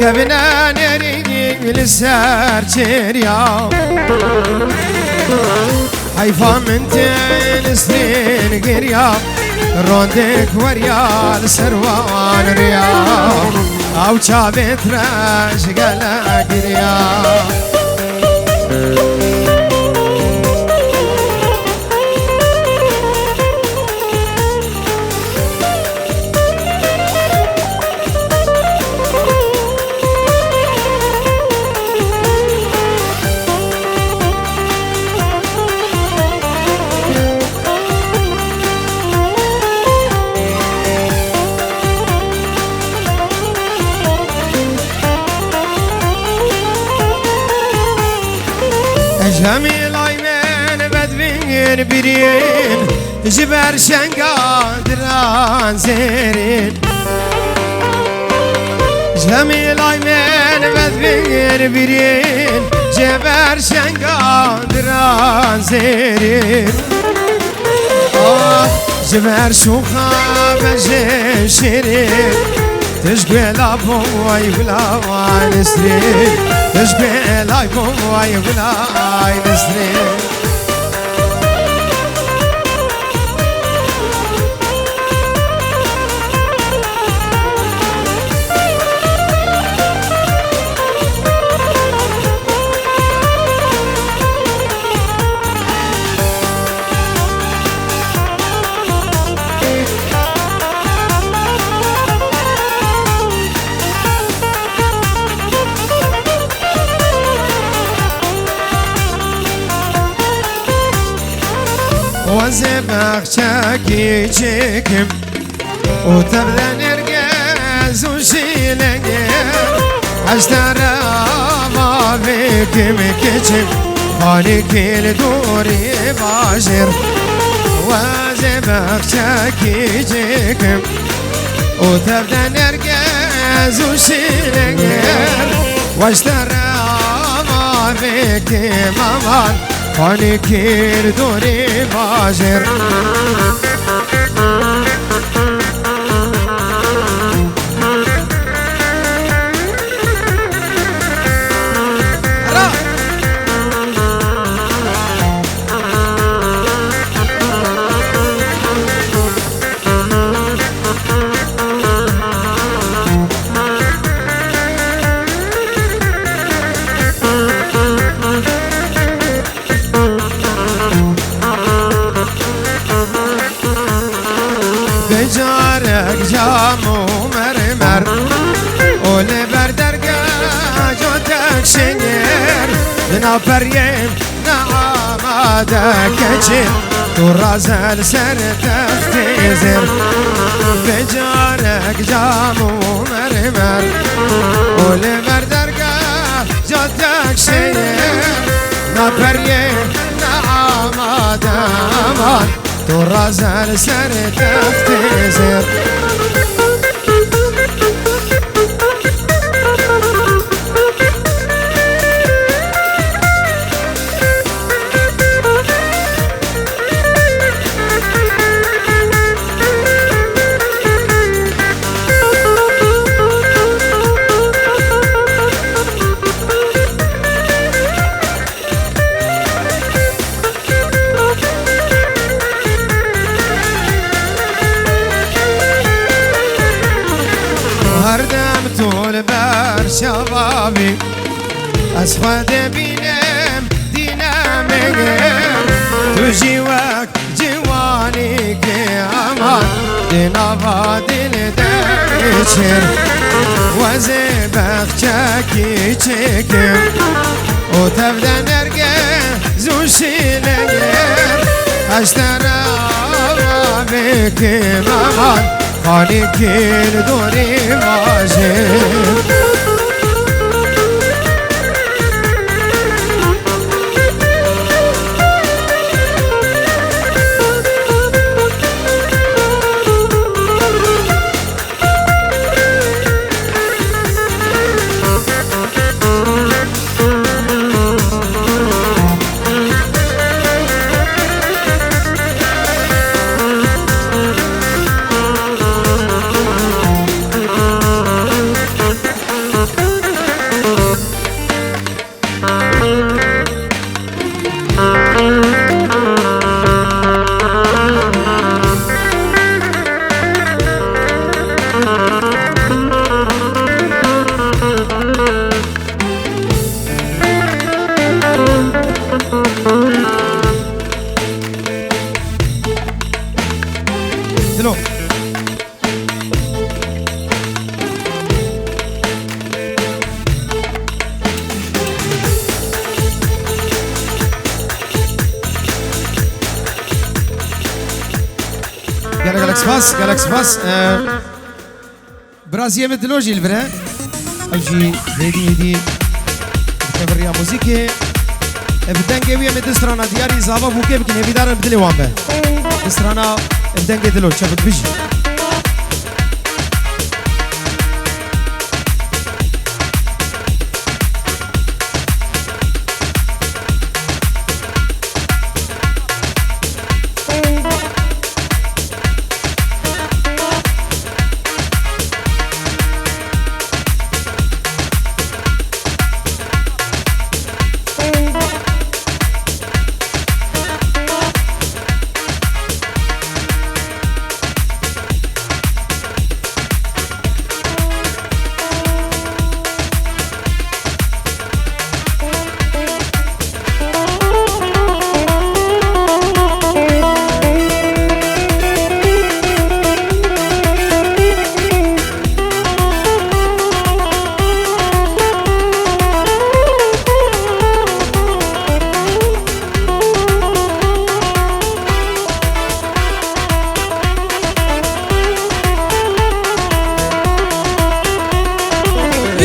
kevne nêrî li ser çêriya. Heyfa min tê Nisrîn giriya, rondek weriya li ser wan riya. Ew çavê tire ji gelek giriya. Ji hemî lay min bedbîn birîn, ji ber şenga diran zêrîn. Ji hemî lay min bedbîn birîn, ji ber şenga diran zêrîn. Ah, ji ber şûxa bejên şêrîn, tu ji guhê lapoy gula Nisrîn, tu ji guhê lapoy gula Nisrîn. Ez ê bexçekî çêkim û tev de nergez û şîlengê. Ez te re ava bikim keçim, xanîkî li dorê bajêr. Ez ê bexçekî çêkim û tev de nergez û şîlengê. Ez te re ava bikim aman, xanîkî li dorê bajêr. Bi carek cam û mermer û li ber dergeh cotek şênêr, di nav periyê ne amade keçê, tu raze li ser textê zêr. Bi carek cam û mermer û li ber dergeh cotek şênêr, ne periyê ne amade man. Tu raze li ser textê zêr. Erdem tu li ber şevavî, ez xwe dibînim dîne min. Tu jî wek ciwanîkê heman di nava dil de çêr. Wezê bexçekî çêkim û tev de nergez û şîleyê. Ez te re ava bikim heman. Xanîkî li dorî vajê. Dilo. Gelek gelek spas, gelek spas. Ee, Biraziyê min Dilo jî li vir e. Ew jî hêdî hêdî dike vir riya muzîkê. E, bi dengê wî em ê di strana diyarî zava bûkê bikin, hêvîdar in bi dilê wan be. Di strana, e, bi dengê Dilo, çavik bijî.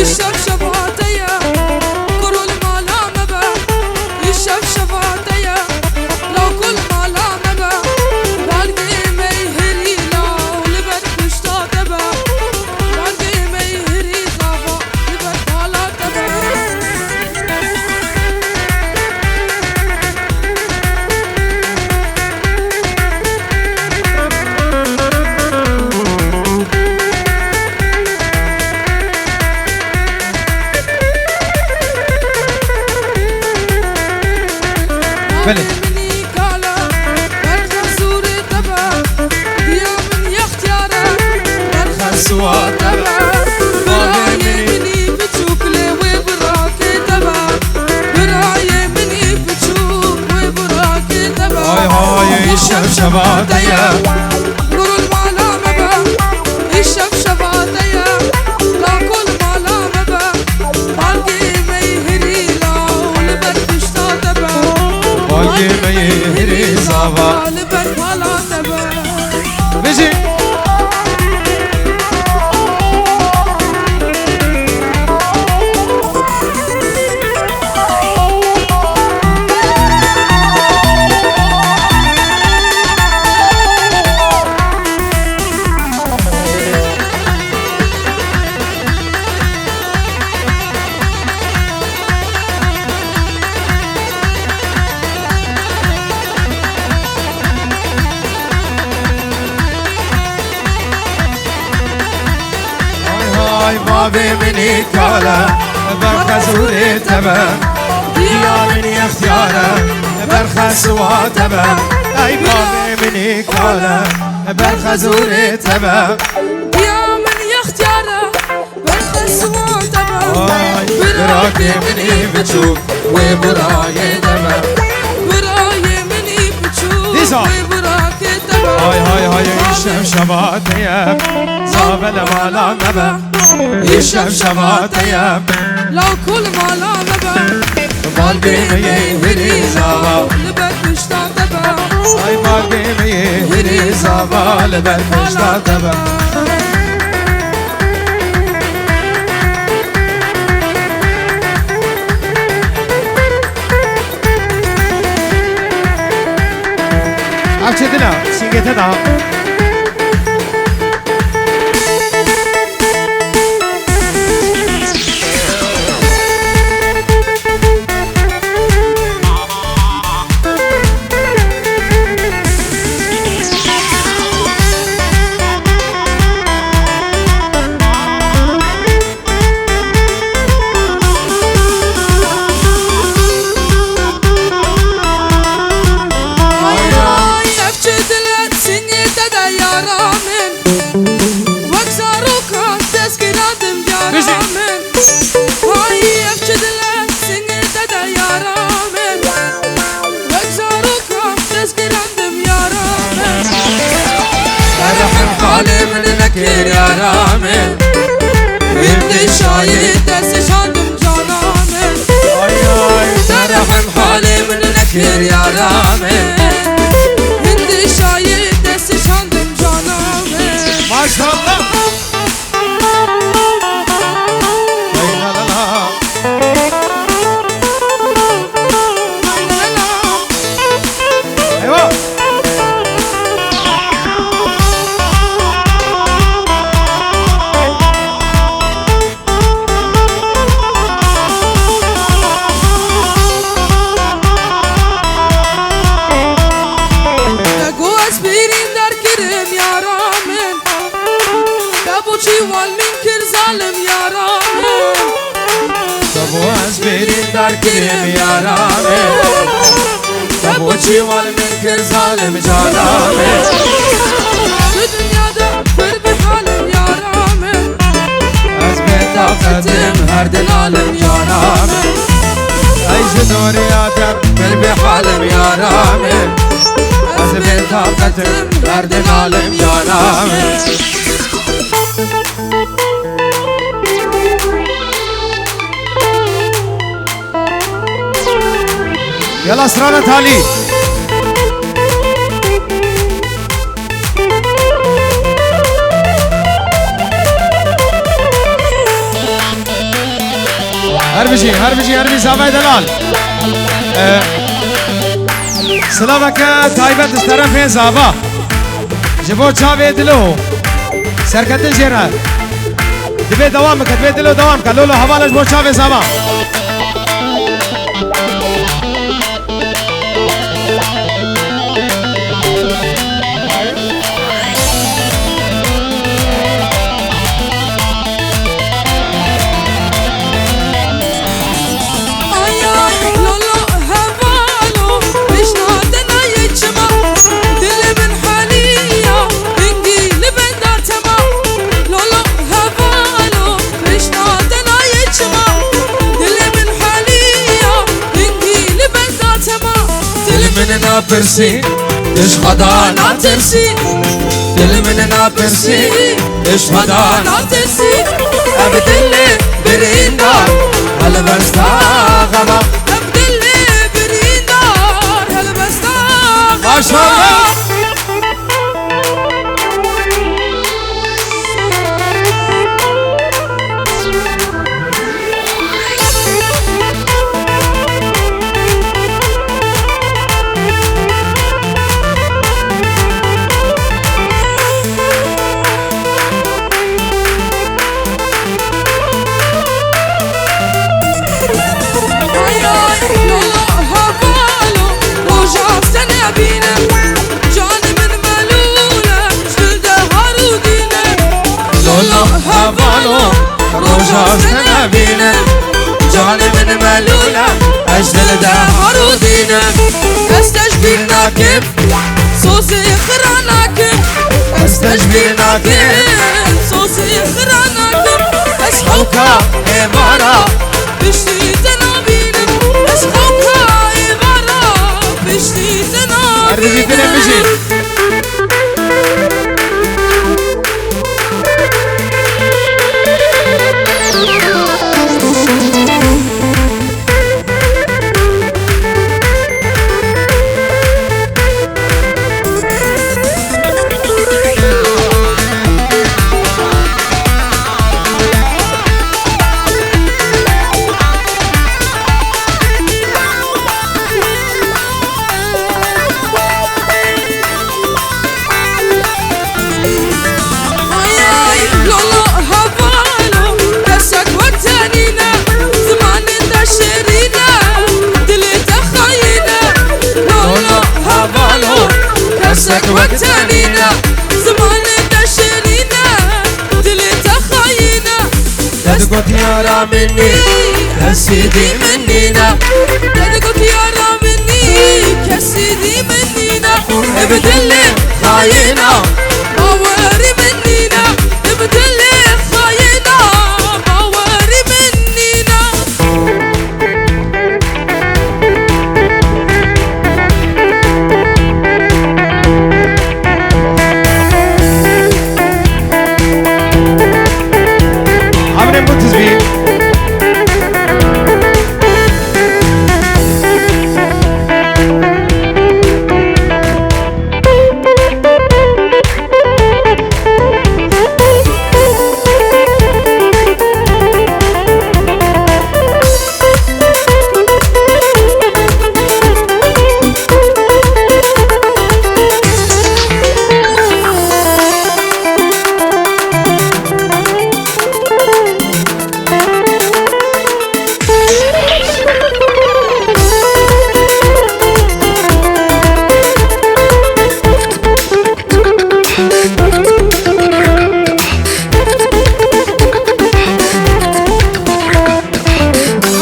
Îşev şeva te ye, kuro li mala me be. Îşev şeva te ye, la ku li mala me be. Belgê me yê hirî law li ber pişta te be. Belgê me yê hirî zava li ber bala te be. Belê. Xesuwa te be. Birayê minî biçûk lê wê birakê te be. Birayê minî biçûk wê birakê te be. Hay hay, îşev şeva te ye. Gurul mala me be. Îşev şeva te ye. La ku li mala me be. Balgê me yê hirî law li ber pişta te be. Balgê me yê hirî zava. Li ber pala te be. Bijî. Hay hay, bavê min î kale, ber xezûrê te be. Diya min î extiyare, ber xesuwa te be. Ey bavê min î kale, ber xezûrê te be. Diya min î extiyare, Birayê minî biçûk wê birayê te be. Birayê minî biçûk Dîsa. Wê birakê te be. Hay hay hay, îşev şeva te ye. Zave li mala me be. Îşev şeva te ye. Law ku li mala me be. Bal bê me yê hêrî zava. Li ber pişta te be. Ay bal bê me yê hêrî zava. Li ber pişta te be. Ev çêtina sîngê te da. Ay, ay, ev çi dil e, sîngê te de yara min. Wek zaroka dest girandim yara Bijî. Min. Ay, ev çi dil e, sîngê te de yara min. Wek zaroka dest girandim yara min. Te rehim halê min nekir yara min. Hindî şayî dest şandim cana min. Ay, ay. Te rehim halê min nekir yara min. Hindî şayî dest şandim cana min. Maşallah. Eyvah. Te got ez birîndar kirim yara min. Te bo çî wal min kir zalim yara min. Te bo ez birîndar kirim yara min. Te bo çî wal min kir zalim cana min. Di dinya de pir bi halim yara min. Ez bê taqetim her di nalim cana min. Ey ji doriya te pir bi halim yara min. Ez bê taqetim her di nalim cana min. Yala strana talî. Her bijî, her bijî, her bijî zavayê delal. Ee, silaveke taybet ji terefê zava. Ji bo çavê dilo. Serketin jê re. Divê dewam bike, divê dilo dewam bike. Lolo hevala ji bo çavê zava. Ay, ay, lolo, hevalo, pişna te nayê çima, dilê min haniya, hingî li benda tema. Lolo, hevalo, pişna te nayê çima, dilê min haniya, hingî li benda tema. Dil min napirsî, ji Xweda natirsî. Dil min napirsî, ji Xweda natirsî. Ev dilê birîndar, helbesta xema. Ev dilê birîndar, helbesta xema. Maşallah. Ay, ay, lolo, hevalo, roja te nebîne. Canê min melûl e, ji dil de har û dîn e. Lolo, hevalo, roja te nebîne. Canê min melûl e, ez dil de har û dîn e. Ez te ji bîr nakim, sozê xira nakim. Ez te ji bîr nakim, sozê xira nakim. Ez hewka êvara Piştî te nabînim, ez xewka êvara, piştî te nabînim. Her bijî dilê bijî. Ay, ay, lolo, havalo, kesek wek te nîne, zimanê te şêrîn e, dilê te xayîn e. Lolo, havalo, kesek wek te nîne, zimanê te şêrîn e, dilê te xayîn e. Te digot yara min nî, kesî dî min nîne. Te digot yara min nî, kesî dî min nîne. Ev dilê xayîn e, bawerî min nîne. Ev dilê xayîn e, bawerî min nîne. Emrê min tizbî.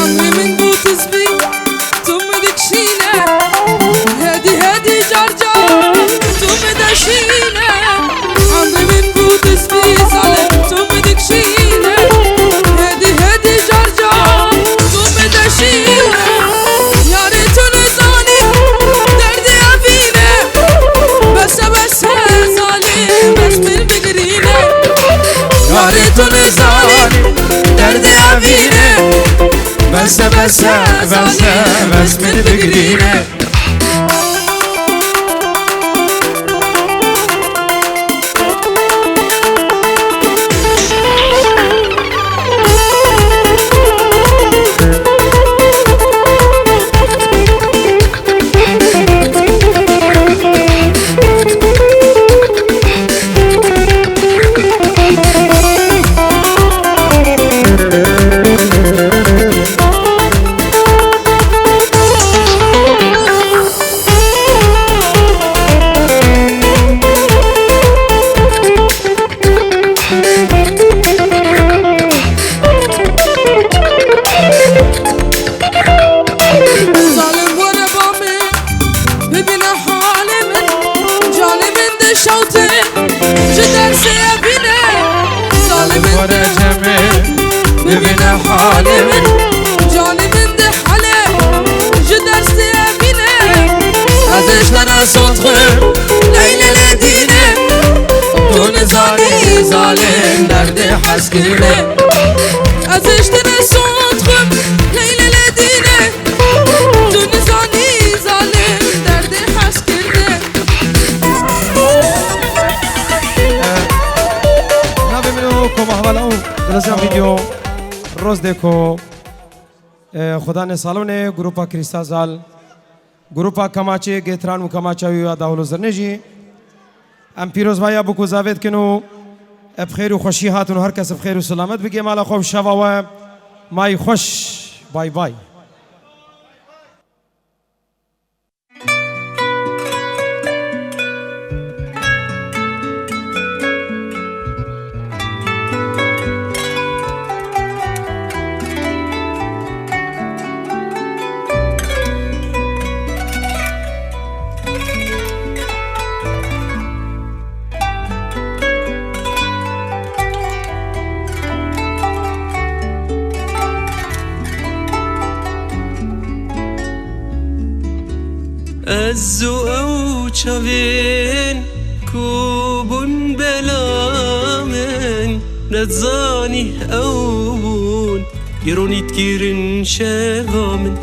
Emrê min bû tizbî, tu min dikişîne. Hedî hedî car car, tu min deşîne. Emrê min bû tizbî zalim, tu min dikişîne. Hedî hedî car car, tu min deşîne. Yarê tu nizanî, derdê evîne. Bes e, bes e, zalim, bes min bigirîne. Yarê tu nizanî, derdê evîne. Bes e, bes e, bes e, bes min bigirîne. Zalim were ba min, bibîne halê min, canê min dişewte, ji dersê evîne. Zalim were cemê, bibîne halê min, canê min dihale, ji dersê evîne. Ez ê ji te re sond xwim, leylê lê dîne, tu nizanî zalim derdê hezkirine. Ez ê ji te re sond xwim, leylê lê dîne. Tu nizanî zalim derdê hezkirine. Navê min û koma hevala û dilezan vîdeo Rozdeko, e, Xudanê Salonê, grupa Krîsta Zal, grupa Kamaçê, Gêtran û Kamaça wî ya Dawul û Zirnê jî. Em pîrozbaya bûk û zavê dikin û bi xêr û xweşî hatin û her kes bi xêr û selamet bigê mala xwe û şeva we may xweş. Bay bay. Ez û ew çavên ku bûn bela min, nedizanî ew bûn îronî dikirin şeva min.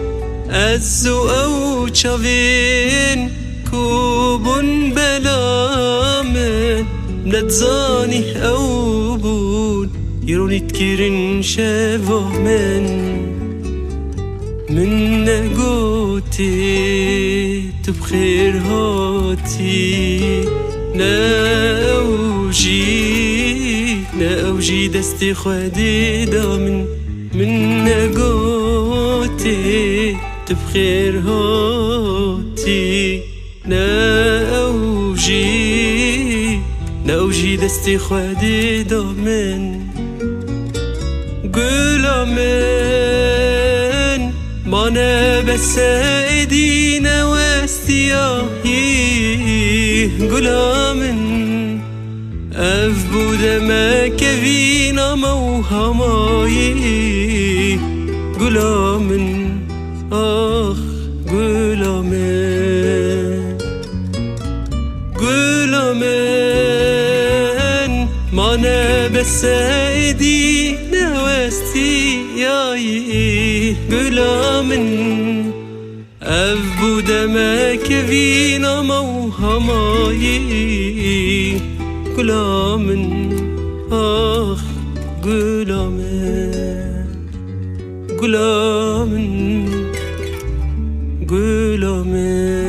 Ez û ew çavên ku bûn bela min, nedizanî ew bûn îronî dikirin şeva min. Min negotî tu bi xêr hatî, ne ew jî, ne ew jî destê Xwedê da min. Min negotî tu bi xêr hatî, ne ew jî, ne ew jî destê Xwedê da min. Gula min, ma ne bes e êdî newestiya hî. Gula min, ev bû demeke vîna me û hamayî. Gula min, ax, gula min. Gula min, ma ne bes e êdî newestiyayî. Gula min, ev bû demeke vîna me û hamayî. Gula min, ax, gula min. Gula min, gula min.